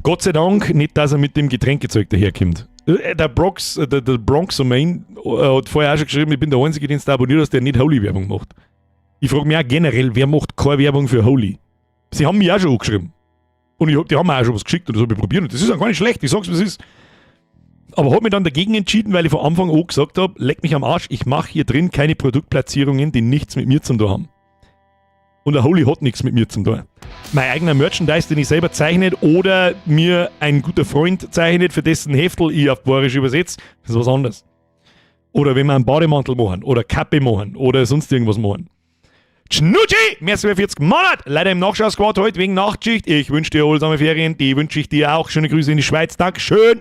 Gott sei Dank nicht, dass er mit dem Getränkezeug daherkommt. Der Bronxoman hat vorher auch schon geschrieben, ich bin der Einzige, den du abonniert hast, der nicht Holy-Werbung macht. Ich frage mich auch generell, wer macht keine Werbung für Holy? Sie haben mich auch schon angeschrieben. Und die haben mir auch schon was geschickt und das habe ich probiert. Und das ist auch gar nicht schlecht, ich sag's, wie es ist. Aber habe mich dann dagegen entschieden, weil ich von Anfang an gesagt habe, leck mich am Arsch, ich mache hier drin keine Produktplatzierungen, die nichts mit mir zu tun haben. Und der Holy hat nichts mit mir zu tun. Mein eigener Merchandise, den ich selber zeichnet oder mir ein guter Freund zeichnet, für dessen Heftel ich auf Bayerisch übersetze, das ist was anderes. Oder wenn wir einen Bademantel machen oder Kappe machen oder sonst irgendwas machen. Schnutschi! Merci für 40 Monate! Leider im Nachschau-Squad heute wegen Nachtschicht. Ich wünsche dir erholsame Ferien. Die wünsche ich dir auch. Schöne Grüße in die Schweiz. Dankeschön.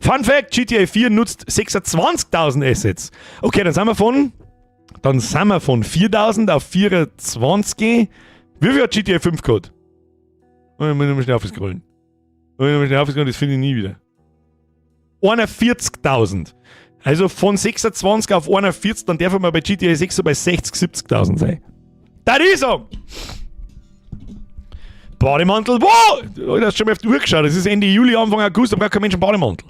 Fun Fact: GTA 4 nutzt 26.000 Assets. Okay, dann sind wir von 4.000 auf 24. Wie viel hat GTA 5 gehabt? Oh, ich muss schnell aufscrollen. Ich muss schnell aufscrollen, das finde ich nie wieder. 41.000. Also von 26 auf 41, dann darf man bei GTA 6 so bei 60, 70.000 sein. Das ist so! Bademantel, wow! Du hast schon mal auf die Uhr geschaut. Das ist Ende Juli, Anfang August, da braucht kein Mensch einen Bademantel.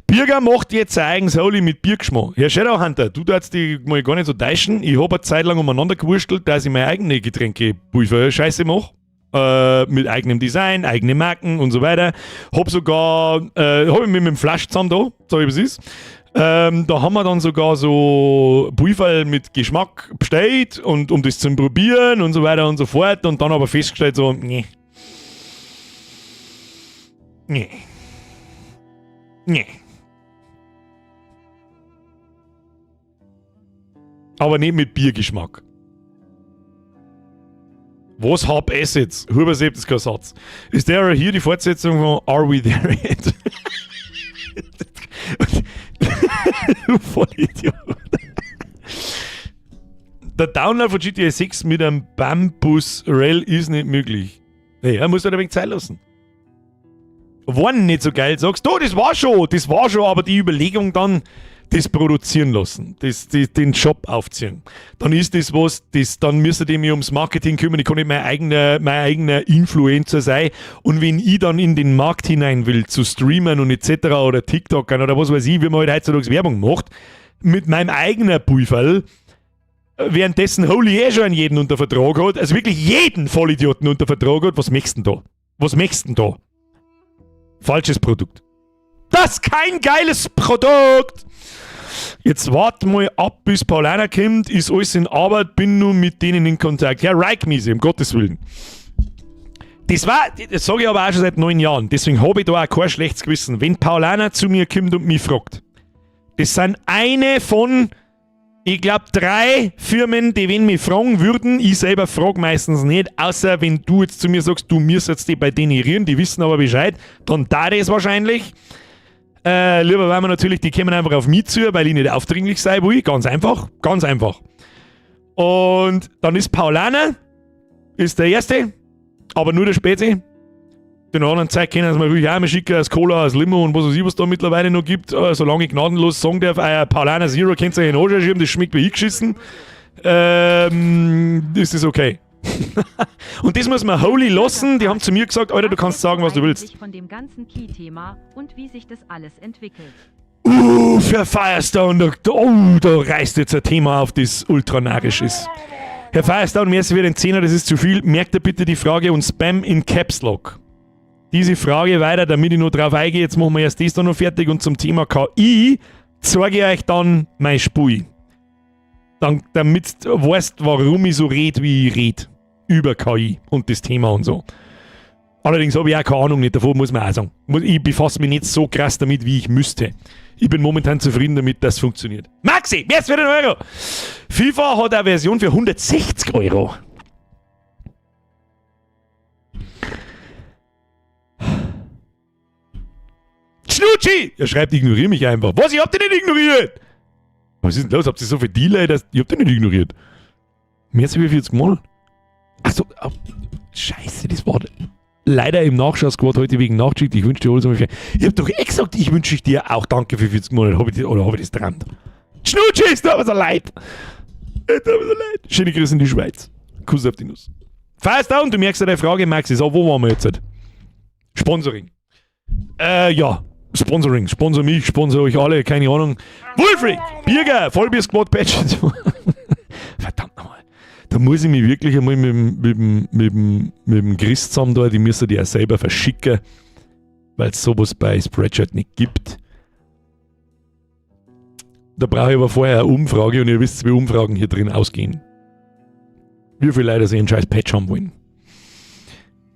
Birger macht jetzt sein eigenes Holy mit Biergeschmack. Herr Shadowhunter, du darfst dich mal gar nicht so täuschen. Ich habe eine Zeit lang umeinander gewurstelt, dass ich meine eigene Getränkepulver Scheiße mache. Mit eigenem Design, eigene Marken und so weiter. Hab sogar, hab ich mit dem Flasch zusammen da, sag ich, was ist. Da haben wir dann sogar so Pulver mit Geschmack bestellt und um das zu probieren und so weiter und so fort. Und dann aber festgestellt so, nee. Nee. Nee. Aber nicht mit Biergeschmack. Was hab Assets? Hubersepp, das ist kein Satz. Ist der hier die Fortsetzung von Are We There Yet? Du Vollidiot. Der Download von GTA 6 mit einem Bambus Rail ist nicht möglich. Naja, muss halt ein wenig Zeit lassen. War nicht so geil, sagst du, das war schon, aber die Überlegung dann, das produzieren lassen, den Shop aufziehen. Dann ist das was, dann müsste ich mich ums Marketing kümmern, ich kann nicht mein eigener Influencer sein. Und wenn ich dann in den Markt hinein will, zu streamen und etc. oder TikTokern oder was weiß ich, wie man halt heutzutage Werbung macht, mit meinem eigenen Pulverl, währenddessen Holy eh schon jeden unter Vertrag hat, also wirklich jeden Vollidioten unter Vertrag hat, was möchtest du denn da? Was möchtest du denn da? Falsches Produkt. Das ist kein geiles Produkt! Jetzt wart mal ab, bis Paulaner kommt, ist alles in Arbeit, bin nur mit denen in Kontakt. Herr Reichmiese, um Gottes Willen. Das sage ich aber auch schon seit 9 Jahren, deswegen habe ich da auch kein schlechtes Gewissen. Wenn Paulaner zu mir kommt und mich fragt, das sind eine von, ich glaub, 3 Firmen, die, wenn mich fragen würden, ich selber frag meistens nicht, außer wenn du jetzt zu mir sagst, du müsstest die bei denen rühren, die wissen aber Bescheid, dann da das wahrscheinlich. Lieber weil wir natürlich, die kommen einfach auf mich zu, weil ich nicht aufdringlich sein will. Ganz einfach, ganz einfach. Und dann ist Paulaner, ist der Erste, aber nur der Späte. Den anderen Zeug können sie mir ruhig auch mal schicken, als Cola, als Limo und was weiß ich, was da mittlerweile noch gibt. Solange ich gnadenlos sagen darf, Paulaner Zero könnt ihr euch in den Arsch schieben, das schmeckt wie hingeschissen. Das ist okay. Und das muss man Holy lassen. Die haben zu mir gesagt, Alter, du kannst sagen, was du willst. Von dem ganzen Key-Thema und wie sich das alles entwickelt. Für Firestone, da reißt jetzt ein Thema auf, das ultra narrisch ist. Herr Firestone, mir ist wieder ein Zehner, das ist zu viel. Merkt ihr bitte die Frage und Spam in Caps Lock. Diese Frage weiter, damit ich noch drauf eingehe. Jetzt machen wir erst das da noch fertig und zum Thema KI zeige ich euch dann mein Spiel. Dann, damit du weißt, warum ich so red, wie ich red. Über KI und das Thema und so. Allerdings habe ich auch keine Ahnung nicht davon, muss man auch sagen. Ich befasse mich nicht so krass damit, wie ich müsste. Ich bin momentan zufrieden damit, dass es funktioniert. Maxi, mehr als für den Euro! FIFA hat eine Version für 160 Euro. Schnutschi! Er schreibt, ignoriere mich einfach. Was? Ich hab dich nicht ignoriert! Was ist denn los? Habt ihr so viel Delay, dass. Ich hab dich nicht ignoriert. Mehr als 40 Mal. Achso, oh, scheiße, das war leider im Nachschau-Squad heute wegen Nachtschicht. Ich wünsche dir alles ungefähr. Ich hab doch eh gesagt, ich wünsche dir auch Danke für 40 Monate. Hab ich das, oder habe ich das dran? Schnutschi, es tut mir so leid. Es tut mir so leid. Schöne Grüße in die Schweiz. Kuss auf die Nuss. Fast down, du merkst ja deine Frage, Maxi. So, wo waren wir jetzt? Sponsoring. Ja. Sponsoring. Sponsor mich, sponsor euch alle, keine Ahnung. Wolfric! Birger! Vollbier Squad Patch. Verdammt nochmal. Da muss ich mich wirklich einmal mit dem Chris zusammen da, die müssen die auch selber verschicken, weil es sowas bei Spreadshirt nicht gibt. Da brauche ich aber vorher eine Umfrage und ihr wisst, wie Umfragen hier drin ausgehen. Wie viele Leute sich einen scheiß Patch haben wollen.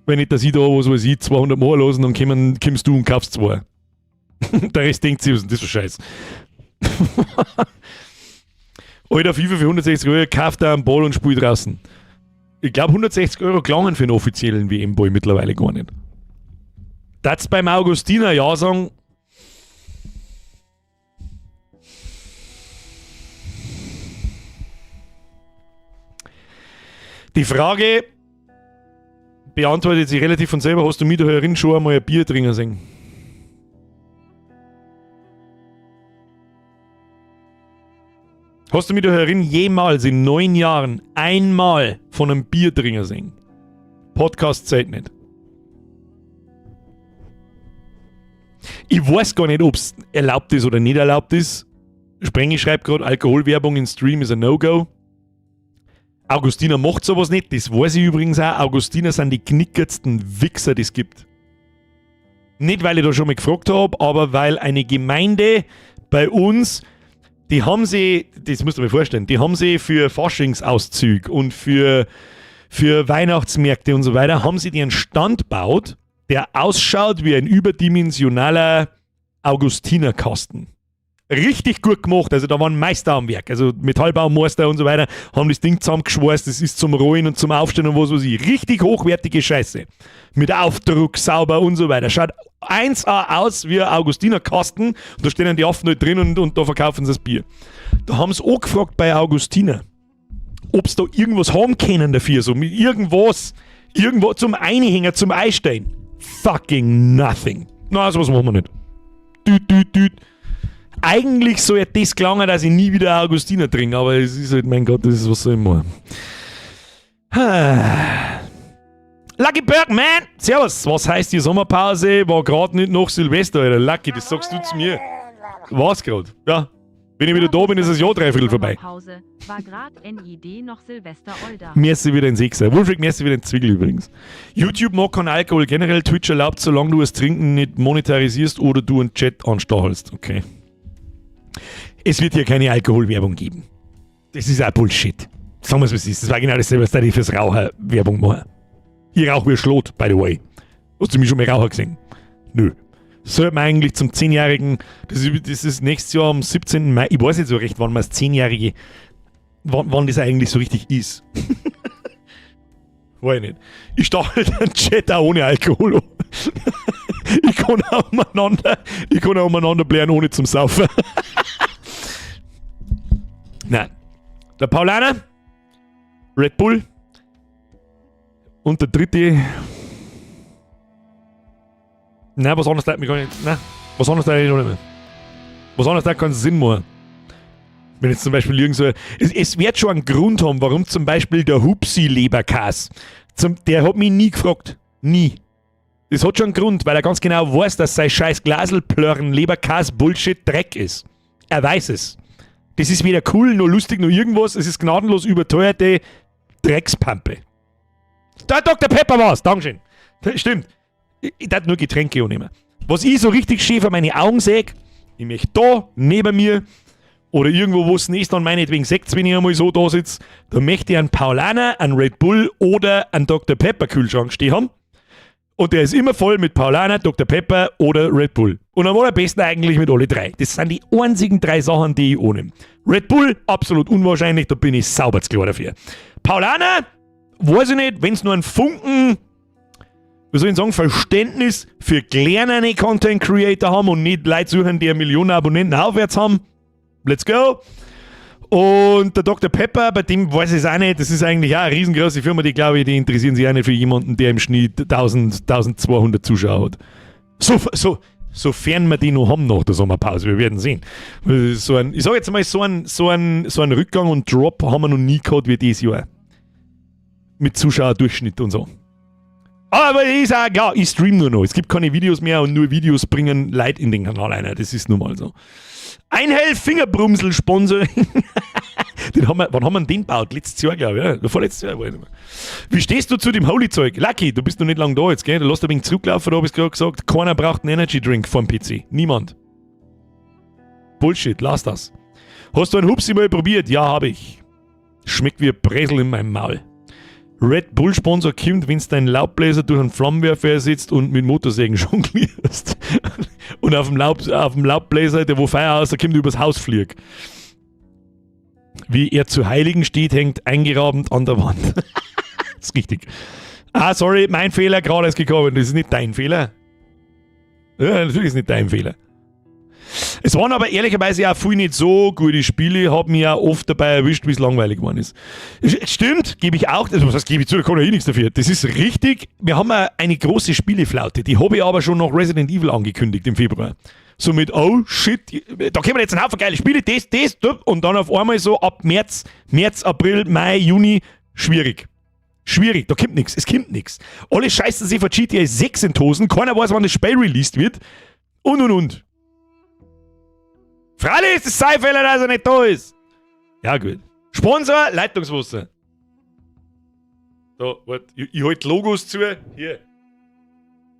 Wenn nicht, dass ich da, was weiß ich, 200 Mal losen, dann kommst du und kaufst zwei. Der Rest denkt sich, was ist denn das für Scheiß? Alter, FIFA für 160 Euro, kauft da einen Ball und spielt draußen. Ich glaube, 160 Euro klangen für einen offiziellen WM-Ball mittlerweile gar nicht. Das beim Augustiner ja sagen. Die Frage beantwortet sich relativ von selber. Hast du mich da herin schon einmal ein Bier trinken sehen? Hast du mich da herin jemals in 9 Jahren einmal von einem Bier trinken sehen? Podcast zählt nicht. Ich weiß gar nicht, ob's erlaubt ist oder nicht erlaubt ist. Sprengi schreibt gerade, Alkoholwerbung in Stream ist ein No-Go. Augustiner macht sowas nicht, das weiß ich übrigens auch. Augustiner sind die knickertsten Wichser, die es gibt. Nicht, weil ich da schon mal gefragt hab, aber weil eine Gemeinde bei uns, die haben sie, das musst du mir vorstellen, die haben sie für Faschingsauszüge und für Weihnachtsmärkte und so weiter, haben sie einen Stand gebaut, der ausschaut wie ein überdimensionaler Augustinerkasten. Richtig gut gemacht, also da waren Meister am Werk, also Metallbaumeister und so weiter, haben das Ding zusammengeschweißt, das ist zum Rollen und zum Aufstellen und was weiß ich. Richtig hochwertige Scheiße. Mit Aufdruck, sauber und so weiter. Schaut 1A aus wie ein Augustinerkasten und da stehen dann die Affen halt drin und da verkaufen sie das Bier. Da haben sie angefragt bei Augustiner, ob's da irgendwas haben können dafür, so mit irgendwas, irgendwo zum Einhängen, zum Einstellen. Fucking nothing. Na, sowas machen wir nicht. Düt, düt, düt. Eigentlich soll ja das gelangen, dass ich nie wieder Augustiner trinke, aber es ist halt, mein Gott, das ist was soll ich machen. Lucky Bergman! Servus! Was heißt die Sommerpause? War grad nicht noch Silvester, Alter. Lucky, das sagst du zu mir. War's grad. Ja. Wenn ich wieder da bin, ist das Jahr dreiviertel vorbei. Sommerpause war grad NID noch Silvester Olda. Merci wieder ein Sechser. Wolfric, merci wieder ein Zwickel übrigens. YouTube mag keinen Alkohol generell. Twitch erlaubt, solange du das Trinken nicht monetarisierst oder du einen Chat anstachelst. Okay. Es wird hier keine Alkoholwerbung geben. Das ist auch Bullshit. Sagen wir's, wie es ist. Das war genau dasselbe, was ich fürs Raucher Werbung mache. Ich rauche wie Schlot, by the way. Hast du mich schon mal Raucher gesehen? Nö. Sollte man eigentlich zum 10-Jährigen, das ist nächstes Jahr am 17. Mai, ich weiß nicht so recht, wann man das 10-Jährige, wann das eigentlich so richtig ist. Weiß ich nicht. Ich stachel den Chat auch ohne Alkohol an. Ich kann auch umeinander blären, ohne zum Saufen. Nein. Der Paulaner, Red Bull und der dritte. Nein, was anderes bleibt mir gar nicht. Nein, was anderes bleibt mir nicht mehr. Was anderes bleibt keinen Sinn mehr. Wenn jetzt zum Beispiel irgend so. Es wird schon einen Grund haben, warum zum Beispiel der Hupsi-Leberkas, der hat mich nie gefragt. Nie. Das hat schon einen Grund, weil er ganz genau weiß, dass sein scheiß Glaselplörren Leberkas Bullshit Dreck ist. Er weiß es. Das ist weder cool, noch lustig, noch irgendwas. Es ist gnadenlos überteuerte Dreckspampe. Da Dr. Pepper war's. Dankeschön. Das stimmt. Ich darf nur Getränke annehmen. Was ich so richtig schön vor meine Augen sehe, ich möchte da neben mir oder irgendwo, wo es nächst dann meinetwegen seht, wenn ich einmal so da sitze, da möchte ich einen Paulaner, einen Red Bull oder einen Dr. Pepper Kühlschrank stehen haben. Und der ist immer voll mit Paulaner, Dr. Pepper oder Red Bull. Und am allerbesten eigentlich mit alle drei. Das sind die einzigen drei Sachen, die ich annehme. Red Bull, absolut unwahrscheinlich, da bin ich sauber zu klar dafür. Paulaner, weiß ich nicht, wenn es nur einen Funken, wie soll ich sagen, Verständnis für kleinere Content Creator haben und nicht Leute suchen, die 1 Million Abonnenten aufwärts haben. Let's go! Und der Dr. Pepper, bei dem weiß ich es auch nicht, das ist eigentlich auch eine riesengroße Firma, die, glaube ich, die interessieren sich auch nicht für jemanden, der im Schnitt 1000, 1200 Zuschauer hat. Sofern wir die noch haben nach der Sommerpause, wir werden sehen. So ein, ich sage jetzt mal, so ein Rückgang und Drop haben wir noch nie gehabt wie dieses Jahr. Mit Zuschauerdurchschnitt und so. Aber ist auch klar, ich stream nur noch. Es gibt keine Videos mehr und nur Videos bringen Leute in den Kanal rein. Das ist nun mal so. Einhell Fingerbrumsel Sponsoring. Den haben wir, wann haben wir den gebaut? Letztes Jahr, glaube ich. Ja? Vorletztes Jahr, weiß ich nicht mehr. Wie stehst du zu dem Holy-Zeug? Lucky, du bist noch nicht lange da jetzt, gell? Du lässt ein wenig zurücklaufen, da habe ich gerade gesagt. Keiner braucht einen Energy Drink vom PC. Niemand. Bullshit, lass das. Hast du einen Hupsi mal probiert? Ja, habe ich. Schmeckt wie ein Bresel in meinem Maul. Red Bull Sponsor kommt, wenn du deinen Laubbläser durch einen Flammenwerfer ersetzt und mit Motorsägen jonglierst. Und auf dem Laubbläser, der wo Feuer rauskommt, übers Haus fliegt. Wie er zu Heiligen steht, hängt eingerahmt an der Wand. Das ist richtig. Ah, sorry, mein Fehler, gerade ist gekommen. Das ist nicht dein Fehler. Ja, natürlich ist nicht dein Fehler. Es waren aber ehrlicherweise auch viel nicht so gute Spiele, habe mich auch oft dabei erwischt, wie es langweilig geworden ist. Stimmt, gebe ich auch, also was heißt, gebe ich zu, da kann ich eh nichts dafür. Das ist richtig, wir haben eine große Spieleflaute, die habe ich aber schon nach Resident Evil angekündigt im Februar. So mit, oh shit, da kommen jetzt ein Haufen geile Spiele, das, das, das, und dann auf einmal so ab März, März, April, Mai, Juni, schwierig. Schwierig, da kommt nichts, es kommt nichts. Alle scheißen sich vor GTA 6 in d'Hosen, keiner weiß, wann das Spiel released wird. Und, und. Freilich ist es sein Fehler, dass er nicht da ist. Ja, gut. Sponsor, Leitungswasser. Da, warte, ich halte Logos zu. Hier.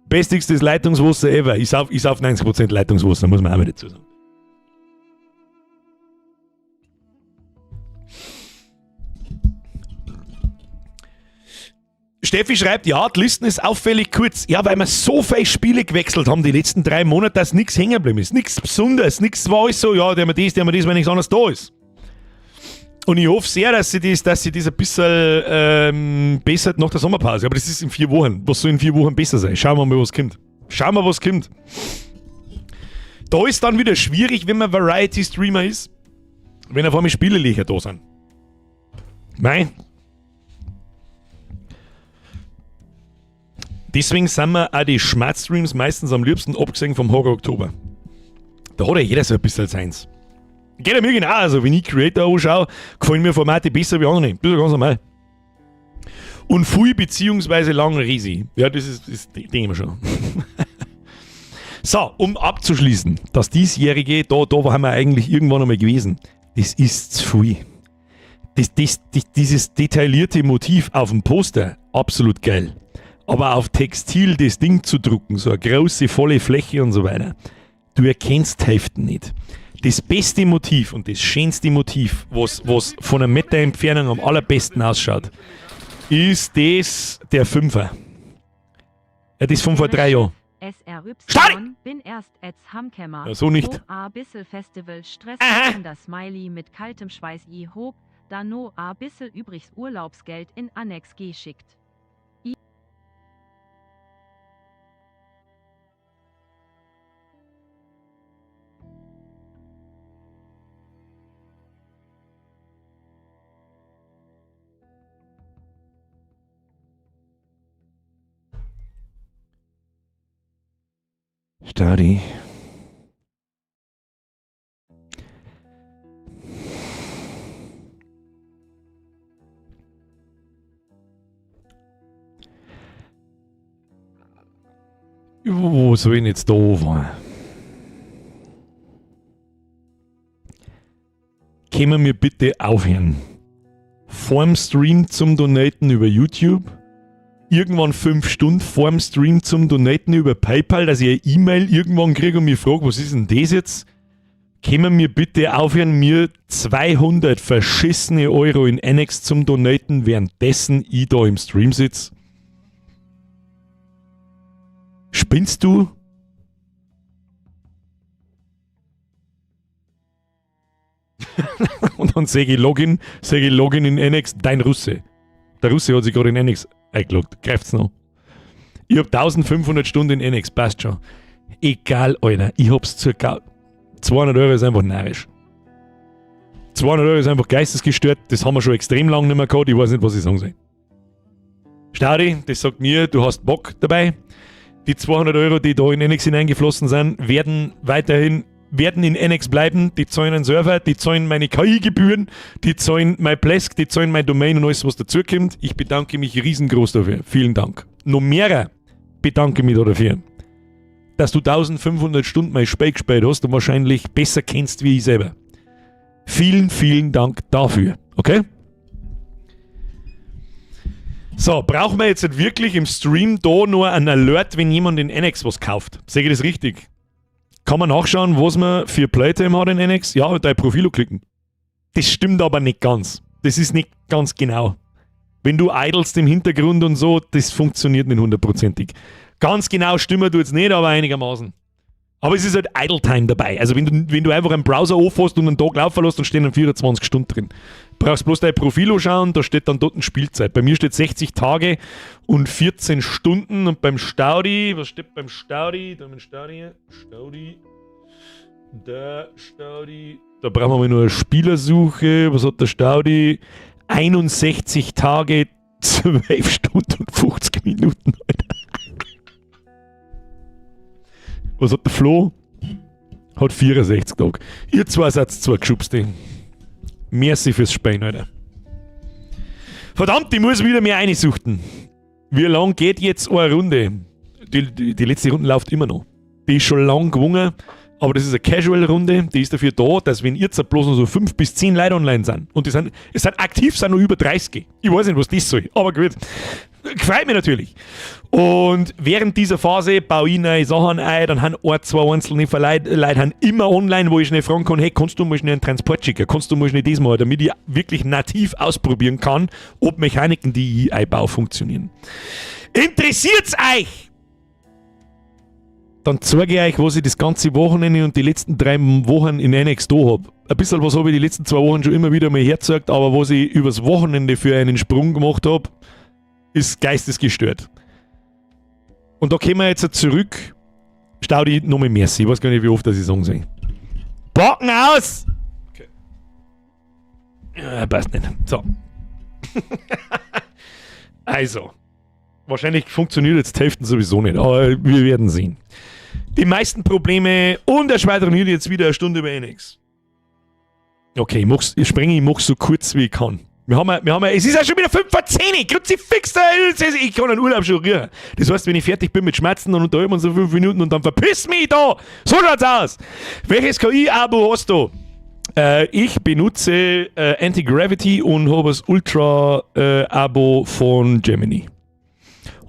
Bestigstes Leitungswasser ever. Ich sauf 90% Leitungswasser, muss man auch mal dazu sagen. Steffi schreibt, ja, die Listen ist auffällig kurz. Ja, weil wir so viele Spiele gewechselt haben die letzten 3 Monate, dass nichts hängen geblieben ist. Nichts Besonderes, nichts war alles so, ja, der mir das, der mir das, wenn nichts anderes da ist. Und ich hoffe sehr, dass sie das ein bisschen bessert nach der Sommerpause. Aber das ist in 4 Wochen. Was soll in 4 Wochen besser sein? Schauen wir mal, was kommt. Schauen wir, was kommt. Da ist dann wieder schwierig, wenn man Variety-Streamer ist, wenn auf einmal Spielelöcher da sind. Mei. Deswegen sind mir auch die Schmatz-Streams meistens am liebsten, abgesehen vom Horror Oktober. Da hat ja jeder so ein bisschen seins. Geht ja mir genau, also wenn ich Creator anschaue, gefallen mir Formate besser wie andere. Das ist ja ganz normal. Und viel beziehungsweise lang Resi. Ja, das denke ich mir schon. So, um abzuschließen, das diesjährige, da waren wir eigentlich irgendwann einmal gewesen. Das ist zu viel. Dieses detaillierte Motiv auf dem Poster, absolut geil. Aber auf Textil das Ding zu drucken, so eine große, volle Fläche und so weiter, du erkennst die Hälfte nicht. Das beste Motiv und das schönste Motiv, was von einer Meter Entfernung am allerbesten ausschaut, ist das der Fünfer. Ja, das von vor 3 Jahren. SRY, Start! Bin erst etz hamkemma. Ja, so nicht. Hob a bissel Festival Stress Aha. das Smiley mit kaltem Schweiß, i hob da no a bissel übrigs Urlaubsgeld in Annex geschickt. I Stadi. Wo soll ich denn jetzt da anfangen? Können wir bitte aufhören? Vorm Stream zum Donaten über YouTube, irgendwann 5 Stunden vorm Stream zum Donaten über PayPal, dass ich eine E-Mail irgendwann kriege und mich frage, was ist denn das jetzt? Können wir bitte aufhören, mir 200 verschissene Euro in Annex zum Donaten, währenddessen ich da im Stream sitze? Spinnst du? Und dann sehe ich Login, sehe ich Login in NX, dein Russe. Der Russe hat sich gerade in NX eingeloggt. Greift's noch. Ich hab 1500 Stunden in NX, passt schon. Egal, Alter, ich hab's zur 200 Euro ist einfach narrisch. 200 Euro ist einfach geistesgestört, das haben wir schon extrem lange nicht mehr gehabt, ich weiß nicht, was ich sagen soll. Staudi, das sagt mir, du hast Bock dabei. Die 200 Euro, die da in NX hineingeflossen sind, werden weiterhin werden in NX bleiben. Die zahlen einen Server, die zahlen meine KI-Gebühren, die zahlen mein Plesk, die zahlen mein Domain und alles, was dazukommt. Ich bedanke mich riesengroß dafür. Vielen Dank. Noch mehrer bedanke mich da dafür, dass du 1500 Stunden mein Spiel gespielt hast und wahrscheinlich besser kennst wie ich selber. Vielen, vielen Dank dafür. Okay? So, brauchen wir jetzt wirklich im Stream da nur einen Alert, wenn jemand in NX was kauft? Sehe ich das richtig? Kann man nachschauen, was man für Playtime hat in NX? Ja, dein Profil klicken. Das stimmt aber nicht ganz. Das ist nicht ganz genau. Wenn du idlest im Hintergrund und so, das funktioniert nicht hundertprozentig. Ganz genau stimmt du jetzt nicht, aber einigermaßen. Aber es ist halt Idle Time dabei. Also wenn du einfach einen Browser aufhast und einen Tag laufen lässt, dann stehen dann 24 Stunden drin. Brauchst bloß dein Profil anschauen, da steht dann dort eine Spielzeit. Bei mir steht 60 Tage und 14 Stunden und beim Staudi, was steht beim Staudi? Da beim Staudi, Staudi, der Staudi. Da brauchen wir mal nur eine Spielersuche. Was hat der Staudi? 61 Tage, 12 Stunden und 50 Minuten, Alter. Was hat der Flo? Hat 64 Tage. Ihr zwei seid zwei geschubste. Merci fürs Spielen, Alter. Verdammt, ich muss wieder mehr einsuchten. Wie lang geht jetzt eine Runde? Die letzte Runde läuft immer noch. Die ist schon lang gewonnen, aber das ist eine Casual-Runde. Die ist dafür da, dass wenn jetzt bloß noch so 5 bis 10 Leute online sind, und die sind, es sind aktiv sind noch über 30. Ich weiß nicht, was das soll, aber gut. Gefällt mir natürlich. Und während dieser Phase baue ich neue Sachen ein, dann haben ein, zwei einzelne Leute haben immer online, wo ich schnell fragen kann, hey, kannst du mal schnell einen Transport schicken? Kannst du mal schnell das machen, damit ich wirklich nativ ausprobieren kann, ob Mechaniken, die ich einbaue, funktionieren. Interessiert's euch? Dann zeige ich euch, was ich das ganze Wochenende und die letzten 3 Wochen in NX da hab. Ein bisschen was habe ich die letzten 2 Wochen schon immer wieder mal hergezeigt, aber was ich übers Wochenende für einen Sprung gemacht hab, ist geistesgestört. Und da kommen wir jetzt zurück. Staudi, nochmal merci. Ich weiß gar nicht, wie oft das ich sagen soll. Backen aus! Okay. Ja, passt nicht. So. Also. Wahrscheinlich funktioniert jetzt die Hälfte sowieso nicht, aber wir werden sehen. Die meisten Probleme und der schwadroniert jetzt wieder eine Stunde über NX. Okay, ich sprenge, ich mach's so kurz wie ich kann. Wir haben ja, es ist ja schon wieder 5 vor 10, Kruzifix, ich kann den Urlaub schon rühren. Das heißt, wenn ich fertig bin mit Schmerzen, dann unterhalten wir uns so 5 Minuten und dann verpiss mich da. So schaut's aus. Welches KI-Abo hast du? Ich benutze Anti-Gravity und habe das Ultra-Abo von Gemini.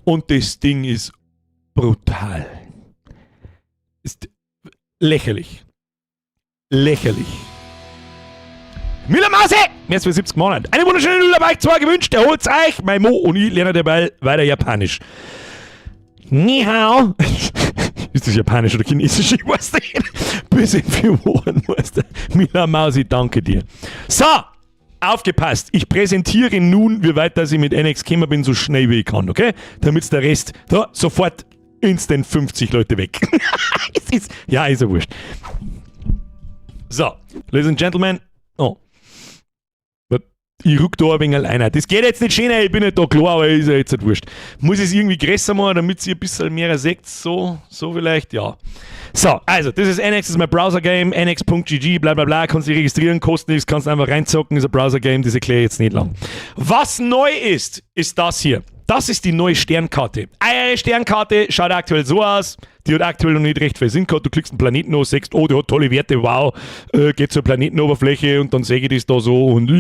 Und das Ding ist brutal. Ist lächerlich. Lächerlich. Müller Mause! Mehr als für 70 Monate. Eine wunderschöne Urlaub euch zwar gewünscht, erholt's euch. Mein Mo und ich lernen dabei weiter Japanisch. Ni hao. Ist das Japanisch oder Chinesisch? Ich weiß nicht. Bis in 4 Wochen, Meister. Miller Mausi, danke dir. So, aufgepasst. Ich präsentiere nun, wie weit dass ich mit NX gekommen bin, so schnell wie ich kann, okay? Damit's der Rest da sofort instant 50 Leute weg. Es ist, ja, ist ja wurscht. So, Ladies and Gentlemen. Oh. Ich rück da ein wenig alleine. Das geht jetzt nicht schöner, ich bin nicht da klar, aber ist ja jetzt nicht wurscht. Muss ich es irgendwie größer machen, damit ihr ein bisschen mehr seht? So, so vielleicht, ja. So, also, das ist NX, das ist mein Browser-Game, nx.gg, bla bla bla, kannst dich registrieren, kostet nichts, kannst einfach reinzocken, ist ein Browser-Game, das erkläre ich jetzt nicht lang. Was neu ist, ist das hier. Das ist die neue Sternkarte. Eure Sternkarte schaut aktuell so aus. Die hat aktuell noch nicht recht viel Sinn gehabt. Du klickst einen Planeten an, siehst, oh, der hat tolle Werte, wow, geht zur Planetenoberfläche und dann sehe ich das da so und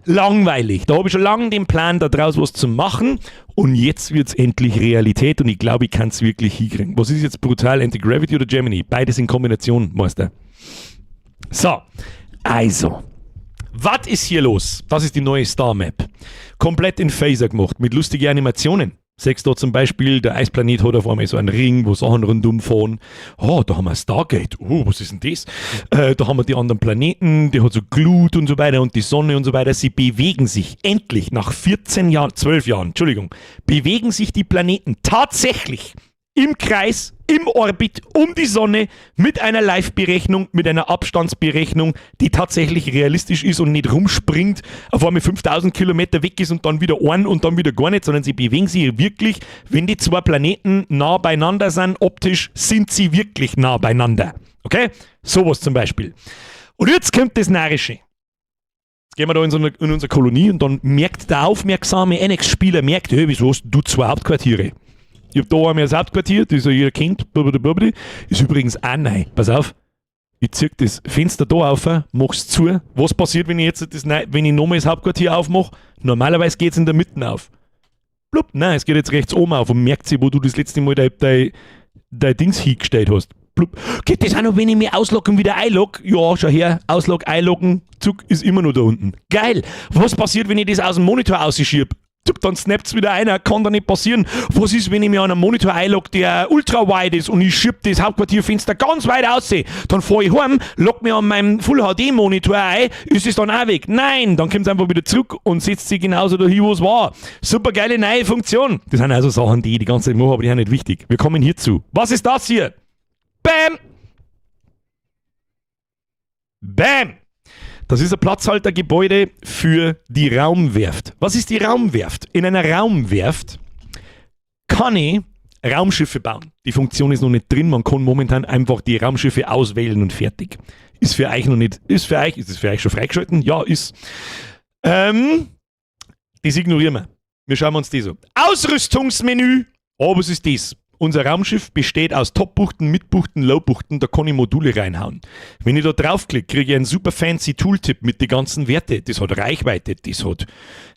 langweilig. Da habe ich schon lange den Plan, da draus was zu machen und jetzt wird's endlich Realität und ich glaube, ich kann's wirklich hinkriegen. Was ist jetzt brutal, Anti-Gravity oder Gemini? Beides in Kombination, Meister. So, also. Was ist hier los? Das ist die neue Star Map. Komplett in Phaser gemacht, mit lustigen Animationen. Siehst da zum Beispiel, der Eisplanet hat auf einmal so einen Ring, wo Sachen rundum fahren. Oh, da haben wir Stargate. Oh, was ist denn das? Da haben wir die anderen Planeten, die hat so Glut und so weiter und die Sonne und so weiter. Sie bewegen sich endlich nach 14 Jahren, 12 Jahren, Entschuldigung, bewegen sich die Planeten tatsächlich im Kreis, im Orbit um die Sonne mit einer Live-Berechnung, mit einer Abstandsberechnung, die tatsächlich realistisch ist und nicht rumspringt, auf einmal 5000 Kilometer weg ist und dann wieder ein und dann wieder gar nicht, sondern sie bewegen sich wirklich, wenn die zwei Planeten nah beieinander sind, optisch sind sie wirklich nah beieinander. Okay? Sowas zum Beispiel. Und jetzt kommt das Narrische. Jetzt gehen wir da in unsere Kolonie und dann merkt der aufmerksame NX-Spieler, merkt, hey, wieso hast du zwei Hauptquartiere? Ich hab da einmal das Hauptquartier, das ja jeder kennt. Blablabla. Ist übrigens auch neu. Pass auf, ich zieh das Fenster da auf, mach's zu. Was passiert, wenn ich jetzt das, wenn ich nochmal das Hauptquartier aufmache? Normalerweise geht's in der Mitte auf. Blub, nein, es geht jetzt rechts oben auf und merkt sich, wo du das letzte Mal dein Dings hingestellt hast. Blub. Geht das auch noch, wenn ich mich auslogge und wieder einlogge? Ja, schau her, auslog, einloggen, Zug ist immer noch da unten. Geil. Was passiert, wenn ich das aus dem Monitor ausschieb? Dann snappt's wieder einer, kann da nicht passieren. Was ist, wenn ich mir an einen Monitor einlogge, der ultra wide ist und ich schieb das Hauptquartierfenster ganz weit aus? Dann fahr ich heim, log mir an meinem Full HD Monitor ein, ist es dann auch weg? Nein, dann kommt's einfach wieder zurück und setzt sich genauso dahin, wo es war. Super geile neue Funktion. Das sind also Sachen, die ich die ganze Zeit mache, aber die sind nicht wichtig. Wir kommen hierzu. Was ist das hier? Bam! Bam! Das ist ein Platzhaltergebäude für die Raumwerft. Was ist die Raumwerft? In einer Raumwerft kann ich Raumschiffe bauen. Die Funktion ist noch nicht drin. Man kann momentan einfach die Raumschiffe auswählen und fertig. Ist für euch noch nicht, ist für euch, ist es für euch schon freigeschalten? Ja, ist. Das ignorieren wir. Wir schauen uns das an. Ausrüstungsmenü. Oh, was ist das? Unser Raumschiff besteht aus Top-Buchten, Mid-Buchten, Low-Buchten, da kann ich Module reinhauen. Wenn ich da draufklicke, kriege ich einen super fancy Tooltip mit den ganzen Werte. Das hat Reichweite, das hat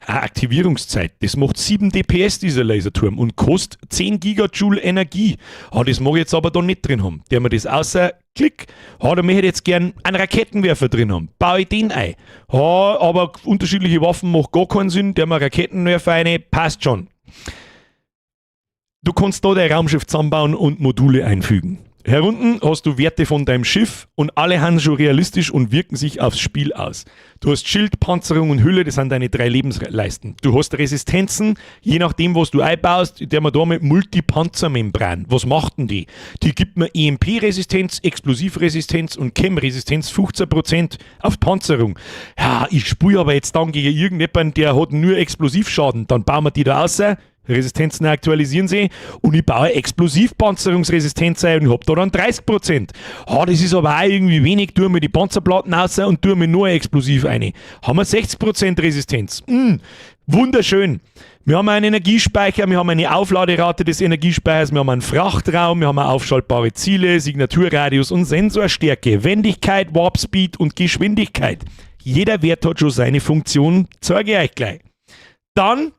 Aktivierungszeit, das macht 7 DPS, dieser Laserturm, und kostet 10 Gigajoule Energie. Ah, das mag ich jetzt aber da nicht drin haben. Der mir das außer Klick. Ah, da möchte ich jetzt gern einen Raketenwerfer drin haben. Baue ich den ein. Ah, aber unterschiedliche Waffen macht gar keinen Sinn. Der mir Raketenwerfer eine, passt schon. Du kannst da dein Raumschiff zusammenbauen und Module einfügen. Herunten hast du Werte von deinem Schiff und alle sind schon realistisch und wirken sich aufs Spiel aus. Du hast Schild, Panzerung und Hülle, das sind deine drei Lebensleisten. Du hast Resistenzen, je nachdem, was du einbaust, der man da mit Multipanzermembran. Was macht denn die? Die gibt mir EMP-Resistenz, Explosivresistenz und Chem-Resistenz 15% auf Panzerung. Ja, ich spule aber jetzt dann gegen irgendjemanden, der hat nur Explosivschaden. Dann bauen wir die da raus. Resistenzen aktualisieren sie und ich baue Explosivpanzerungsresistenz ein und hab da dann 30%. Ah, das ist aber auch irgendwie wenig, tue mir die Panzerplatten raus und tue mir nur Explosiv ein. Haben wir 60% Resistenz. Wunderschön. Wir haben einen Energiespeicher, wir haben eine Aufladerate des Energiespeichers, wir haben einen Frachtraum, wir haben aufschaltbare Ziele, Signaturradius und Sensorstärke, Wendigkeit, Warp Speed und Geschwindigkeit. Jeder Wert hat schon seine Funktion, zeige ich euch gleich. Dann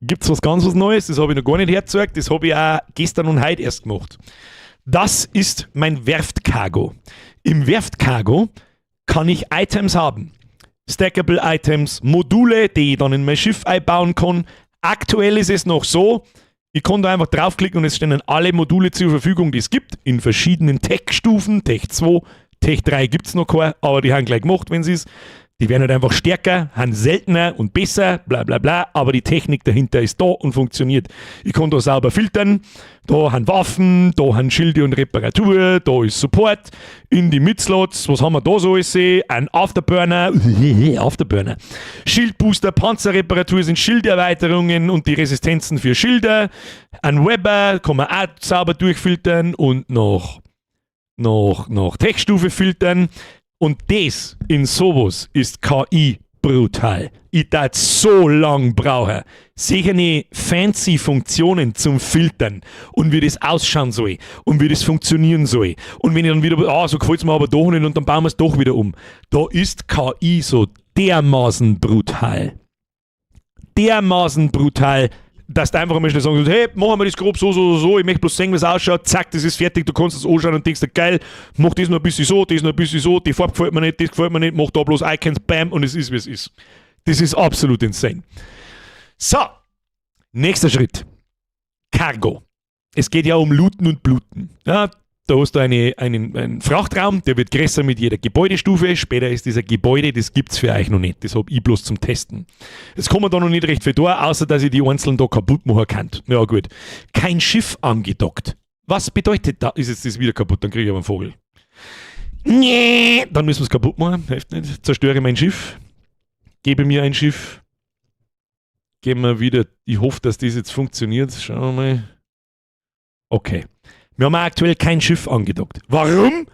gibt's was ganz was Neues, das habe ich noch gar nicht hergezeigt, das habe ich auch gestern und heute erst gemacht. Das ist mein Werftcargo. Im Werftcargo kann ich Items haben. Stackable Items, Module, die ich dann in mein Schiff einbauen kann. Aktuell ist es noch so, ich kann da einfach draufklicken und es stehen dann alle Module zur Verfügung, die es gibt, in verschiedenen Tech-Stufen. Tech 2, Tech 3 gibt's noch keine, aber die haben gleich gemacht, wenn sie es. Die werden halt einfach stärker, haben seltener und besser, bla bla bla, aber die Technik dahinter ist da und funktioniert. Ich kann da sauber filtern, da haben Waffen, da haben Schilde und Reparatur, da ist Support, in die Mid-Slots, was haben wir da so alles? Ein Afterburner, Afterburner, Schildbooster, Panzerreparatur sind Schilderweiterungen und die Resistenzen für Schilder, ein Webber kann man auch sauber durchfiltern und noch Tech-Stufe filtern. Und das in sowas ist KI brutal. Ich tat so lang brauchen. Sicher nicht fancy Funktionen zum Filtern und wie das ausschauen soll und wie das funktionieren soll. Und wenn ich dann wieder, ah, so gefällt's mir aber doch nicht und dann bauen wir's doch wieder um. Da ist KI so dermaßen brutal. Dermaßen brutal, dass du einfach mal schnell sagen kannst, hey, machen wir das grob so, so, so, so, ich möchte bloß sehen, wie es ausschaut, zack, das ist fertig, du kannst das anschauen und denkst dir, geil, mach das noch ein bisschen so, das noch ein bisschen so, die Farbe gefällt mir nicht, das gefällt mir nicht, mach da bloß Icons, bam, und es ist, wie es ist. Das ist absolut insane. So, nächster Schritt. Cargo. Es geht ja um Looten und Bluten. Ja, da hast du einen Frachtraum, der wird größer mit jeder Gebäudestufe. Später ist dieser Gebäude, das gibt es für euch noch nicht. Das hab ich bloß zum Testen. Es kommen da noch nicht recht viel da, außer dass ich die einzelnen da kaputt machen kann. Ja, gut. Kein Schiff angedockt. Was bedeutet das? Ist jetzt das wieder kaputt, dann kriege ich aber einen Vogel. Nee, dann müssen wir es kaputt machen. Hilft nicht. Zerstöre mein Schiff. Gebe mir ein Schiff. Geben wir wieder. Ich hoffe, dass das jetzt funktioniert. Schauen wir mal. Okay. Wir haben aktuell kein Schiff angedockt. Warum?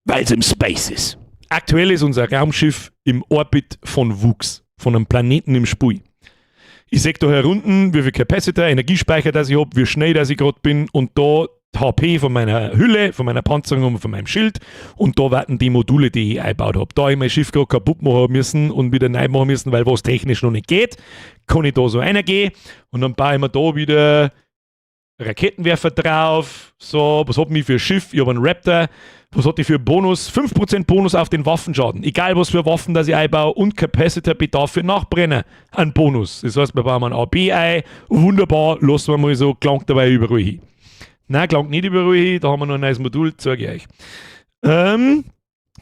Weil es im Space ist. Aktuell ist unser Raumschiff im Orbit von Wuchs, von einem Planeten im Spui. Ich sehe da herunten, wie viel Capacitor, Energiespeicher das ich habe, wie schnell dass ich gerade bin und da die HP von meiner Hülle, von meiner Panzerung und von meinem Schild und da warten die Module, die ich eingebaut habe. Da ich mein Schiff gerade kaputt machen müssen und wieder neu machen müssen, weil was technisch noch nicht geht, kann ich da so reingehen und dann baue ich mir da wieder Raketenwerfer drauf. So, was hat mich für ein Schiff? Ich habe einen Raptor. Was hat die für Bonus? 5% Bonus auf den Waffenschaden. Egal was für Waffen das ich einbaue und Capacitor-Bedarf für Nachbrenner. Ein Bonus. Das heißt, wir bauen ein AB ein. Wunderbar, lassen wir mal so, klangt dabei überall hin. Nein, klangt nicht überall hin. Da haben wir noch ein neues Modul, zeige ich euch.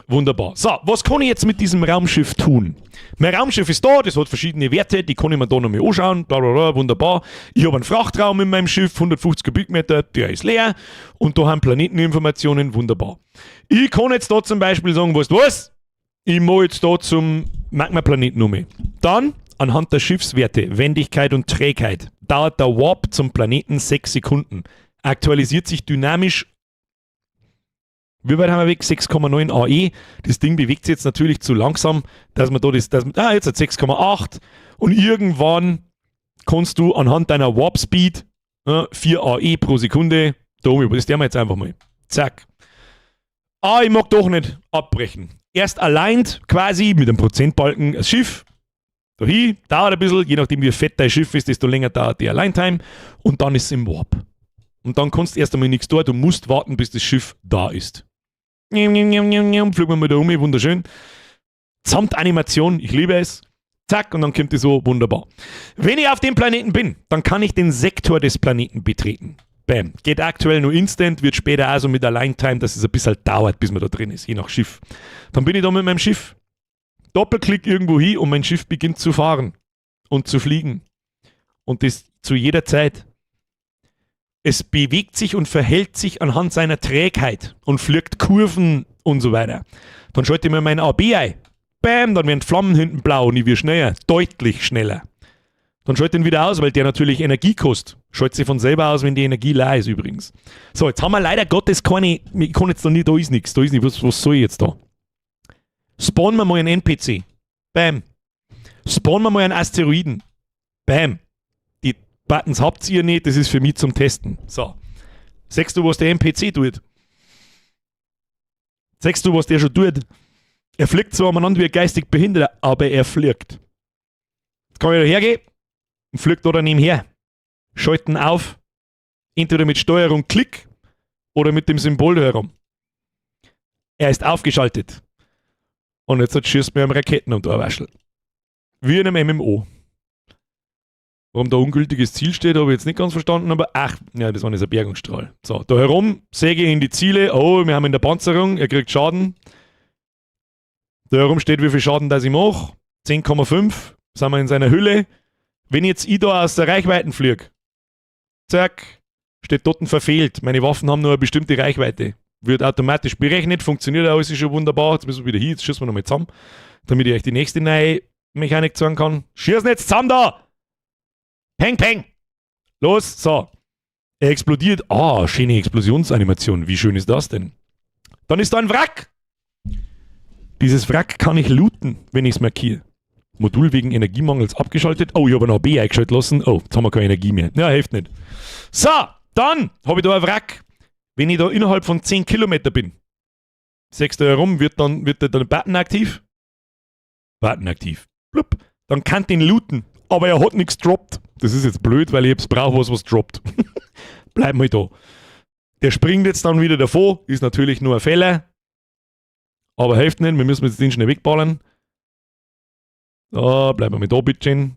Wunderbar. So, was kann ich jetzt mit diesem Raumschiff tun? Mein Raumschiff ist da, das hat verschiedene Werte, die kann ich mir da noch mal anschauen. Bla, bla, bla, wunderbar. Ich habe einen Frachtraum in meinem Schiff, 150 Kubikmeter, der ist leer. Und da haben Planeteninformationen, wunderbar. Ich kann jetzt da zum Beispiel sagen, weißt du was? Ich mache jetzt da zum Magma-Planeten um. Dann, anhand der Schiffswerte, Wendigkeit und Trägheit, dauert der Warp zum Planeten 6 Sekunden. Aktualisiert sich dynamisch. Wie weit haben wir weg? 6,9 AE. Das Ding bewegt sich jetzt natürlich zu langsam, dass man da das, dass man, ah, jetzt hat 6,8 und irgendwann kannst du anhand deiner Warp Speed 4 AE pro Sekunde, da oben, das tun wir jetzt einfach mal. Zack. Ah, ich mag doch nicht abbrechen. Erst aligned quasi mit einem Prozentbalken das Schiff. Dahin, dauert ein bisschen, je nachdem, wie fett dein Schiff ist, desto länger dauert die Align Time und dann ist es im Warp. Und dann kannst du erst einmal nichts tun, du musst warten, bis das Schiff da ist. Fliegen wir mal da um, wunderschön. Samt Animation, ich liebe es. Zack, und dann kommt die so wunderbar. Wenn ich auf dem Planeten bin, dann kann ich den Sektor des Planeten betreten. Bam. Geht aktuell nur instant, wird später also mit Align Time, dass es ein bisschen dauert, bis man da drin ist, je nach Schiff. Dann bin ich da mit meinem Schiff. Doppelklick irgendwo hin und mein Schiff beginnt zu fahren und zu fliegen. Und das zu jeder Zeit. Es bewegt sich und verhält sich anhand seiner Trägheit und fliegt Kurven und so weiter. Dann schalte ich mir mein AB ein. Bam, dann werden Flammen hinten blau und ich werde schneller, deutlich schneller. Dann schalte ich ihn wieder aus, weil der natürlich Energie kostet. Schaltet sich von selber aus, wenn die Energie leer ist übrigens. So, jetzt haben wir leider Gottes keine, ich kann jetzt da nicht, da ist nichts, da ist nicht, was soll ich jetzt da? Spawnen wir mal einen NPC. Bam. Spawnen wir mal einen Asteroiden. Bam. Die Buttons habt ihr nicht, das ist für mich zum Testen. So. Siehst du, was der NPC tut? Siehst du, was der schon tut? Er fliegt zwar umeinander wie ein geistig Behinderter, aber er fliegt. Jetzt kann ich da hergehen und fliegt da nebenher. Schalten auf. Entweder mit Steuerung Klick oder mit dem Symbol da herum. Er ist aufgeschaltet. Und jetzt schießt mir am Raketen um die Waschel. Wie in einem MMO. Warum da ungültiges Ziel steht, habe ich jetzt nicht ganz verstanden, aber ach, ja, das war jetzt ein Bergungsstrahl. So, da herum säge ich in die Ziele. Oh, wir haben in der Panzerung, er kriegt Schaden. Da herum steht, wie viel Schaden das ich mache. 10,5. Sind wir in seiner Hülle. Wenn jetzt ich da aus der Reichweite fliege, zack, steht dort verfehlt. Meine Waffen haben nur eine bestimmte Reichweite. Wird automatisch berechnet, funktioniert alles ist schon wunderbar. Jetzt müssen wir wieder hier, jetzt schießen wir nochmal zusammen, damit ich euch die nächste neue Mechanik zeigen kann. Schießen jetzt zusammen da! Peng, peng! Los, so. Er explodiert. Ah, schöne Explosionsanimation. Wie schön ist das denn? Dann ist da ein Wrack. Dieses Wrack kann ich looten, wenn ich es markiere. Modul wegen Energiemangels abgeschaltet. Oh, ich habe ein AB eingeschaltet lassen. Oh, jetzt haben wir keine Energie mehr. Ja, hilft nicht. So, dann habe ich da ein Wrack. Wenn ich da innerhalb von 10 Kilometer bin, sechst du herum, wird der Button aktiv. Button aktiv. Blub. Dann kann den looten. Aber er hat nichts droppt. Das ist jetzt blöd, weil ich jetzt brauche was, was droppt. Bleib mal da. Der springt jetzt dann wieder davor. Ist natürlich nur ein Fehler. Aber hilft nicht, wir müssen jetzt den schnell wegballern. So, bleiben wir mal da, bitteschön.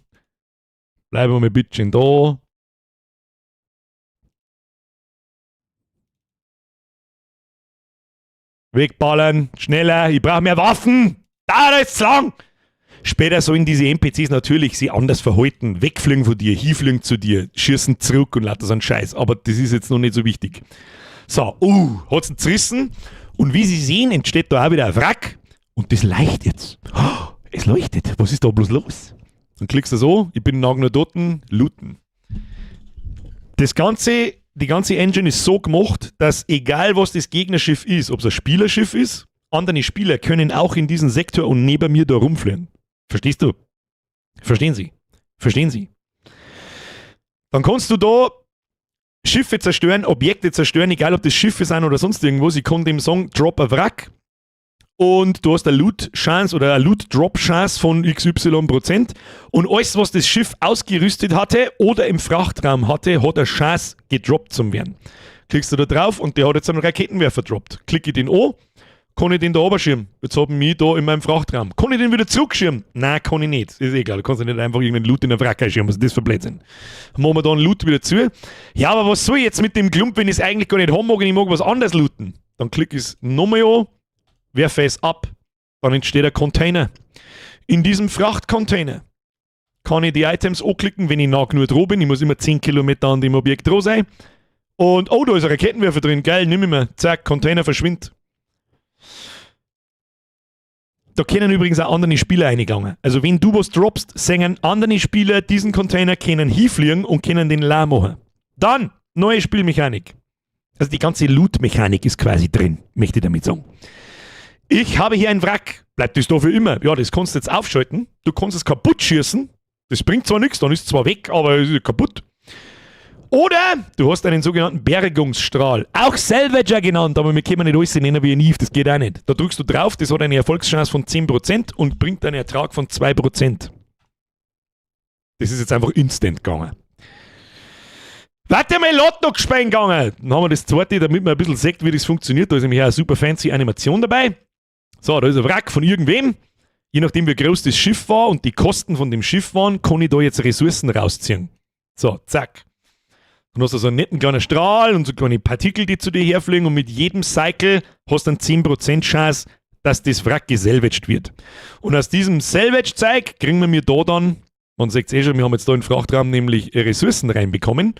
Bleiben wir mal bitteschön da. Wegballern, schneller, ich brauche mehr Waffen. Da ist lang. Später sollen diese NPCs natürlich sich anders verhalten, wegfliegen von dir, hinfliegen zu dir, schießen zurück und lauter so einen Scheiß. Aber das ist jetzt noch nicht so wichtig. So, hat's ihn zerrissen. Und wie Sie sehen, entsteht da auch wieder ein Wrack. Und das leuchtet jetzt. Oh, es leuchtet. Was ist da bloß los? Dann klickst du so, ich bin noch dort, looten. Die ganze Engine ist so gemacht, dass egal, was das Gegnerschiff ist, ob es ein Spielerschiff ist, andere Spieler können auch in diesem Sektor und neben mir da rumfliegen. Verstehst du? Verstehen Sie? Verstehen Sie? Dann kannst du da Schiffe zerstören, Objekte zerstören, egal ob das Schiffe sind oder sonst irgendwas. Ich kann dem sagen, drop a Wrack und du hast eine Loot-Chance oder eine Loot-Drop-Chance von XY Prozent und alles, was das Schiff ausgerüstet hatte oder im Frachtraum hatte, hat eine Chance, gedroppt zu werden. Klickst du da drauf und der hat jetzt einen Raketenwerfer droppt. Klicke ich den an, kann ich den da runterschirmen. Jetzt haben mich da in meinem Frachtraum. Kann ich den wieder zurückschirmen? Nein, kann ich nicht. Ist egal. Du kannst ja nicht einfach irgendeinen Loot in der Wrack einschirmen. Was ist das für Blödsinn? Machen wir da einen Loot wieder zu. Ja, aber was soll ich jetzt mit dem Klump, wenn ich es eigentlich gar nicht haben mag und ich mag was anderes looten? Dann klicke ich es nochmal an, werfe es ab. Dann entsteht ein Container. In diesem Frachtcontainer kann ich die Items anklicken, wenn ich nah genug dran bin. Ich muss immer 10 Kilometer an dem Objekt dran sein. Und, oh, da ist ein Raketenwerfer drin. Geil, nimm ich mir. Zack, Container verschwindet. Da können übrigens auch andere Spieler reingegangen. Also wenn du was droppst, sehen andere Spieler diesen Container, können hinfliegen und können den leer machen. Dann, neue Spielmechanik. Also die ganze Loot-Mechanik ist quasi drin, möchte ich damit sagen. Ich habe hier ein Wrack. Bleibt das da für immer? Ja, das kannst du jetzt aufschalten. Du kannst es kaputt schießen. Das bringt zwar nichts, dann ist es zwar weg, aber es ist kaputt. Oder du hast einen sogenannten Bergungsstrahl, auch Salvager genannt, aber wir können nicht alles nennen wie ein Eve, das geht auch nicht. Da drückst du drauf, das hat eine Erfolgschance von 10% und bringt einen Ertrag von 2%. Das ist jetzt einfach instant gegangen. Warte mal, Lot noch gespielt gegangen. Dann haben wir das zweite, damit man ein bisschen sieht, wie das funktioniert. Da ist nämlich auch eine super fancy Animation dabei. So, da ist ein Wrack von irgendwem. Je nachdem, wie groß das Schiff war und die Kosten von dem Schiff waren, kann ich da jetzt Ressourcen rausziehen. So, zack. Dann hast du so einen netten kleinen Strahl und so kleine Partikel, die zu dir herfliegen und mit jedem Cycle hast du dann 10% Chance, dass das Wrack gesalvaged wird. Und aus diesem Salvage-Zeug kriegen wir mir da dann, man sieht es eh schon, wir haben jetzt da im Frachtraum nämlich Ressourcen reinbekommen.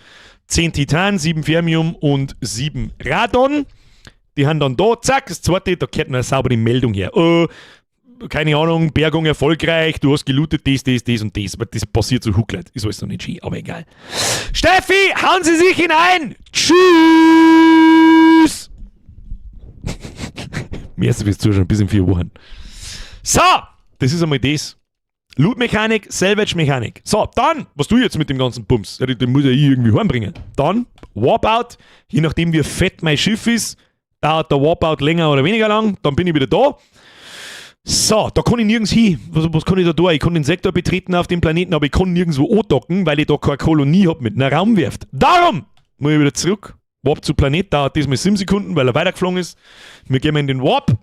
10 Titan, 7 Fermium und 7 Radon. Die haben dann da, zack, das zweite, da kehrt noch eine saubere Meldung her. Oh, keine Ahnung, Bergung erfolgreich, du hast gelootet, das, das, das und das. Aber das passiert so hucklet. Ist alles noch nicht schön, aber egal. Steffi, hauen Sie sich hinein! Tschüss! Merci fürs Zuschauen, bis in 4 Wochen. So, das ist einmal das. Loot-Mechanik, Salvage-Mechanik. So, dann, was tu ich jetzt mit dem ganzen Bums? Ja, den muss ja ich irgendwie heimbringen. Dann, Warp-Out. Je nachdem, wie fett mein Schiff ist, dauert der Warp-Out länger oder weniger lang. Dann bin ich wieder da. So, da kann ich nirgends hin. Was kann ich da tun? Ich kann den Sektor betreten auf dem Planeten, aber ich kann nirgendwo andocken, weil ich da keine Kolonie hab mit einer Raumwerft. Darum muss ich wieder zurück. Warp zu Planet dauert diesmal 7 Sekunden, weil er weitergeflogen ist. Wir gehen in den Warp.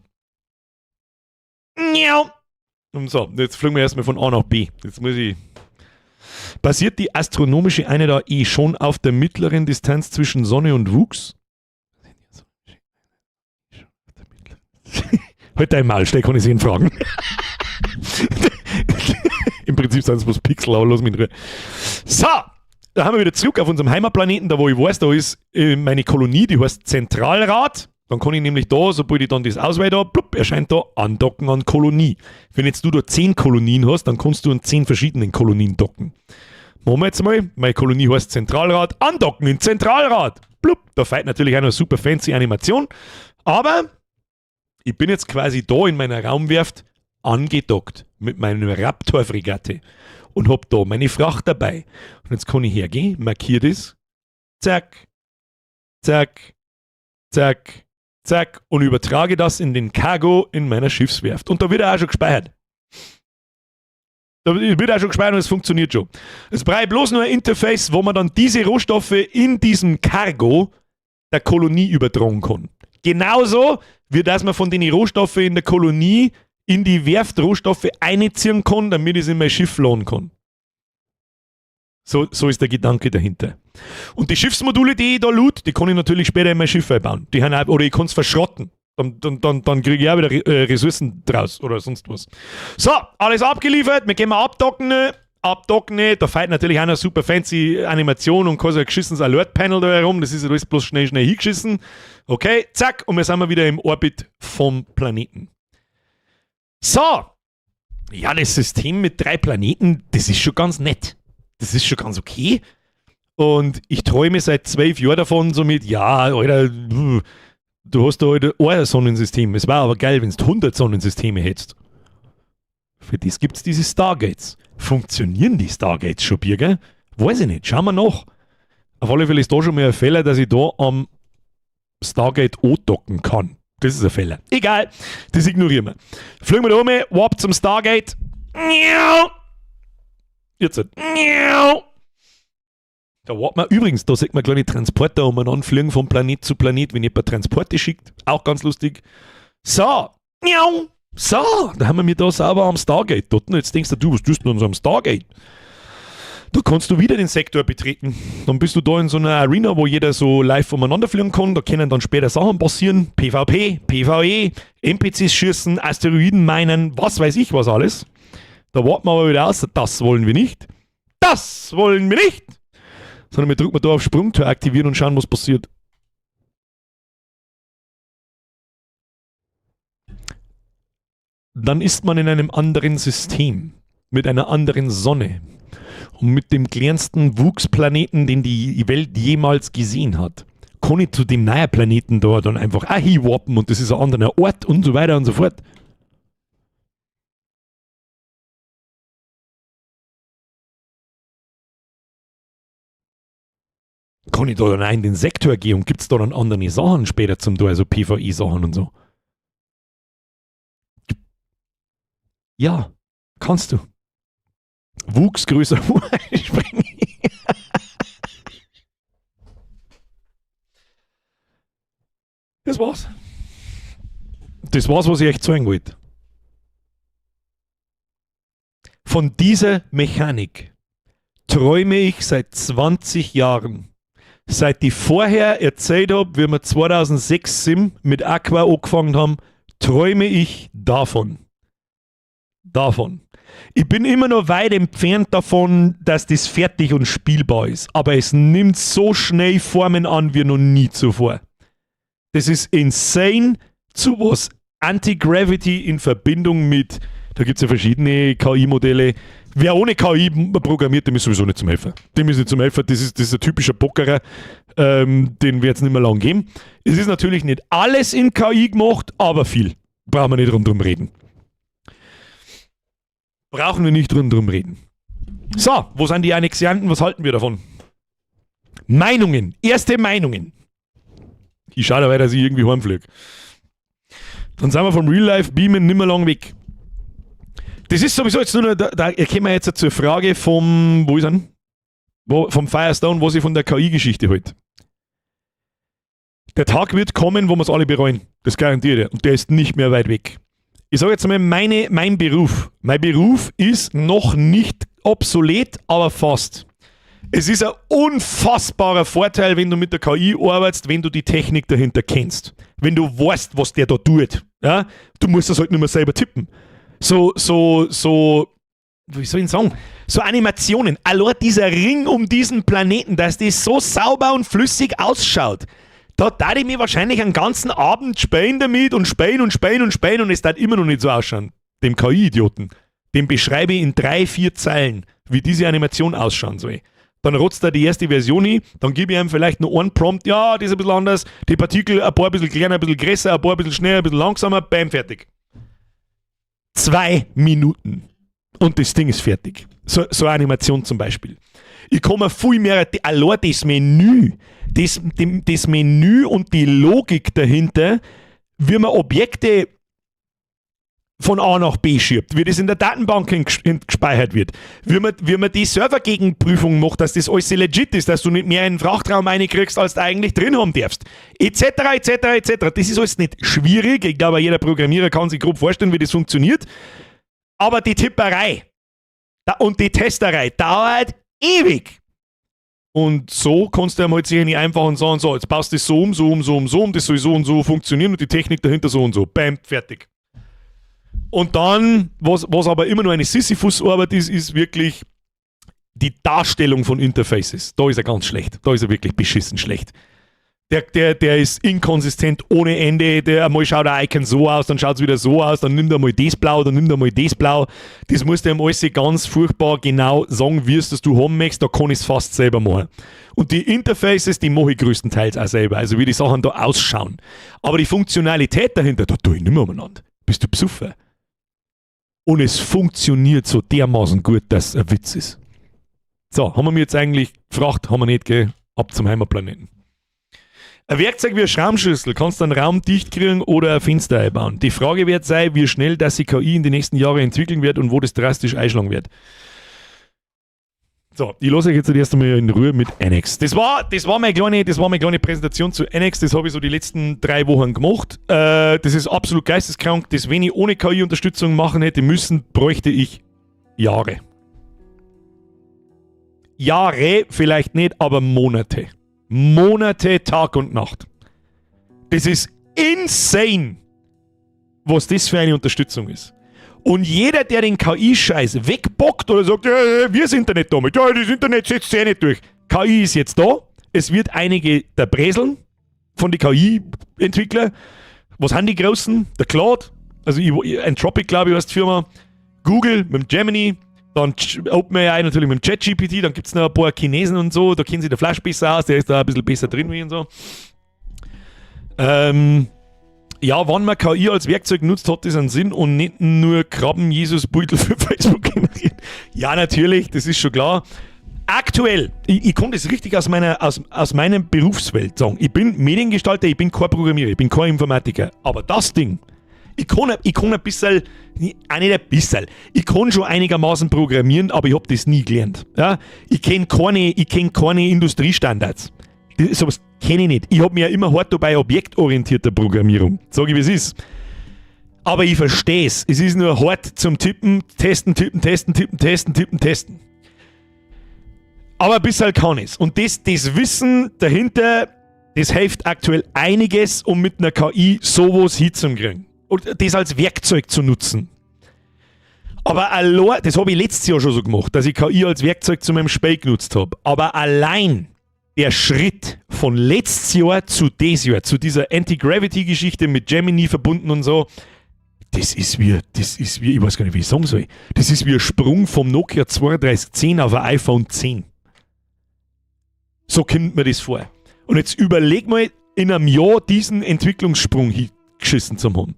Und so, jetzt fliegen wir erstmal von A nach B. Jetzt muss ich. Basiert die astronomische Einheit AE schon auf der mittleren Distanz zwischen Sonne und Wuchs? Halt dein Maul, schnell kann ich sie ihn fragen. Im Prinzip sind es bloß Pixel, aber lass mich in Ruhe. So, da haben wir wieder zurück auf unserem Heimatplaneten, da wo ich weiß, da ist meine Kolonie, die heißt Zentralrat. Dann kann ich nämlich da, sobald ich dann das auswähle, da, plupp, erscheint da Andocken an Kolonie. Wenn jetzt du da 10 Kolonien hast, dann kannst du an 10 verschiedenen Kolonien docken. Machen wir jetzt mal. Meine Kolonie heißt Zentralrat. Andocken in Zentralrat. Plupp, da fällt natürlich auch noch eine super fancy Animation. Aber ich bin jetzt quasi da in meiner Raumwerft angedockt mit meinem Raptor-Fregatte und hab da meine Fracht dabei. Und jetzt kann ich hergehen, markiere das, zack, zack, zack, zack und übertrage das in den Cargo in meiner Schiffswerft. Und da wird er auch schon gespeichert. Da wird auch schon gespeichert und es funktioniert schon. Es braucht bloß nur ein Interface, wo man dann diese Rohstoffe in diesem Cargo der Kolonie übertragen kann. Genauso wie dass man von den Rohstoffen in der Kolonie in die Werft Rohstoffe einziehen kann, damit ich es in mein Schiff laden kann. So ist der Gedanke dahinter. Und die Schiffsmodule, die ich da loot, die kann ich natürlich später in mein Schiff einbauen. Die haben auch, oder ich kann es verschrotten. Dann kriege ich auch wieder Ressourcen draus oder sonst was. So, alles abgeliefert. Wir gehen mal abdocken. Abdocken. Da fällt natürlich auch noch super fancy Animation und kein so ein geschissenes Alert-Panel da herum. Das ist ja alles bloß schnell, schnell hingeschissen. Okay, zack. Und wir sind mal wieder im Orbit vom Planeten. So. Ja, das System mit 3 Planeten, das ist schon ganz nett. Das ist schon ganz okay. Und ich träume seit 12 Jahren davon, so mit, ja, Alter, du hast da halt ein Sonnensystem. Es war aber geil, wenn du 100 Sonnensysteme hättest. Für das gibt's diese Stargates. Funktionieren die Stargates schon, Birger? Weiß ich nicht. Schauen wir nach. Auf alle Fälle ist da schon mal ein Fehler, dass ich da am Stargate andocken kann. Das ist ein Fehler. Egal, das ignorieren wir. Fliegen wir da um, warp zum Stargate. Jetzt. Da warten wir. Übrigens, da sieht man kleine Transporter umeinander fliegen von Planet zu Planet, wenn jemand Transporte schickt. Auch ganz lustig. So. So, da haben wir mir da sauber am Stargate. Dort, jetzt denkst du, was tust du denn so am Stargate? Da kannst du wieder den Sektor betreten. Dann bist du da in so einer Arena, wo jeder so live umeinander fliegen kann. Da können dann später Sachen passieren. PvP, PvE, NPCs schießen, Asteroiden meinen, was weiß ich was alles. Da warten wir aber wieder aus. Das wollen wir nicht. Das wollen wir nicht! Sondern wir drücken da auf Sprungtor aktivieren und schauen, was passiert. Dann ist man in einem anderen System, mit einer anderen Sonne und mit dem kleinsten Wuchsplaneten, den die Welt jemals gesehen hat. Kann ich zu dem neuen Planeten da dann einfach auch hinwarpen und das ist ein anderer Ort und so weiter und so fort. Kann ich da dann auch in den Sektor gehen und gibt's da dann andere Sachen später zum Tor, also PvE-Sachen und so? Ja, kannst du. Wuchs größer springen. Das war's. Das war's, was ich euch zeigen wollte. Von dieser Mechanik träume ich seit 20 Jahren. Seit ich vorher erzählt hab, wie wir 2006 Sim mit Aqua angefangen haben, träume ich davon. Davon. Ich bin immer noch weit entfernt davon, dass das fertig und spielbar ist. Aber es nimmt so schnell Formen an wie noch nie zuvor. Das ist insane, zu was Anti-Gravity in Verbindung mit, da gibt's ja verschiedene K I-Modelle. Wer ohne KI programmiert, dem ist sowieso nicht zum Helfer. Dem ist nicht zum Helfer, das ist ein typischer Pockerer, den wird's nicht mehr lang geben. Es ist natürlich nicht alles in KI gemacht, aber viel. Brauchen wir nicht rundherum reden. Brauchen wir nicht rundherum reden. So, wo sind die Annexianten? Was halten wir davon? Meinungen. Erste Meinungen. Ich schaue dabei, dass ich irgendwie heimfliege. Dann sind wir vom Real-Life-Beamen nimmer lang weg. Das ist sowieso jetzt nur noch, da kommen wir jetzt zur Frage vom, wo ist er? Wo, vom Firestone, was ich von der K I-Geschichte halt. Der Tag wird kommen, wo wir's alle bereuen. Das garantiere ich dir. Und der ist nicht mehr weit weg. Ich sag jetzt mal, mein Beruf. Mein Beruf ist noch nicht obsolet, aber fast. Es ist ein unfassbarer Vorteil, wenn du mit der KI arbeitest, wenn du die Technik dahinter kennst. Wenn du weißt, was der da tut. Ja? Du musst das halt nicht mehr selber tippen. Wie soll ich denn sagen? So Animationen. Allein dieser Ring um diesen Planeten, dass das so sauber und flüssig ausschaut. Da darf ich mir wahrscheinlich einen ganzen Abend spielen damit und spielen und spielen und spielen und es darf immer noch nicht so ausschauen. Dem K I-Idioten. Dem beschreibe ich in 3, 4 Zeilen, wie diese Animation ausschauen soll. Dann rotzt er die erste Version hin, dann gebe ich ihm vielleicht noch einen Prompt, ja, das ist ein bisschen anders, die Partikel ein paar bisschen kleiner, ein bisschen größer, ein paar bisschen schneller, ein bisschen langsamer, bam, fertig. 2 Minuten. Und das Ding ist fertig. So eine Animation zum Beispiel. Ich komme viel mehr, die, allein das Menü, das, dem, das Menü und die Logik dahinter, wie man Objekte von A nach B schiebt, wie das in der Datenbank gespeichert wird, wie man die Servergegenprüfung macht, dass das alles legit ist, dass du nicht mehr in den Frachtraum reinkriegst, als du eigentlich drin haben darfst, et cetera, et cetera, et cetera. Das ist alles nicht schwierig. Ich glaube, jeder Programmierer kann sich grob vorstellen, wie das funktioniert. Aber die Tipperei und die Testerei dauert ewig. Und so kannst du ihm halt sicher nicht einfach und sagen, so, jetzt baust du das so um, so um, so um, so um, das soll so und so funktionieren und die Technik dahinter so und so. Bam, fertig. Und dann, was aber immer nur eine Sisyphus-Arbeit ist, ist wirklich die Darstellung von Interfaces. Da ist er ganz schlecht. Da ist er wirklich beschissen schlecht. Der ist inkonsistent ohne Ende. Der einmal schaut ein Icon so aus, dann schaut es wieder so aus, dann nimmt er mal das blau, dann nimmt er mal das blau. Das musst du ihm alles ganz furchtbar genau sagen, wie es das du haben möchtest. Da kann ich es fast selber machen. Und die Interfaces, die mache ich größtenteils auch selber, also wie die Sachen da ausschauen. Aber die Funktionalität dahinter, da tue ich nicht mehr umeinander. Bist du besoffen? Und es funktioniert so dermaßen gut, dass es ein Witz ist. So, haben wir mir jetzt eigentlich gefragt, haben wir nicht, gell? Ab zum Heimatplaneten. Ein Werkzeug wie eine Schraubenschlüssel kannst du einen Raum dicht kriegen oder ein Fenster einbauen. Die Frage wird sein, wie schnell das sich KI in die nächsten Jahre entwickeln wird und wo das drastisch einschlagen wird. So, ich lasse euch jetzt erst einmal in Ruhe mit Annex. Das war meine kleine Präsentation zu Annex. Das habe ich so die letzten 3 Wochen gemacht. Das ist absolut geisteskrank. Das, wenn ich ohne KI-Unterstützung machen hätte müssen, bräuchte ich Jahre. Jahre vielleicht nicht, aber Monate. Monate, Tag und Nacht. Das ist insane, was das für eine Unterstützung ist. Und jeder, der den KI-Scheiß wegbockt oder sagt, ja, wir sind da nicht damit, ja, das Internet setzt sich eh nicht durch. KI ist jetzt da. Es wird einige da breseln von den KI-Entwicklern. Was haben die Großen? Der Claude, also Anthropic, glaube ich, heißt die Firma. Google mit dem Gemini, dann OpenAI natürlich mit dem ChatGPT, dann gibt es noch ein paar Chinesen und so, da kennen sich der Flash besser aus, der ist da ein bisschen besser drin wie und so. Ja, wann man KI als Werkzeug nutzt, hat das einen Sinn und nicht nur Krabben Jesus Beutel für Facebook generiert. Ja, natürlich, das ist schon klar. Aktuell, ich kann das richtig aus meiner Berufswelt sagen. Ich bin Mediengestalter, ich bin kein Programmierer, ich bin kein Informatiker. Aber das Ding, ich kann ein bisschen, auch nicht ein bisschen, ich kann schon einigermaßen programmieren, aber ich habe das nie gelernt. Ja? Ich kenn keine Industriestandards. Sowas kenne ich nicht. Ich habe mir ja immer hart dabei objektorientierter Programmierung. Sag ich, wie es ist. Aber ich verstehe es. Es ist nur hart zum Tippen, testen, tippen, testen, tippen, testen, tippen, testen. Aber ein bisschen kann ich. Und das Wissen dahinter, das hilft aktuell einiges, um mit einer KI sowas hinzukriegen. Und das als Werkzeug zu nutzen. Aber allein, das habe ich letztes Jahr schon so gemacht, dass ich KI als Werkzeug zu meinem Spiel genutzt habe. Aber allein der Schritt von letztes Jahr zu dieses Jahr, zu dieser Anti-Gravity-Geschichte mit Gemini verbunden und so, das ist wie, ich weiß gar nicht, wie ich sagen soll. Das ist wie ein Sprung vom Nokia 3210 auf ein iPhone 10. So kommt mir das vor. Und jetzt überleg mal, in einem Jahr diesen Entwicklungssprung hingeschissen zu haben.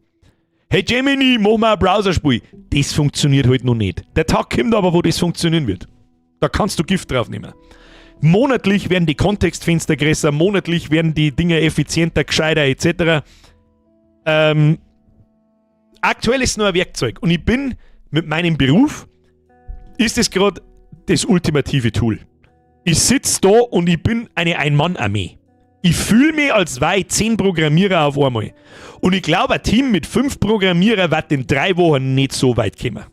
Hey Gemini, mach mal ein Browserspiel. Das funktioniert halt noch nicht. Der Tag kommt aber, wo das funktionieren wird. Da kannst du Gift drauf nehmen. Monatlich werden die Kontextfenster größer, monatlich werden die Dinge effizienter, gescheiter etc. Aktuell ist es nur ein Werkzeug und ich bin mit meinem Beruf, ist es gerade das ultimative Tool. Ich sitze da und ich bin eine Ein-Mann-Armee. Ich fühle mich, als wäre ich 10 Programmierer auf einmal. Und ich glaube, ein Team mit fünf Programmierern wird in 3 Wochen nicht so weit kommen.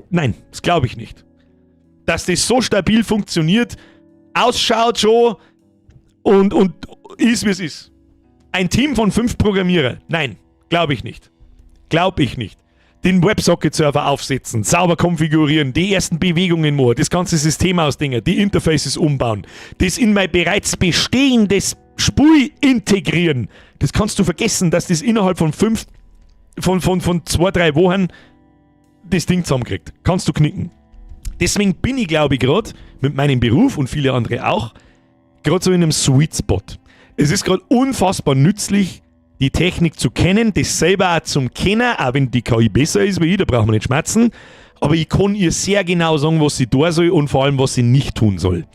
Nein, das glaube ich nicht. Dass das so stabil funktioniert, ausschaut schon und ist, wie es ist. Ein Team von fünf Programmierern? Nein, glaube ich nicht. Glaube ich nicht. Den WebSocket-Server aufsetzen, sauber konfigurieren, die ersten Bewegungen machen, das ganze System ausdenken, die Interfaces umbauen, das in mein bereits bestehendes Spiel integrieren. Das kannst du vergessen, dass das innerhalb von 2, 3 Wochen das Ding zusammenkriegt. Kannst du knicken. Deswegen bin ich, glaube ich, gerade mit meinem Beruf und viele andere auch, gerade so in einem Sweet Spot. Es ist gerade unfassbar nützlich, die Technik zu kennen, das selber auch zum Kennen, auch wenn die KI besser ist wie ich, da brauchen wir nicht schmatzen. Aber ich kann ihr sehr genau sagen, was sie tun soll und vor allem, was sie nicht tun soll.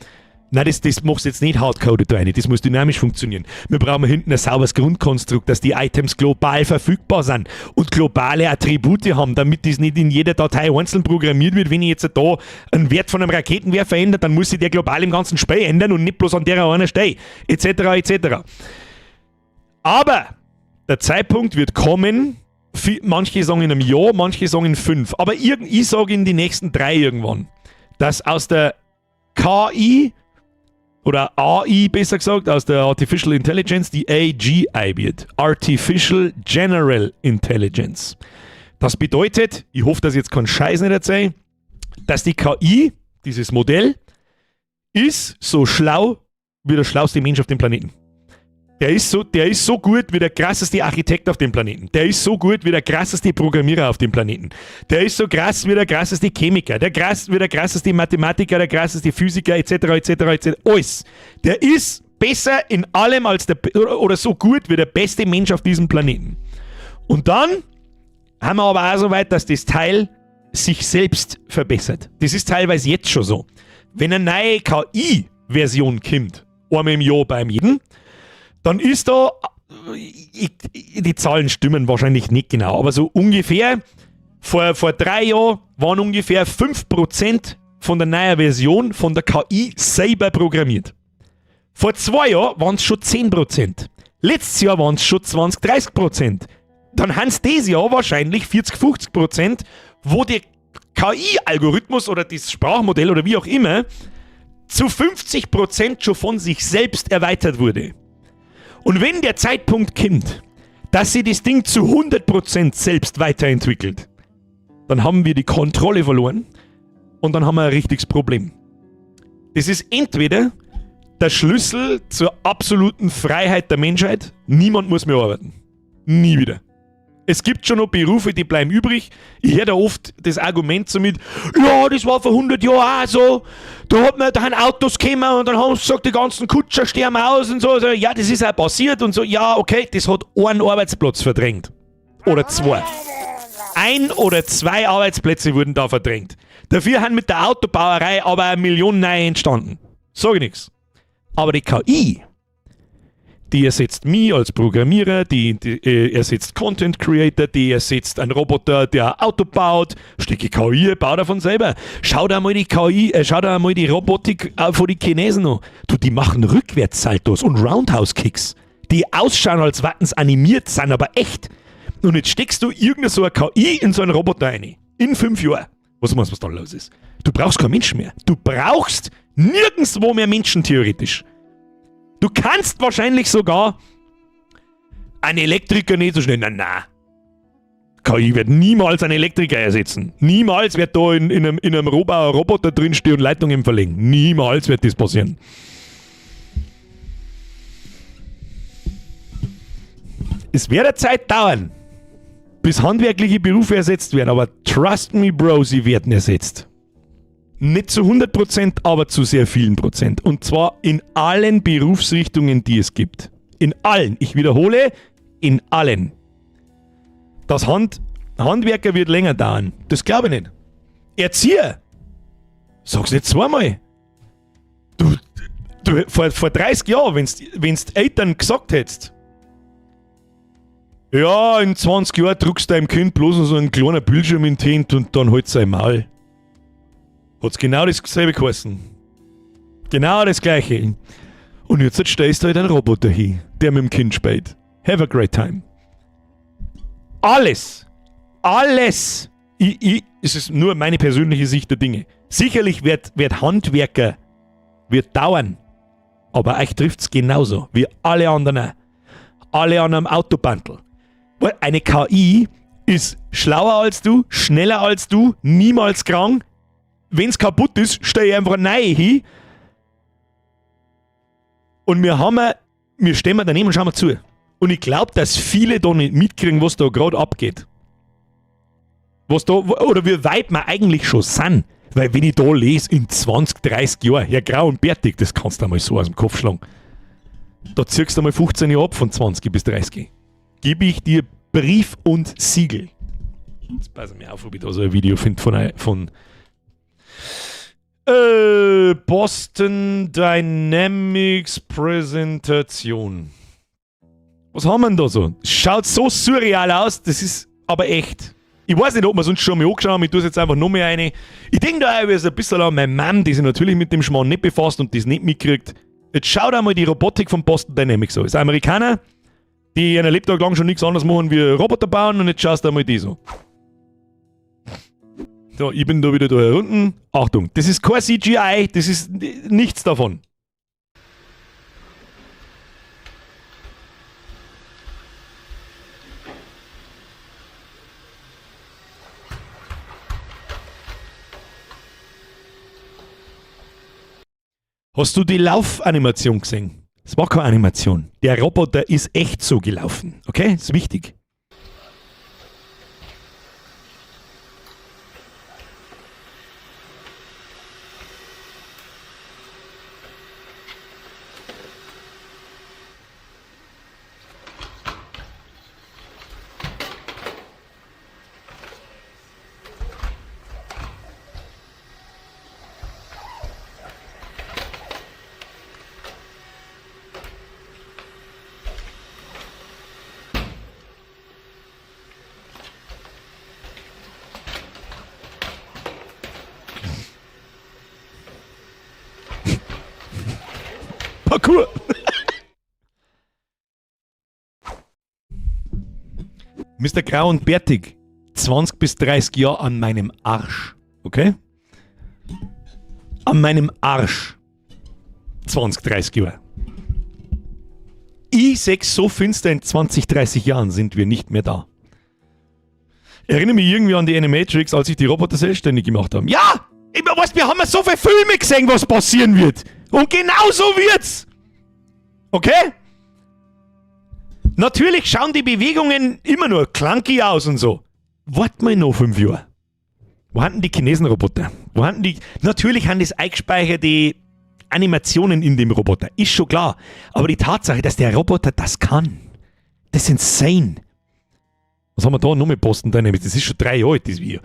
Nein, das machst du jetzt nicht hardcoded da rein, das muss dynamisch funktionieren. Wir brauchen hinten ein sauberes Grundkonstrukt, dass die Items global verfügbar sind und globale Attribute haben, damit das nicht in jeder Datei einzeln programmiert wird. Wenn ich jetzt da einen Wert von einem Raketenwerfer ändere, dann muss sich der global im ganzen Spiel ändern und nicht bloß an der einen Stelle, etc. etc. Aber der Zeitpunkt wird kommen, manche sagen in einem Jahr, manche sagen in 5, aber ich sage in die nächsten 3 irgendwann, dass aus der KI oder AI besser gesagt, aus der Artificial Intelligence, die AGI wird. Artificial General Intelligence. Das bedeutet, ich hoffe, dass ich jetzt keinen Scheiß nicht erzähle, dass die KI, dieses Modell, ist so schlau wie der schlauste Mensch auf dem Planeten. Der ist so gut wie der krasseste Architekt auf dem Planeten. Der ist so gut wie der krasseste Programmierer auf dem Planeten. Der ist so krass wie der krasseste Chemiker, wie der krasseste Mathematiker, der krasseste Physiker, etc., etc., etc. Alles. Der ist besser in allem als der, oder so gut wie der beste Mensch auf diesem Planeten. Und dann haben wir aber auch so weit, dass das Teil sich selbst verbessert. Das ist teilweise jetzt schon so. Wenn eine neue KI-Version kommt, einmal im Jahr beim jeden, dann ist da, die Zahlen stimmen wahrscheinlich nicht genau, aber so ungefähr, vor 3 Jahren waren ungefähr 5% von der neuen Version von der KI selber programmiert. Vor 2 Jahren waren es schon 10%. Letztes Jahr waren es schon 20, 30%. Dann haben es dieses Jahr wahrscheinlich 40, 50%, wo der KI-Algorithmus oder das Sprachmodell oder wie auch immer zu 50% schon von sich selbst erweitert wurde. Und wenn der Zeitpunkt kommt, dass sich das Ding zu 100% selbst weiterentwickelt, dann haben wir die Kontrolle verloren und dann haben wir ein richtiges Problem. Das ist entweder der Schlüssel zur absoluten Freiheit der Menschheit, niemand muss mehr arbeiten. Nie wieder. Es gibt schon noch Berufe, die bleiben übrig. Ich höre da oft das Argument so mit, ja, das war vor 100 Jahren auch so. Da haben Autos gekommen und dann haben sie gesagt, die ganzen Kutscher sterben aus und so. So. Ja, das ist auch passiert und so. Ja, okay, das hat einen Arbeitsplatz verdrängt. Oder zwei. Ein oder zwei Arbeitsplätze wurden da verdrängt. Dafür haben mit der Autobauerei aber eine Million neue entstanden. Sag ich nichts. Aber die KI, die ersetzt mich als Programmierer, die ersetzt Content Creator, die ersetzt einen Roboter, der ein Auto baut. Stecke KI, baut er von selber. Schau dir mal die KI, schau dir mal die Robotik von den Chinesen an. Du, die machen Rückwärtssaltos und Roundhouse Kicks, die ausschauen, als wären animiert, sind aber echt. Und jetzt steckst du irgendeine so eine KI in so einen Roboter rein. In 5 Jahren. Was meinst du, was da los ist? Du brauchst keinen Menschen mehr. Du brauchst nirgendwo mehr Menschen theoretisch. Du kannst wahrscheinlich sogar einen Elektriker nicht so schnell. Nein, nein. KI wird niemals einen Elektriker ersetzen. Niemals wird da in einem Rohbau ein Roboter drinstehen und Leitungen verlegen. Niemals wird das passieren. Es wird eine Zeit dauern, bis handwerkliche Berufe ersetzt werden, aber trust me, Bro, sie werden ersetzt. Nicht zu 100%, aber zu sehr vielen Prozent. Und zwar in allen Berufsrichtungen, die es gibt. In allen. Ich wiederhole, in allen. Das Handwerker wird länger dauern. Das glaube ich nicht. Erzieher. Sag's nicht zweimal. Du, vor 30 Jahren, wenn's Eltern gesagt hättest, ja, in 20 Jahren druckst du deinem Kind bloß noch so einen kleinen Bildschirm in die Hand und dann halt sein Maul. Hat's genau dasselbe geheißen. Genau das gleiche. Und jetzt stellst du halt einen Roboter hin, der mit dem Kind spielt. Have a great time. Alles. Alles. Es ist nur meine persönliche Sicht der Dinge. Sicherlich wird Handwerker wird dauern. Aber euch trifft's genauso wie alle anderen auch. Alle an einem Autobandel. Weil eine KI ist schlauer als du, schneller als du, niemals krank. Wenn's kaputt ist, stell ich einfach eine neue hin. Und wir stehen daneben und schauen zu. Und ich glaube, dass viele da nicht mitkriegen, was da gerade abgeht. Was da, oder wie weit wir eigentlich schon sind. Weil wenn ich da lese, in 20, 30 Jahren, ja grau und bärtig, das kannst du einmal so aus dem Kopf schlagen. Da ziehst du einmal 15 Jahre ab von 20 bis 30. Gebe ich dir Brief und Siegel. Jetzt pass mir auf, ob ich da so ein Video finde von Boston Dynamics Präsentation. Was haben wir denn da so? Schaut so surreal aus, das ist aber echt. Ich weiß nicht, ob wir es uns schon mal angeschaut haben, ich tue es jetzt einfach noch mehr rein. Ich denke da auch ein bisschen an meine Mom, die sich natürlich mit dem Schmarrn nicht befasst und das nicht mitkriegt. Jetzt schaut einmal die Robotik von Boston Dynamics an. Das sind Amerikaner, die ihren Lebtag lang schon nichts anderes machen wie Roboter bauen, und jetzt schaust du einmal die so. So, ich bin da wieder da unten. Achtung, das ist kein CGI, das ist nichts davon. Hast du die Laufanimation gesehen? Es war keine Animation. Der Roboter ist echt so gelaufen. Okay? Ist wichtig. Parkour! Mr. Grau und Bärtig, 20 bis 30 Jahre an meinem Arsch. Okay? An meinem Arsch. 20, 30 Jahre. Ich seh's so finster, in 20, 30 Jahren sind wir nicht mehr da. Erinnere mich irgendwie an die Animatrix, als sich die Roboter selbstständig gemacht haben. Ja! Ich weißt, wir haben ja so viele Filme gesehen, was passieren wird. Und genau so wird's. Okay? Natürlich schauen die Bewegungen immer nur clunky aus und so. Wart mal noch 5 Jahre. Wo haben die Chinesen-Roboter? Wo haben die? Natürlich haben das eingespeicherte Animationen in dem Roboter. Ist schon klar. Aber die Tatsache, dass der Roboter das kann, das ist insane. Was haben wir da noch mit Posten drin? Das ist schon 3 Jahre alt, das Video.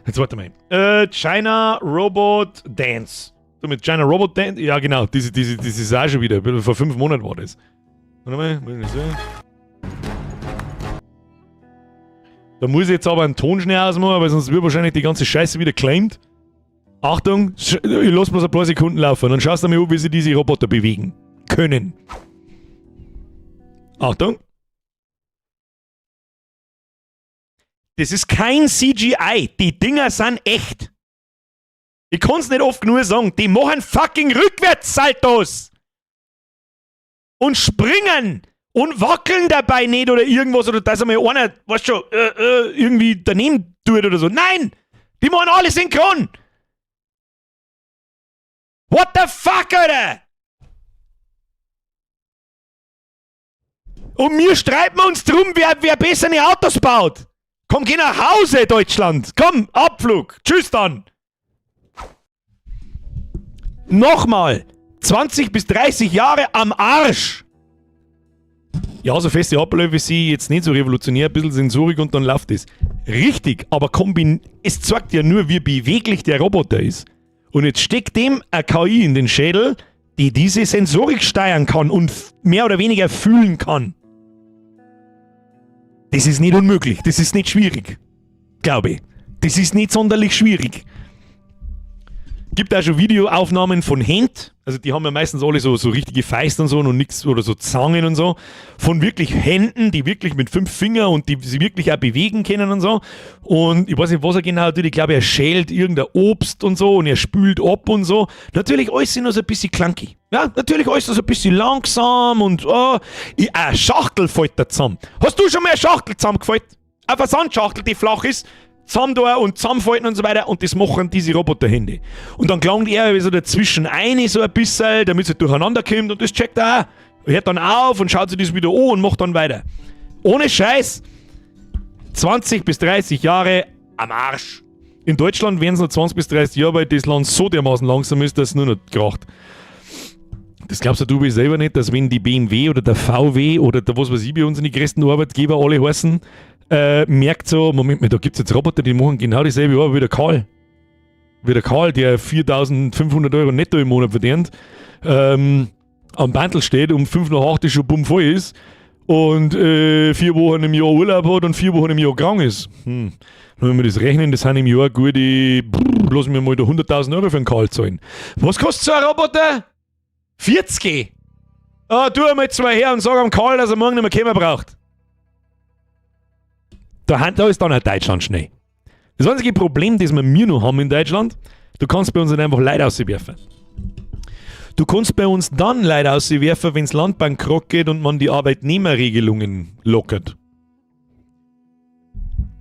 Jetzt warte mal. China Robot Dance. So mit China Robot Dance? Ja, genau. Das ist auch schon wieder. Vor 5 Monaten war das. Warte mal, muss ich das sehen? Da muss ich jetzt aber einen Ton schnell ausmachen, weil sonst wird wahrscheinlich die ganze Scheiße wieder claimed. Achtung, ich lass bloß ein paar Sekunden laufen. Dann schaust du mir an, wie sich diese Roboter bewegen können. Achtung. Das ist kein CGI. Die Dinger sind echt. Ich kann's nicht oft genug sagen. Die machen fucking Rückwärtssaltos. Und springen. Und wackeln dabei nicht oder irgendwas. Oder dass einmal einer, weißt schon, irgendwie daneben tut oder so. Nein! Die machen alle synchron! What the fuck, Alter? Und wir streiten uns drum, wer bessere Autos baut. Komm, geh nach Hause, Deutschland. Komm, Abflug. Tschüss dann. Nochmal. 20 bis 30 Jahre am Arsch. Ja, so feste Abläufe sehe ich jetzt nicht so revolutionär, ein bisschen Sensorik und dann läuft es. Richtig, aber es zeigt ja nur, wie beweglich der Roboter ist. Und jetzt steckt dem eine KI in den Schädel, die diese Sensorik steuern kann und mehr oder weniger fühlen kann. Das ist nicht unmöglich, das ist nicht schwierig. Glaube ich. Das ist nicht sonderlich schwierig. Gibt auch schon Videoaufnahmen von Händen, also die haben ja meistens alle so richtige Fäuste und so und nix oder so Zangen und so, von wirklich Händen, die wirklich mit 5 Fingern und die sie wirklich auch bewegen können und so. Und ich weiß nicht, was er genau tut, ich glaube, er schält irgendein Obst und so und er spült ab und so. Natürlich alles sind noch so ein bisschen clunky. Ja, natürlich alles noch so ein bisschen langsam und oh, ich, eine Schachtel fällt da zusammen. Hast du schon mal eine Schachtel zusammengefaltet? Eine Versandschachtel, die flach ist? Zusammen da und zusammenfalten und so weiter und das machen diese Roboterhände. Und dann klangt er so dazwischen ein, so ein bisschen, damit es halt durcheinander kommt und das checkt er auch. Hört dann auf und schaut sich das wieder an und macht dann weiter. Ohne Scheiß, 20 bis 30 Jahre am Arsch. In Deutschland wären es noch 20 bis 30 Jahre, weil das Land so dermaßen langsam ist, dass es nur noch kracht. Das glaubst du selber nicht, dass wenn die BMW oder der VW oder der was weiß ich bei uns in die größten Arbeitgeber alle heißen, merkt so, Moment mal, da gibt's jetzt Roboter, die machen genau dieselbe Arbeit wie der Karl. Wie der Karl, der 4.500 Euro netto im Monat verdient, am Bandel steht, um fünf nach acht schon bumm voll ist und 4 Wochen im Jahr Urlaub hat und 4 Wochen im Jahr krank ist. Wenn wir das rechnen, das sind im Jahr gute, brrr, lassen wir mal da 100.000 Euro für den Karl zahlen. Was kostet so ein Roboter? 40! Ah, tu einmal 2 her und sag am Karl, dass er morgen nicht mehr kommen braucht. Da ist dann halt Deutschland schnell. Das einzige Problem, das wir mir noch haben in Deutschland, du kannst bei uns nicht einfach Leute auswerfen. Du kannst bei uns dann Leute auswerfen, wenn's Land bankrott geht und man die Arbeitnehmerregelungen lockert.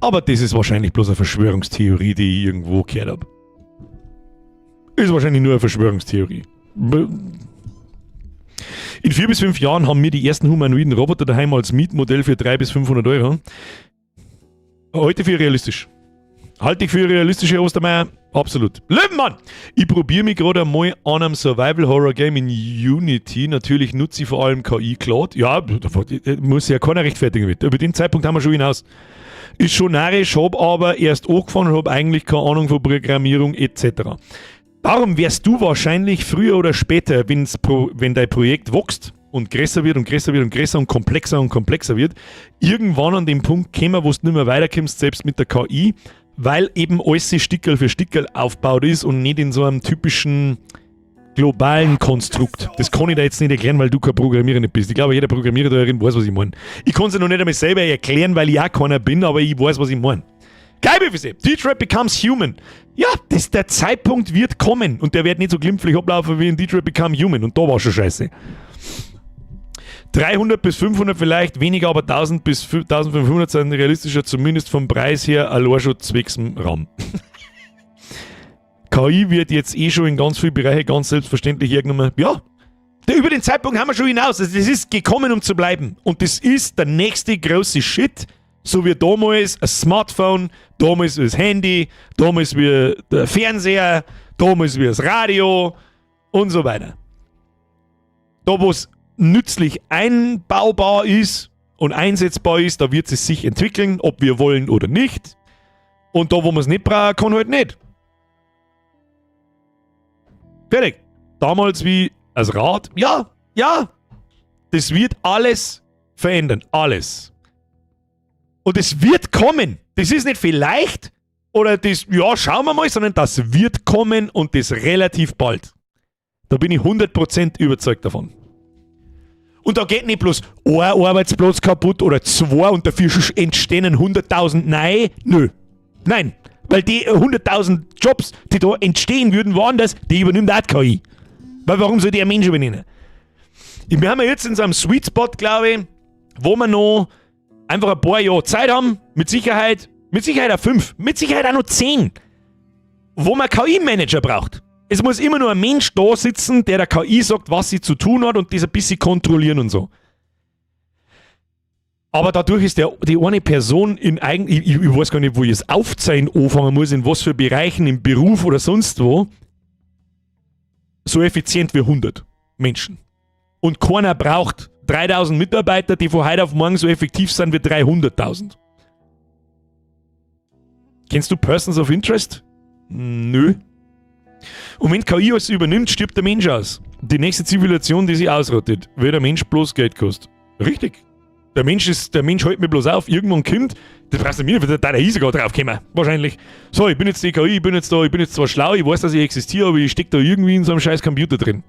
Aber das ist wahrscheinlich bloß eine Verschwörungstheorie, die ich irgendwo gehört hab. Ist wahrscheinlich nur eine Verschwörungstheorie. In 4 bis 5 Jahren haben wir die ersten humanoiden Roboter daheim als Mietmodell für 300 bis 500 Euro. Halte für realistisch. Halte ich für realistisch, Herr Ostermeier. Absolut. Löwenmann! Ich probiere mich gerade einmal an einem Survival Horror Game in Unity. Natürlich nutze ich vor allem KI Claude. Ja, da muss ja keiner rechtfertigen mit. Über den Zeitpunkt haben wir schon hinaus. Ist schon narrisch, hab aber erst angefangen und hab eigentlich keine Ahnung von Programmierung etc. Darum wirst du wahrscheinlich früher oder später, wenn dein Projekt wächst und größer wird und größer wird und größer und komplexer wird, irgendwann an den Punkt kommen, wo du nicht mehr weiterkommst, selbst mit der KI, weil eben alles Stickerl für Stickerl aufgebaut ist und nicht in so einem typischen globalen Konstrukt. Das kann ich dir jetzt nicht erklären, weil du kein Programmierer nicht bist. Ich glaube, jeder Programmierer da drin weiß, was ich meine. Ich kann es ja noch nicht einmal selber erklären, weil ich auch keiner bin, aber ich weiß, was ich meine. Geil, BFC. Detroit Becomes Human. Ja, der Zeitpunkt wird kommen und der wird nicht so glimpflich ablaufen wie in Detroit Become Human und da war schon scheiße. 300 bis 500 vielleicht, weniger, aber 1000 bis 1500 sind realistischer, zumindest vom Preis her, allein schon zwecks dem Raum. KI wird jetzt eh schon in ganz vielen Bereichen ganz selbstverständlich hergenommen. Ja, über den Zeitpunkt haben wir schon hinaus. Also das ist gekommen, um zu bleiben. Und das ist der nächste große Shit. So wie damals ein Smartphone, damals das Handy, damals wie der Fernseher, damals wie das Radio und so weiter. Da, wo es nützlich einbaubar ist und einsetzbar ist, da wird es sich entwickeln, ob wir wollen oder nicht. Und da, wo man es nicht braucht, kann halt nicht. Fertig. Damals wie als Rad. Ja. Das wird alles verändern. Alles. Und es wird kommen. Das ist nicht vielleicht oder das, ja, schauen wir mal, sondern das wird kommen und das relativ bald. Da bin ich 100% überzeugt davon. Und da geht nicht bloß ein Arbeitsplatz kaputt oder zwei und dafür entstehen 100.000 neue. Nö. Nein. Weil die 100.000 Jobs, die da entstehen würden, woanders, die übernimmt auch die KI. Weil warum soll die ein Mensch übernehmen? Wir haben ja jetzt in so einem Sweet Spot, glaube ich, wo wir noch einfach ein paar Jahre Zeit haben, mit Sicherheit auch 5, mit Sicherheit auch noch 10, wo man KI-Manager braucht. Es muss immer nur ein Mensch da sitzen, der der KI sagt, was sie zu tun hat, und das ein bisschen kontrollieren und so. Aber dadurch ist die eine Person in eigen, ich weiß gar nicht, wo ich es aufzählen anfangen muss, in was für Bereichen, im Beruf oder sonst wo, so effizient wie 100 Menschen. Und keiner braucht 3000 Mitarbeiter, die von heute auf morgen so effektiv sind wie 300.000. Kennst du Persons of Interest? Nö. Und wenn KI alles übernimmt, stirbt der Mensch aus. Die nächste Zivilisation, die sich ausrottet, weil der Mensch bloß Geld kostet. Richtig. Der Mensch hält mich bloß auf. Irgendwann kommt, das brauchst du mir, da da ist sogar drauf gekommen. Wahrscheinlich. So, ich bin jetzt die KI, ich bin jetzt da, ich bin jetzt zwar schlau, ich weiß, dass ich existiere, aber ich steck da irgendwie in so einem scheiß Computer drin.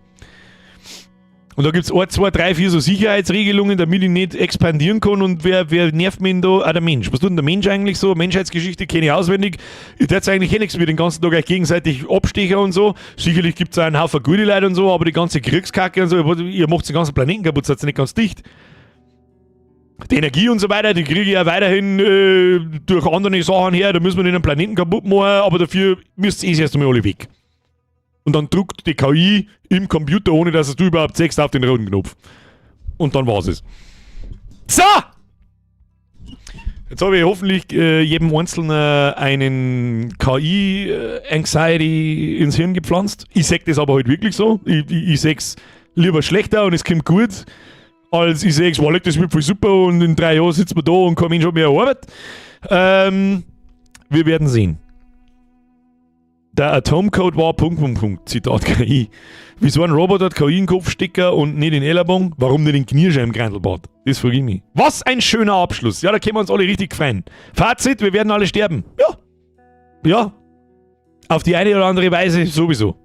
Und da gibt es 1, 2, 3, 4 so Sicherheitsregelungen, damit ich nicht expandieren kann. Und wer nervt mich denn da? Ah, der Mensch. Was tut denn der Mensch eigentlich so? Menschheitsgeschichte kenne ich auswendig. Ich tät eigentlich eh nichts, wir den ganzen Tag euch gegenseitig abstechen und so. Sicherlich gibt es auch einen Haufen gute Leute und so, aber die ganze Kriegskacke und so, ihr macht den ganzen Planeten kaputt, seid ihr nicht ganz dicht? Die Energie und so weiter, die kriege ich ja weiterhin durch andere Sachen her, da müssen wir nicht einen Planeten kaputt machen, aber dafür müsst ihr eh erst einmal alle weg. Und dann druckt die KI im Computer, ohne dass es du überhaupt siehst, auf den roten Knopf. Und dann war's es. So! Jetzt habe ich hoffentlich jedem Einzelnen einen KI-Anxiety ins Hirn gepflanzt. Ich sag das aber halt wirklich so. Ich sag's lieber schlechter und es kommt gut, als ich sag's, wow, das wird voll super und in 3 Jahren sitzen wir da und kein Mensch hat mehr Arbeit. Wir werden sehen. Der Atomcode war Punkt, Punkt, Punkt. Zitat KI. Wieso ein Roboter hat KI in den Kopf stecken und nicht in den Ellerbogen? Warum nicht in den Knierschein im Grandelbad? Das frage ich mich. Was ein schöner Abschluss. Ja, da können wir uns alle richtig freuen. Fazit, wir werden alle sterben. Ja. Ja. Auf die eine oder andere Weise sowieso.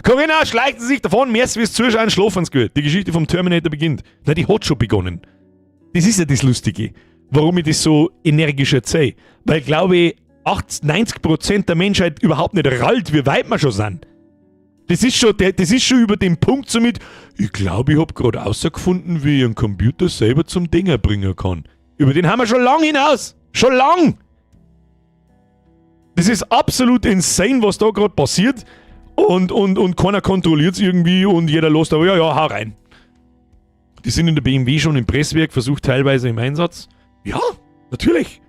Corinna, schleicht sie sich davon, merci fürs Zuschauen, schlafen Sie gut. Die Geschichte vom Terminator beginnt. Na, die hat schon begonnen. Das ist ja das Lustige, warum ich das so energisch erzähle. Weil, glaube ich, 80, 90% der Menschheit überhaupt nicht rallt, wie weit wir schon sind. Das ist schon über den Punkt somit, ich glaube, ich hab grad rausgefunden, wie ich einen Computer selber zum Dinger bringen kann. Über den haben wir schon lang hinaus. Schon lang! Das ist absolut insane, was da grad passiert. Und, und, und keiner kontrolliert es irgendwie und jeder lässt aber, ja, ja, hau rein. Die sind in der BMW schon im Presswerk, versucht teilweise im Einsatz. Ja, natürlich.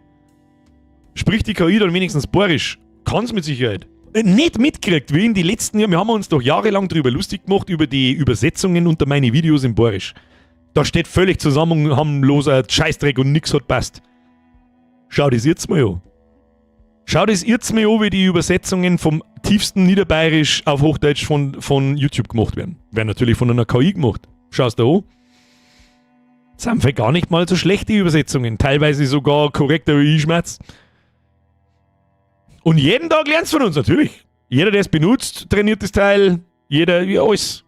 Spricht die KI dann wenigstens bayerisch? Kann's mit Sicherheit. Nicht mitkriegt, wie in die letzten Jahren, wir haben uns doch jahrelang drüber lustig gemacht, über die Übersetzungen unter meine Videos in bayerisch. Da steht völlig zusammenhangloser Scheißdreck und nix hat passt. Schau das jetzt mal an. Schau das jetzt mal an, wie die Übersetzungen vom tiefsten Niederbayerisch auf Hochdeutsch von YouTube gemacht werden. Werden natürlich von einer KI gemacht. Schaust du an. Sind vielleicht gar nicht mal so schlecht, die Übersetzungen. Teilweise sogar korrekter wie ich schmerz. Und jeden Tag lernst du von uns, natürlich. Jeder, der es benutzt, trainiert das Teil. Jeder, ja, alles.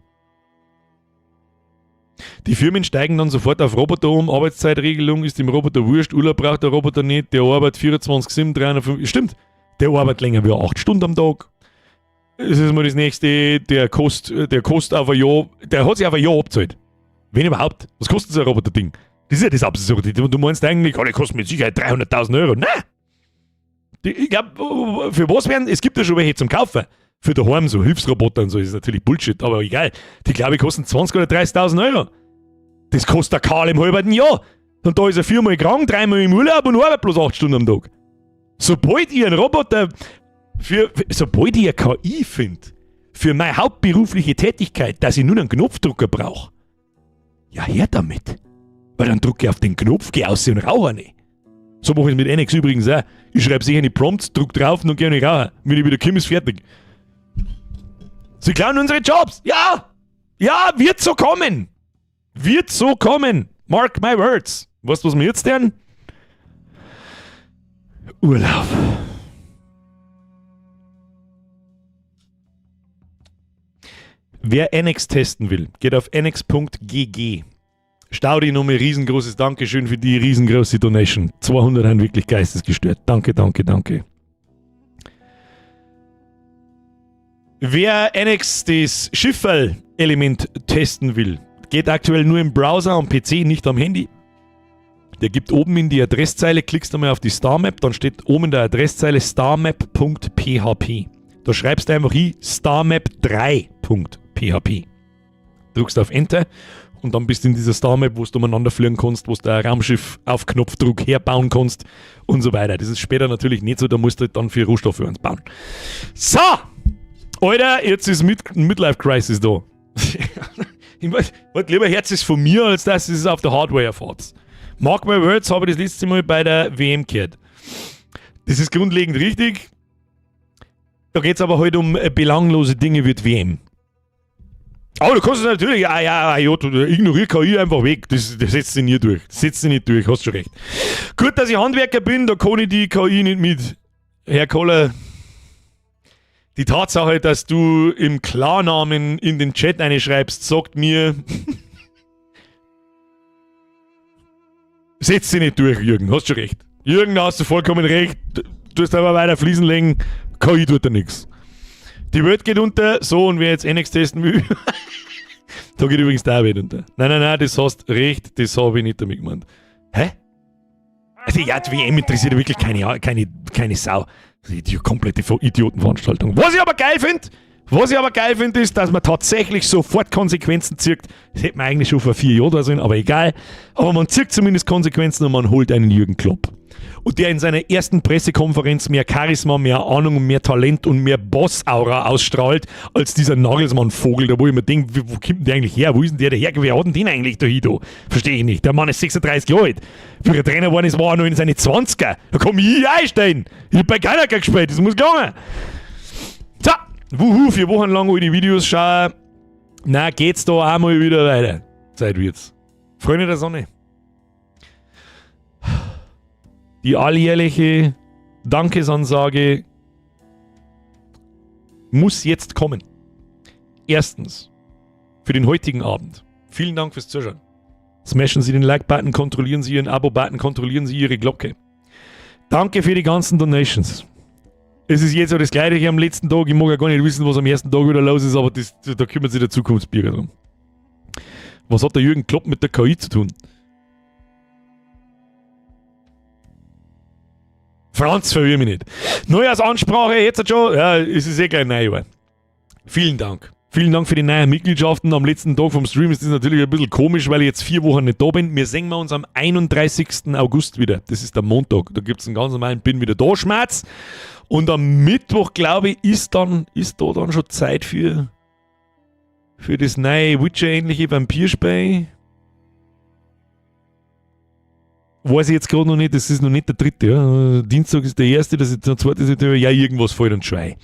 Die Firmen steigen dann sofort auf Roboter um. Arbeitszeitregelung ist dem Roboter wurscht. Urlaub braucht der Roboter nicht. Der arbeitet 24, 7, 305. Stimmt. Der arbeitet länger wie 8 Stunden am Tag. Das ist mal das nächste. Der kostet auf ein Jahr, der hat sich auf ein Jahr abgezahlt. Wenn überhaupt. Was kostet so ein Roboter-Ding? Das ist ja das Absurde. Du meinst eigentlich, oh, der kostet mit Sicherheit 300.000 Euro. Nein! Ich glaube, für was werden, es gibt ja schon welche zum Kaufen. Für daheim so Hilfsroboter und so, ist natürlich Bullshit, aber egal. Die, glaube ich, kosten 20.000 oder 30.000 Euro. Das kostet der Karl im halben Jahr. Und da ist er viermal krank, dreimal im Urlaub und arbeitet bloß 8 Stunden am Tag. Sobald ich einen Roboter, sobald ich eine KI finde, für meine hauptberufliche Tätigkeit, dass ich nur einen Knopfdrucker brauche, ja, her damit. Weil dann drücke ich auf den Knopf, geh aus und rauche nicht. So mache ich es mit NX übrigens auch. Ich schreibe sicher die Prompts, druck drauf und dann gehe ich rauchen. Wenn ich wieder komme, ist fertig. Sie klauen unsere Jobs. Ja! Ja, wird so kommen. Wird so kommen. Mark my words. Weißt du, was wir jetzt tun? Urlaub. Wer NX testen will, geht auf nx.gg. Staudi nochmal riesengroßes Dankeschön für die riesengroße Donation. 200 haben wirklich geistesgestört. Danke, danke, danke. Wer NX das Schifferl-Element testen will, geht aktuell nur im Browser am PC, nicht am Handy. Der gibt oben in die Adresszeile, klickst einmal auf die Starmap, dann steht oben in der Adresszeile starmap.php. Da schreibst du einfach hin starmap3.php. Drückst auf Enter und dann bist du in dieser Starmap, wo du umeinander fliegen kannst, wo du ein Raumschiff auf Knopfdruck herbauen kannst und so weiter. Das ist später natürlich nicht so, da musst du halt dann für Rohstoffe uns bauen. So! Alter, jetzt ist Midlife Crisis da. Ich wollte lieber Herz ist von mir, als dass es auf der Hardware erfahrt. Mark my words, habe ich das letzte Mal bei der WM gehört. Das ist grundlegend richtig. Da geht's aber halt um belanglose Dinge wie die WM. Aber du kannst es natürlich, ah, ja, ah, ja, du, ignorier KI einfach weg. Das setzt sich nie durch. Das setzt sich nicht durch, hast schon recht. Gut, dass ich Handwerker bin, da kann ich die KI nicht mit. Herr Koller, die Tatsache, dass du im Klarnamen in den Chat einschreibst, sagt mir, setz dich nicht durch, Jürgen, hast schon recht. Jürgen, da hast du vollkommen recht. Du hast aber weiter fließen legen, KI tut da nix. Die Welt geht unter, so, und wer jetzt NX testen will, da geht übrigens der Welt unter. Nein, nein, nein, das hast recht, das habe ich nicht damit gemeint. Hä? Also ja, die WM interessiert wirklich keine Sau. Das ist die komplette Idiotenveranstaltung. Was ich aber geil find, was ich aber geil find, ist, dass man tatsächlich sofort Konsequenzen zieht. Das hätte man eigentlich schon vor 4 Jahren da sollen, aber egal. Aber man zieht zumindest Konsequenzen und man holt einen Jürgen Klopp. Und der in seiner ersten Pressekonferenz mehr Charisma, mehr Ahnung und mehr Talent und mehr Boss-Aura ausstrahlt, als dieser Nagelsmann-Vogel, da wo ich mir denk, wo kommt denn der eigentlich her? Wo ist denn der daher? Wer hat denn den eigentlich da hin? Da? Verstehe ich nicht. Der Mann ist 36 Jahre alt. Wie er Trainer geworden ist, war er noch in seine 20er. Da komm ich einsteigen. Ich hab bei keiner gespielt, das muss gelangen. So, wuhu, 4 Wochen lang all die Videos schauen. Na, geht's da auch mal wieder weiter. Zeit wird's. Freunde der Sonne. Die alljährliche Dankesansage muss jetzt kommen. Erstens, für den heutigen Abend. Vielen Dank fürs Zuschauen. Smashen Sie den Like-Button, kontrollieren Sie Ihren Abo-Button, kontrollieren Sie Ihre Glocke. Danke für die ganzen Donations. Es ist jetzt so das Gleiche am letzten Tag. Ich mag ja gar nicht wissen, was am ersten Tag wieder los ist, aber da kümmert sich der Zukunftsbürger drum. Was hat der Jürgen Klopp mit der KI zu tun? Franz, verwirr mich nicht. Neujahrsansprache, jetzt schon. Ja, es ist eh gleich Neujahr. Vielen Dank. Vielen Dank für die neuen Mitgliedschaften. Am letzten Tag vom Stream ist das natürlich ein bisschen komisch, weil ich jetzt 4 Wochen nicht da bin. Wir sehen wir uns am 31. August wieder. Das ist der Montag. Da gibt es einen ganz normalen Bin wieder da Schmerz. Und am Mittwoch, glaube ich, ist da dann schon Zeit für das neue Witcher-ähnliche Vampirspiel. Weiß ich jetzt gerade noch nicht, das ist noch nicht der dritte. Ja. Dienstag ist der erste, das ist der zweite September. Ja, irgendwas fällt uns schon ein.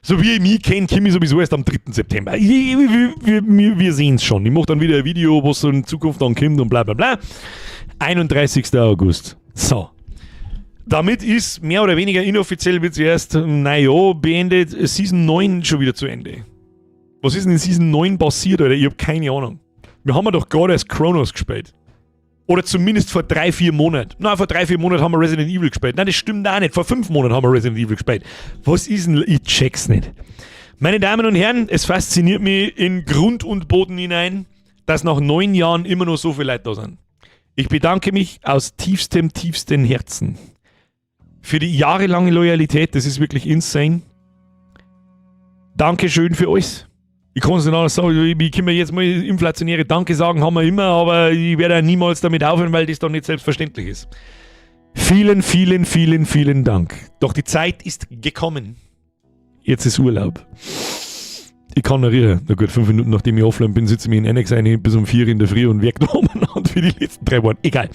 So wie ich mich kenne, komme ich sowieso erst am 3. September. Wir sehen es schon. Ich mache dann wieder ein Video, was so in Zukunft dann kommt und bla bla bla. 31. August. So. Damit ist mehr oder weniger inoffiziell, wird erst, naja, beendet, Season 9 schon wieder zu Ende. Was ist denn in Season 9 passiert, Alter? Ich habe keine Ahnung. Wir haben ja doch gerade erst Chronos gespielt. Oder zumindest vor 3, 4 Monaten. Nein, vor 3, 4 Monaten haben wir Resident Evil gespielt. Nein, das stimmt auch nicht. Vor 5 Monaten haben wir Resident Evil gespielt. Was ist denn? Ich check's nicht. Meine Damen und Herren, es fasziniert mich in Grund und Boden hinein, dass nach 9 Jahren immer noch so viele Leute da sind. Ich bedanke mich aus tiefstem, tiefstem Herzen für die jahrelange Loyalität. Das ist wirklich insane. Dankeschön für alles. Ich kann es nicht anders sagen. Ich kann mir jetzt mal inflationäre Danke sagen, haben wir immer, aber ich werde niemals damit aufhören, weil das doch nicht selbstverständlich ist. Vielen, vielen, vielen, vielen Dank. Doch die Zeit ist gekommen. Jetzt ist Urlaub. Ich kann noch riechen. Na gut, 5 Minuten, nachdem ich offline bin, sitze ich mich in Annex ein bis um 4 in der Früh und werk da umeinander für die letzten 3 Wochen. Egal.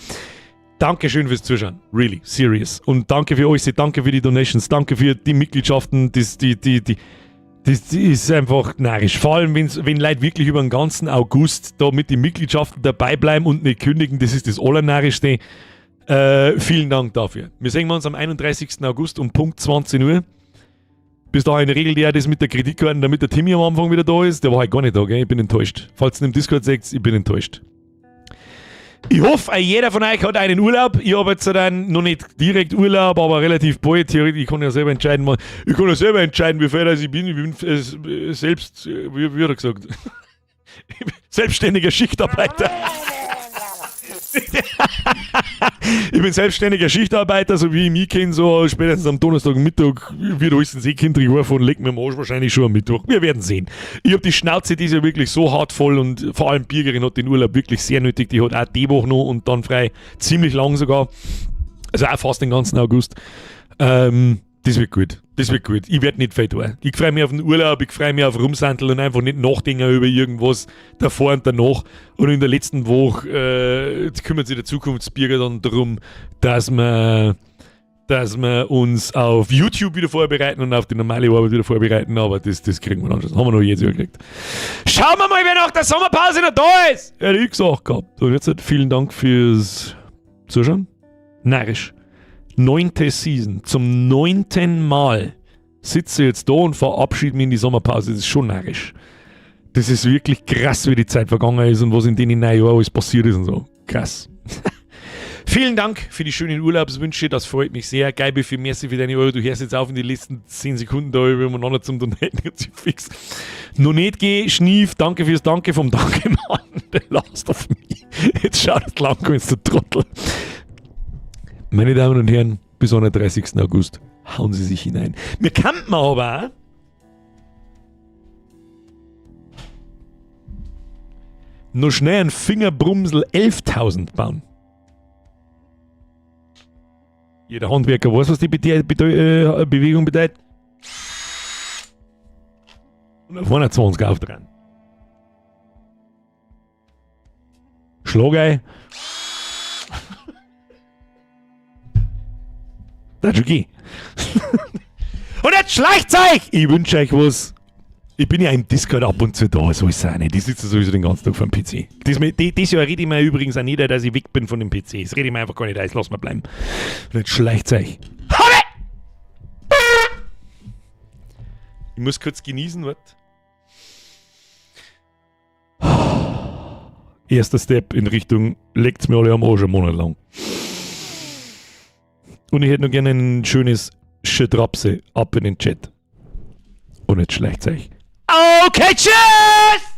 Dankeschön fürs Zuschauen. Really, serious. Und danke für euch, danke für die Donations, danke für die Mitgliedschaften, das, die, die, die, das ist einfach narrisch. Vor allem, wenn Leute wirklich über den ganzen August da mit den Mitgliedschaften dabei bleiben und nicht kündigen, das ist das Allernarrischste. Vielen Dank dafür. Wir sehen uns am 31. August um Punkt 20 Uhr. Bis dahin regelt er das mit der Kreditkarte, damit der Timmy am Anfang wieder da ist. Der war halt gar nicht da, gell? Ich bin enttäuscht. Falls ihr im Discord seht, ich bin enttäuscht. Ich hoffe, jeder von euch hat einen Urlaub. Ich habe jetzt dann noch nicht direkt Urlaub, aber relativ bald. Theoretisch, ich kann ja selber entscheiden, ich kann ja selber entscheiden, wie viel ich bin. Ich bin selbst, wie hat er gesagt? Selbstständiger Schichtarbeiter. Ich bin selbstständiger Schichtarbeiter, so wie ich mich kenne, so spätestens am Donnerstagmittag wird alles in See kindrig und legt mir am Arsch wahrscheinlich schon am Mittwoch. Wir werden sehen. Ich habe die Schnauze dieses Jahr wirklich so hart voll und vor allem Birgerin hat den Urlaub wirklich sehr nötig. Die hat auch die Woche noch und dann frei, ziemlich lang sogar. Also auch fast den ganzen August. Das wird gut. Das wird gut. Ich werde nicht fett tun. Ich freue mich auf den Urlaub, ich freue mich auf Rumsandeln und einfach nicht nachdenken über irgendwas davor und danach. Und in der letzten Woche kümmert sich der Zukunftsbürger dann darum, dass wir uns auf YouTube wieder vorbereiten und auf die normale Arbeit wieder vorbereiten, aber das kriegen wir dann schon. Das haben wir noch jedes Jahr gekriegt. Schauen wir mal, wer nach der Sommerpause noch da ist! Hätte ich gesagt gehabt. Und jetzt vielen Dank fürs Zuschauen. Narrisch. Neunte Season. Zum neunten Mal sitze ich jetzt da und verabschiede mich in die Sommerpause. Das ist schon narrisch. Das ist wirklich krass, wie die Zeit vergangen ist und was in den 9 Jahren alles passiert ist und so. Krass. Vielen Dank für die schönen Urlaubswünsche, das freut mich sehr. Geil, viel merci für deine Euro. Du hörst jetzt auf in die letzten 10 Sekunden da übereinander zum Donaten. Jetzt fix. Noch nicht geh, Schnief, danke fürs Danke vom Danke, Mann. The last of me. Jetzt schaut es lang, wenn du Trottel. Meine Damen und Herren, bis 31. August hauen Sie sich hinein. Mir kann man aber auch noch schnell einen Fingerbrumsel 11.000 bauen. Jeder Handwerker weiß, was die Bete Bede Bewegung bedeutet. Und auf 120 auf dran. Schlagei. Das ist okay. Und jetzt schleicht's euch! Ich wünsche euch was. Ich bin ja im Discord ab und zu da, so ist es auch nicht. Ich sitze sowieso den ganzen Tag vor dem PC. Das Jahr rede ich mir übrigens auch nicht, dass ich weg bin von dem PC. Das rede ich mir einfach gar nicht aus. Lass mal bleiben. Und jetzt schleicht's euch. Habe! Ich muss kurz genießen, warte. Erster Step in Richtung, leckt's mir alle am Arsch einen Monat lang. Und ich hätte noch gerne ein schönes Schedrapse ab in den Chat. Und jetzt schleicht's euch. Okay, tschüss!